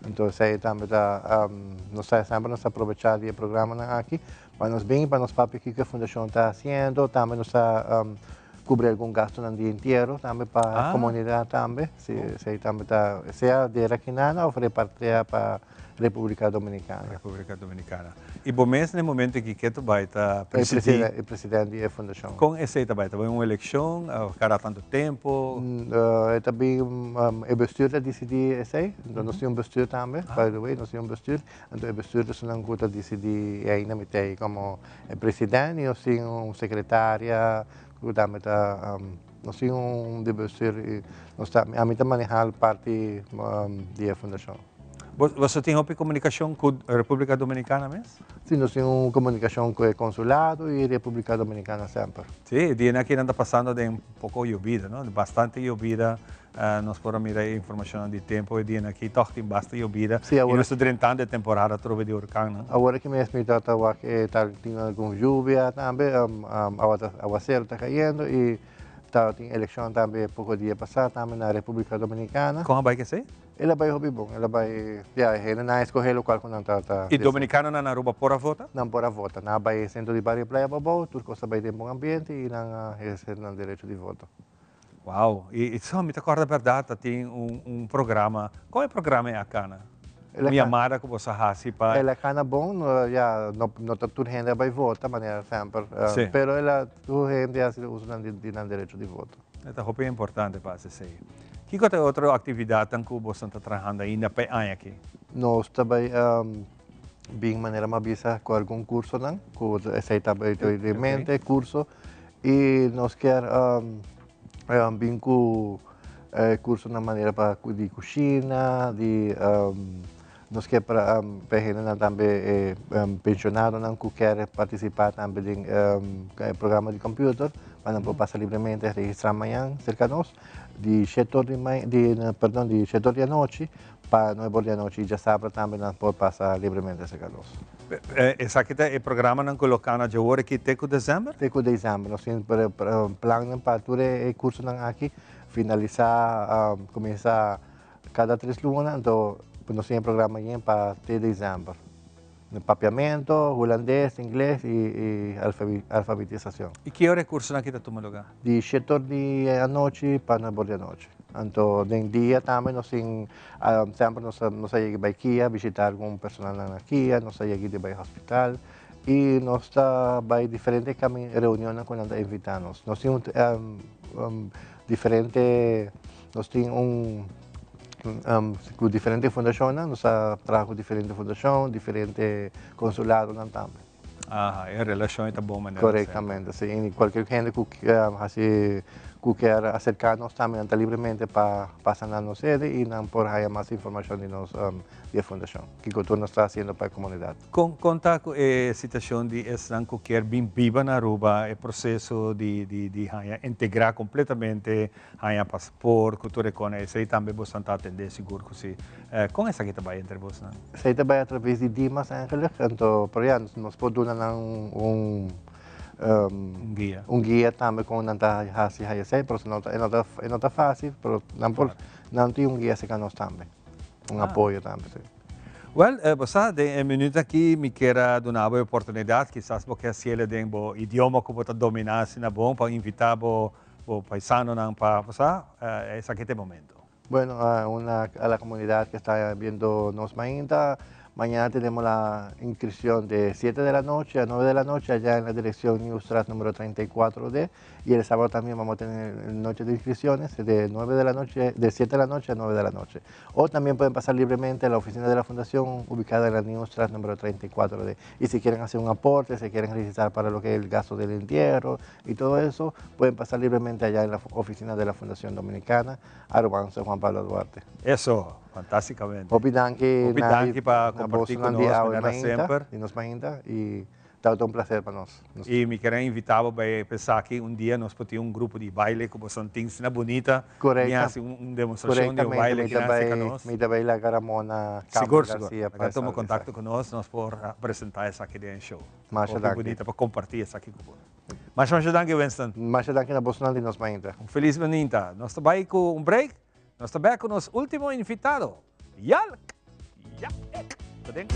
S10: Entonces esey tambe ta, nos ta semper nos ta aprovecha di e programanan aki pa nos bin, pa nos papia kico e fundacion ta haciendo, tambe nos ta cubri algun gastonan di entiero tambe pa comunidad tambe, si esey tambe ta sea di Rakinana of repartia pa Republica Dominicana.
S2: Republica Dominicana. Y bo mes na e momento aki ke ta bay ta presidi?
S10: E presidente di e fundacion.
S2: Con esey ta bay? Ta bay un eleccion cada tanto tempo?
S10: E ta bin, e bestuur ta dicidi esey. Enton nos tin un bestuur tambe, by the way, nos tin un bestuur. Enton e bestuur ta esunnan cu ta dicidi y ainda mi ta ey como e president y nos tin un secretaria cu tambe ta, nos tin un di bestuur y nos ta, ami ta maneha parti di e fundacion.
S2: Boso tin hopi komunikashon ku Repúblika Dominikana mes?
S10: Sí, nos tin un komunikashon ku e konsulado i Repúblika Dominikana semper.
S2: Sí, e dianan aki nan ta pasando den poko yobida, no? Bastante yobida, nos por a mira e informashonnan di tempu e dianan aki tòg tin basta yobida.
S10: Sí, awor.
S2: I nos ta drentando e temporada atrobe di orkannan.
S10: Awor aki mes mi ta wak e ta tin algun yubia tambe, awa ta awaseru ta kayendo i tabatin elekshon tambe poko dia pasá tambe na Repúblika Dominikana.
S2: Kon a bai kesei?
S10: El a bai hopi bon, el a bai, ya, e hendenan a escoge locual cu nan ta ta.
S2: E dominicanonan na Aruba por a vota?
S10: Nan por a vota. Nan a bai e centro di bario Playa Pabou, tur cos a bai den bon ambiente y nan a eherce nan derecho di voto.
S2: Wow, y so mi ta corda berdad ta tin un un programa, con e programa e a cana? Un yamada cu boso a haci pa.
S10: El a cana bon, ya, no no ta tur hende a bai vota manera semper, pero el a tur hende a haci uso di nan derecho di voto.
S2: E ta hopi importante pa haci esey. Kiko ta e otro actividadnan cu boso ta trahando ainda pa e aña aki?
S10: Nos ta bay bin manera mi a bisa cu algun cursonan cu esey ta bay di mente, curso, y nos kier bin cu cursonan manera pa di cushina, di Nos ke pa e hendenan tambe e pensionadonan ku kier partisipá tambe den e programa di computer pa nan por pasa libremente registrá mañan serka nos di shete or di di perdon di shete or di anochi pa nuebe or di anochi i djasabra tambe nan por pasa libremente serka nos.
S2: Esaki ta e programanan ku lo kana djawor aki te ku desèmber?
S10: Te ku desèmber. Nos tin plannan pa tur e kursonan aki finalisá kuminsá Cada tres luna anto nos tin e programa yen pa te december. Papiamento, hulandes, ingles y alfabetisacion.
S2: Y ki ora e cursonan aki ta tuma lugar?
S10: Di shete or di anochi pa nuebe or di anochi. Anto den dia tambe nos tin, semper nos a yega bay kia bishita algun personanan na kia, nos a yega di bay hospital y nos ta bay diferente reunionnan cu nan ta invita nos. Nos tin un diferente. Nos tin un ku diferente fundashonnan, nos a traha ku diferente fundashon, diferente konsuladonan tambe.
S2: Aha, e relashon ei ta bon manera.
S10: Korektamente, si. I kualke hende ku hasi, ku kier aserká nos tambe nan ta libremente pa pasa na nos sede i nan por haña mas informashon di nos, di e fundashon, kiko tur nos ta hasiendo pa e komunidat.
S2: Kon kon ta ku e situashon di esnan ku kier bin biba na Aruba, e proseso di di di haña integrá kompletamente Haña paspoort ku tur e kona esei tambe bosnan ta atendé sigur ku si. Kon esaki ta bai entre bosnan?
S10: Esei ta bai atraves di Dimas eigenlijk, anto pero ya nos por duna nan un
S2: Un guia.
S10: Un guia tambe kon nan ta hasi haña esei, pero no ta e no ta e no ta fásil, pero nan por nan tin un guia serka nos tambe, un apoyo tambe si.
S2: Wèl, bo sa, den e minüt aki mi kier a duna bo e oportunidat, kisas bo ke hasiel den bo idioma ku bo ta dominá asina bon, pa invitá bo Bo paisanonan pa pasa, esaki ta e momento.
S10: Bueno, a una a la comunidad que está viendo nos mainta, mañana tenemos la inscripción de 7 de la noche a 9 de la noche allá en la dirección Nieuwstraat número 34D y el sábado también vamos a tener noche de inscripciones de 9 de la noche, de 7 de la noche a 9 de la noche. O también pueden pasar libremente a la oficina de la fundación ubicada en la Nieuwstraat número 34D. Y si quieren hacer un aporte, si quieren registrar para lo que es el gasto del entierro y todo eso, pueden pasar libremente allá en la oficina de la Fundación Dominicana, Aruban, San Juan Pablo Duarte.
S2: Eso. Fantasticamente.
S10: Hopi danki
S2: Hopi
S10: na
S2: danki pa
S10: na
S2: comparti
S10: bosonan
S2: cu
S10: di
S2: nos
S10: awe
S2: manera
S10: mainta,
S2: semper.
S10: di nos mainta y tabata un placer pa nos. Nos.
S2: Y mi kere invita bo bay pensa aki un dia nos por tin un grupo di baile cu bosonan tin asina bunita. Mi
S10: Correcta.
S2: haci un demostracion di un
S10: Correctamente,
S2: baile
S10: mi
S2: ki
S10: ta
S2: nan haci
S10: bay
S2: ca nos.
S10: mi ta bay laga Ramona Campo
S2: Sigur, sigur.
S10: Garcia pa
S2: Laga tuma
S10: esaki.
S2: contacto cu nos, nos por presenta esaki den e show.
S10: Masha
S2: Hopi
S10: danki.
S2: bunita pa comparti esaki cu bo. Masha masha danki Winston.
S10: Masha danki na bosonan di nos mainta.
S2: Un felis mainta. Nos ta bay cu un break. Nos ta bek cu nos ultimo invitado, Yalk! Yaek! Ta den.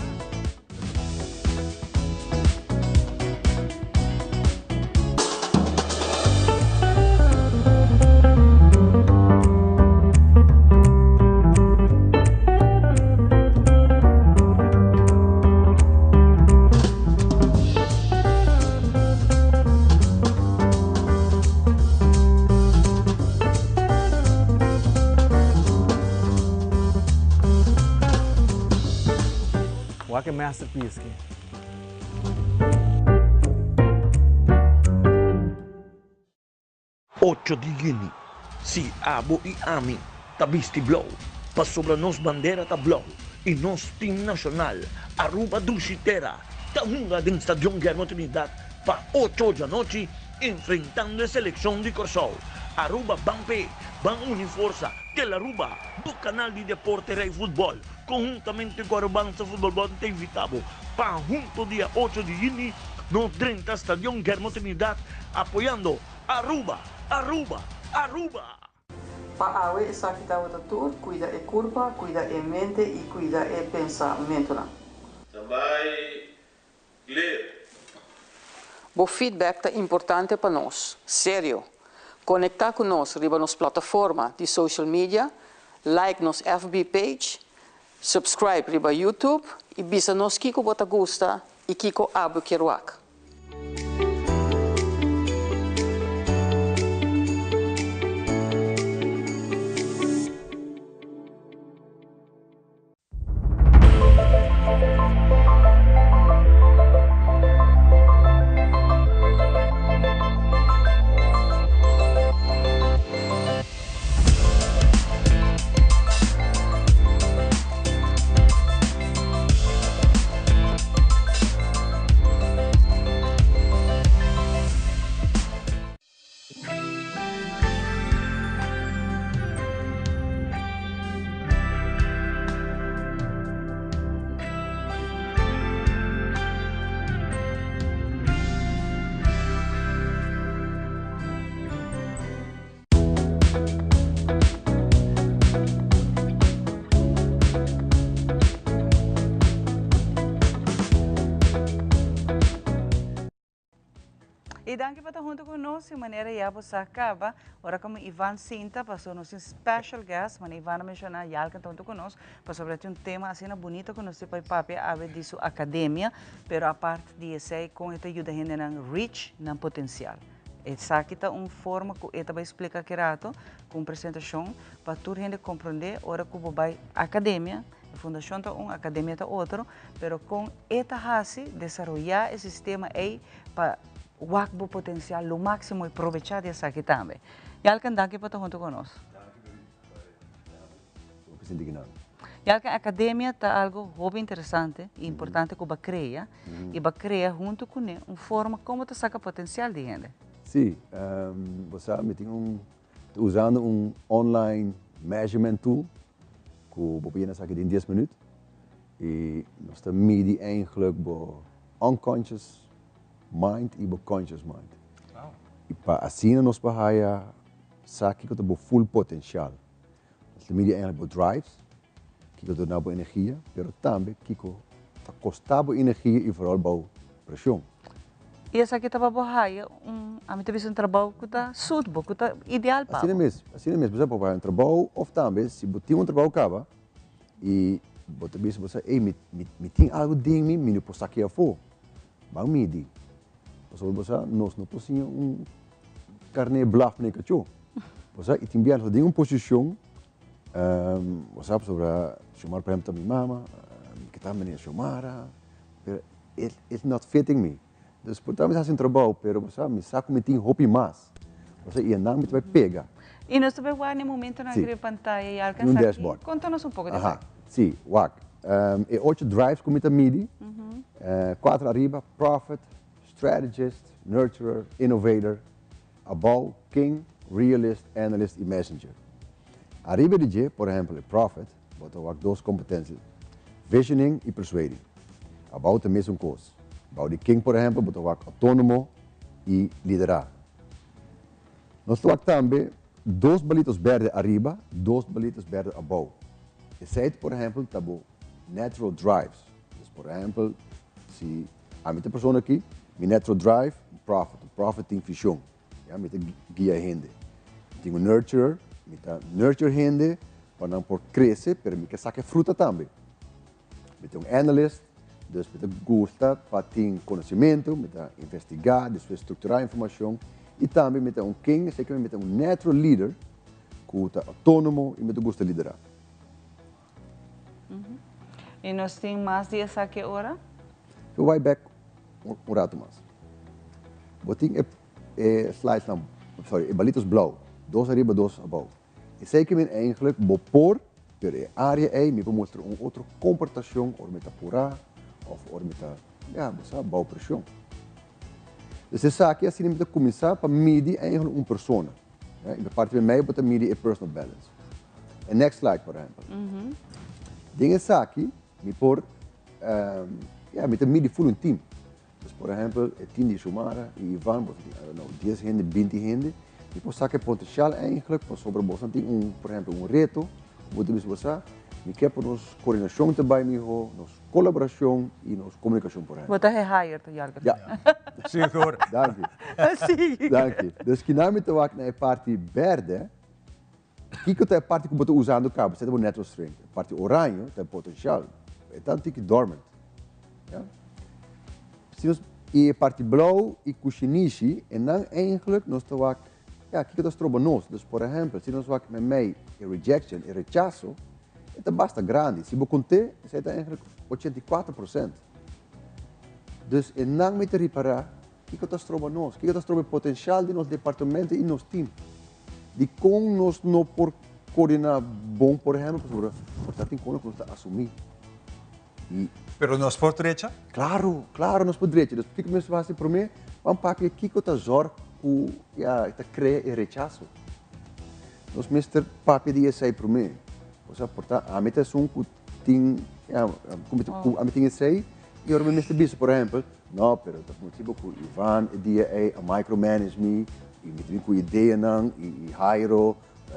S9: Wak e masterpiece ki.
S12: Ocho di yüni, Si abo i ami ta bisti blou, pasobra nos bandera ta blou i nos tim nashonal Aruba Dushi Tera ta hunga den Stadion Guillermo Trinidad pa ocho djanochi enfrentando e selekshon di Kòrsou. Aruba ban p'e, ban uni forsa, Telaruba, bo kanal di deporte Rei Futbòl, konhuntamente ku Arubansa Futbòl Bònd ta invitá bo pa hunto dia ocho di yüni nos drenta Stadion Guillermo Trinidad apoyando Aruba! Aruba! Aruba!
S23: Pa awe esaki tabata tur, cuida e curpa, cuida e mente y cuida e pensamentonan.
S7: Standby, clear.
S23: Bo feedback ta importante pa nos. Serio! Conecta cu nos riba nos plataforma di social media, like nos FB page, subscribe riba YouTube y bisa nos kico bo ta gusta y kico abo kier wak.
S1: Y danki pa ta hunto cu nos y manera ya bo sa caba, ora como Ivan sinta paso nos tin special guest, manera Ivan a menciona Yalka ta hunto cu nos, pasobra tin un tema asina bunito cu nos tin pa papia awe di su academia, pero apart di esey con e ta yuda hendenan reach nan potencial. Esaki ta un forma ku e ta bai splika ki rato ku un presentashon pa tur hende komprondé ora ku bo bai akademia, e fundashon ta un, akademia ta otro, pero kon e ta hasi desaroyá e sistema ei pa wak bo potensial lo máksimo i probechá di esaki tambe. Yalken danki pa ta huntu ku nos. Yalken akademia ta algo hopi interesante i importante ku bo a krea i bo a krea huntu kuné un forma komo ta saka potensial di hende.
S24: Sí, bo sa mi tin un ta usando un online measurement tool ku bo por yena esaki den dies minuut i nos ta midi eigenlijk bo unconscious mind i bo conscious mind. I pa asina nos por haya sa kiko ta bo full potencial. Nos ta midi eigenlijk bo drives, kiko ta duna bo energia, pero tambe kiko ta kosta bo energia i vooral bou preshon.
S1: I esaki ta pa bo haya un, ami ta bisa un trabou ku ta suit bo, ku ta ideal pa bo.
S24: Asina mes, asina mes. Bo sa por haya un trabou of tambe si bo tin un trabou kaba i bo ta bisa bo sa, ey mi mi tin algu den mi, mi no por saki afó. Ban midi. Pasobra bo sa nos no por siña un karné blaf manera kachó. Bo sa i tin biaha nos ta den un posishon, bo sa pasobra Xiomara por ehempel ta mi mama, mi ke ta manera Xiomara, pero it it's not fitting me. Dus por ta mi ta hasi un trabou pero bo sa mi sa ku mi tin hopi mas. Bo sa i anan mi ta bai pega.
S1: I nos ta bay wak na e momentonan aki riba pantaya i
S24: Un
S1: alkansa aki.
S24: dashboard.
S1: Konta nos un poko di
S24: Aha,
S1: esaki.
S24: si, wak. E ocho drives ku mi ta midi, kuater ariba, prophet, strategist, nurturer, innovator, abou, king, realist, analyst i messenger. Ariba di dje, por ehempel e prophet, bo ta wak dos kompetensia, visioning i persuading. Abou ta mesun kos. Bou di king, por ehempel, bo ta wak outónomo i liderá. Nos ta wak tambe dos balitos berde ariba, dos balitos berde abou. Esei por ehempel ta bo natural drives. Dus por ehempel si ami ta e persona aki, mi natural drive, un prophet. Un prophet tin vision, ya, mi ta guia hende. Mi tin un nurturer, mi ta nurture hende pa nan por crece, pero mi ke saca e fruta tambe. Mi ta un analyst, dus mi ta gusta pa tin conocimento, mi ta investiga, despues structura informacion y tambe mi ta un king, esey ke mi ta un natural leader cu ta autonomo y mi ta gusta lidera.
S1: Y nos tin mas di esaki ora?
S24: Yo bay bek un rato mas. Bo tin e e slides nan, sorry, e balitos blauw, dos ariba, dos abou. Esey ke men eigenlijk bo por, pero e area ey mi por mustra un otro comportacion ora mi ta pura of ora mi ta, ya, bo sa, bou presion. Dus esaki asina mi ta cuminsa pa midi eigenlijk un persona. Ya, y pa parti bij mij bo ta midi e personal balance. E next slide, por ehempel. Den esaki mi por, ya, mi ta midi full un team. Dus por ehempel e team di Xiomara y Ivan, boso tin, I don't know, dies hende, binti hende, mi por saca e potencial eigenlijk pasobra boso tin un, por ehempel, un reto cu bo ta bisa bo sa, mi kier pa nos coordinacion ta bay miho, nos colaboracion y nos comunicacion por ehempel.
S1: Bo ta gehired to Jargen.
S24: Ja.
S2: Sigur.
S24: Danki.
S1: Sigui.
S24: Danki. Dus kina mi ta wak na e parti berde, kiko ta e parti cu bo ta usando caba? Esei ta bo natural strength. E parti oraño ta e potencial. E ta un tiki dormant. Ja. Si nos, y e parti blauw y cushinishi, e nan eigenlijk nos ta wak, ja, kiko ta stroba nos? Dus por ehempel, si nos wak memey e rejection, e rechaso, e ta basta grandi. Si bo conté, esei ta eigenlijk 84%. Dus e nan mi ta ripara kiko ta stroba nos, kiko ta stroba e potencial di nos departamento y nos team. Dikon nos no por coordina bon, por ehempel, pasobra por ta tin kono ku nos ta asumi.
S2: Y Pero nos por drecha?
S24: Claro, claro nos por drecha. Dus kiko mester hasi prome? Ban papia kiko ta zorg ku ya ta krea e rechaso. Nos mester papia di esei prome. Osea por ta ami ta esun ku tin ya ku mi ku ami tin esei y ora mi mester bisa por ehempel no pero ta motibo ku Ivan e dia ei a micromanage mi y mi ta bin ku ideanan y Jairo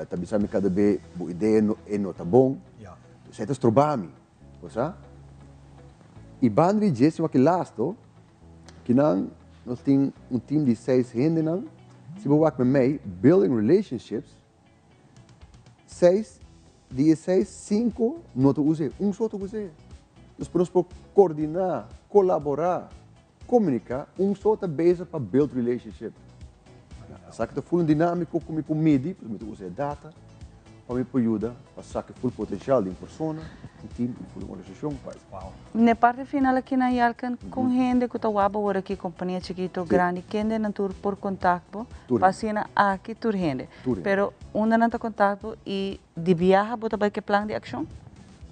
S24: ta bisa mi kada be bo idea e no ta bon. Dus esei ta stroba mi. Bo sa? Y banda di dje, si wak e lasto, kinan nos tin un team di seis hendenan, si bo wak memey, building relationships, seis di e seis, cinco no ta us'e, un so ta us'e. Dus pa nos por coordina, colabora, comunica, un so ta bezig pa build relationship. Esaki ta full un dinamico cu mi por midi, pasobra mi ta usa e data pa mi por yuda pa saca e full potencial di un persona, un team y full un organisacion.
S1: Na e parti final aki na Yalken, con hende cu ta wak awor aki, compania chikito, grandi, kende nan tur por contact bo? Pa asina aki tur hende. Pero unda nan ta contact bo y di biaha bo ta bay cu e plan di accion?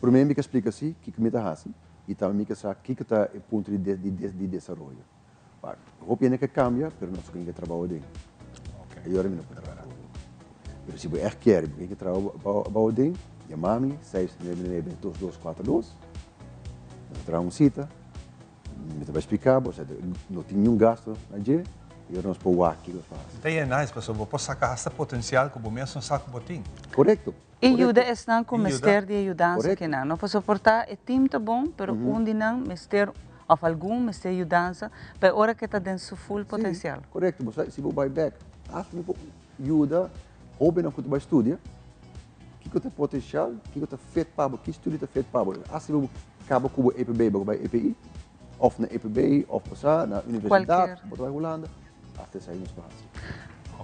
S24: Prome mi ke splica si kico mi ta haci y tambe mi ke sa kico ta e punto di desaroyo. Pa hopi hende ke cambia pero nos tin ke trabaho aden. E ora mi no por traha cu bo. Pero si bo echt kier y bo ke traha abao aden, yama mi 699 2242. Nos ta traha un cita, mi ta bay splica bo, no tin niun gasto na dje y ora nos por wak kico nos por haci.
S2: Ta e nice pasobra bo por saca hasta potencial cu bo mes no sa cu bo tin.
S24: Correcto.
S1: I yuda esnan ku mester di e yudansa ki nan no por soportá. E tim ta bon, pero un di nan mester òf algun mester yudansa pa e ora ku e ta den su full potensial.
S24: Sí, korekto. Bo sa, si bo bai bèk, asta mi por yuda hóbennan ku ta bai studia, kiko ta e potensial, kiko ta fit pa bo, ki studio ta fit pa bo. Asta si bo kaba ku bo EPB, bo bai EPI, òf na EPB, òf bo sa, na universidat, bo ta bai Hulanda, asta esei nos por hasi.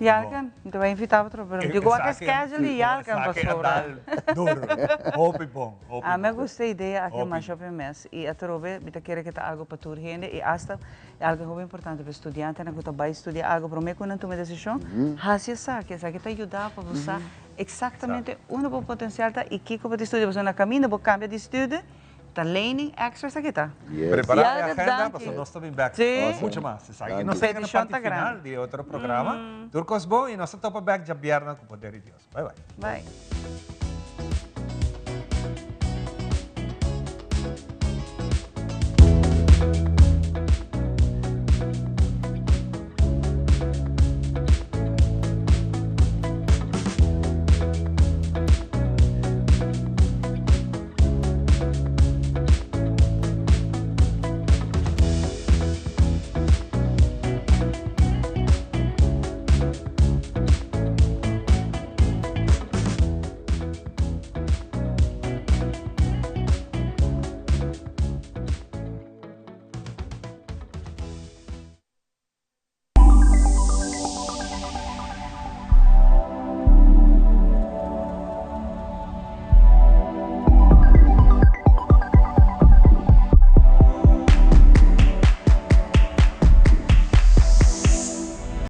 S1: Yalken, mi ta bai invita bo otro, pero mi dico wak e schedule di Yalken pasobra.
S2: Duro. Hopi bon, hopi
S1: bon. A mi gusta e idea aki masha hopi mes y atrobe mi ta kere ke ta algo pa tur hende y hasta e algo hopi importante pa e studiantenan ku ta bai studia algo prome ku nan tuma e desishon, hasi esaki, esaki ta yuda pa bo sa exactamente unda bo potencial ta y kiko bo ta studia pasobra na kaminda bo kambia di studio. Ta lening extra esaki ta.
S2: Yes. Prepara e agenda pasobra nos ta bin bek mucho mas. Esaki nos ta yega na parti final di e otro programa. Tur kos bon y nos ta topa bek djabièrnè ku poder di Dios. Bye bye.
S1: Bye.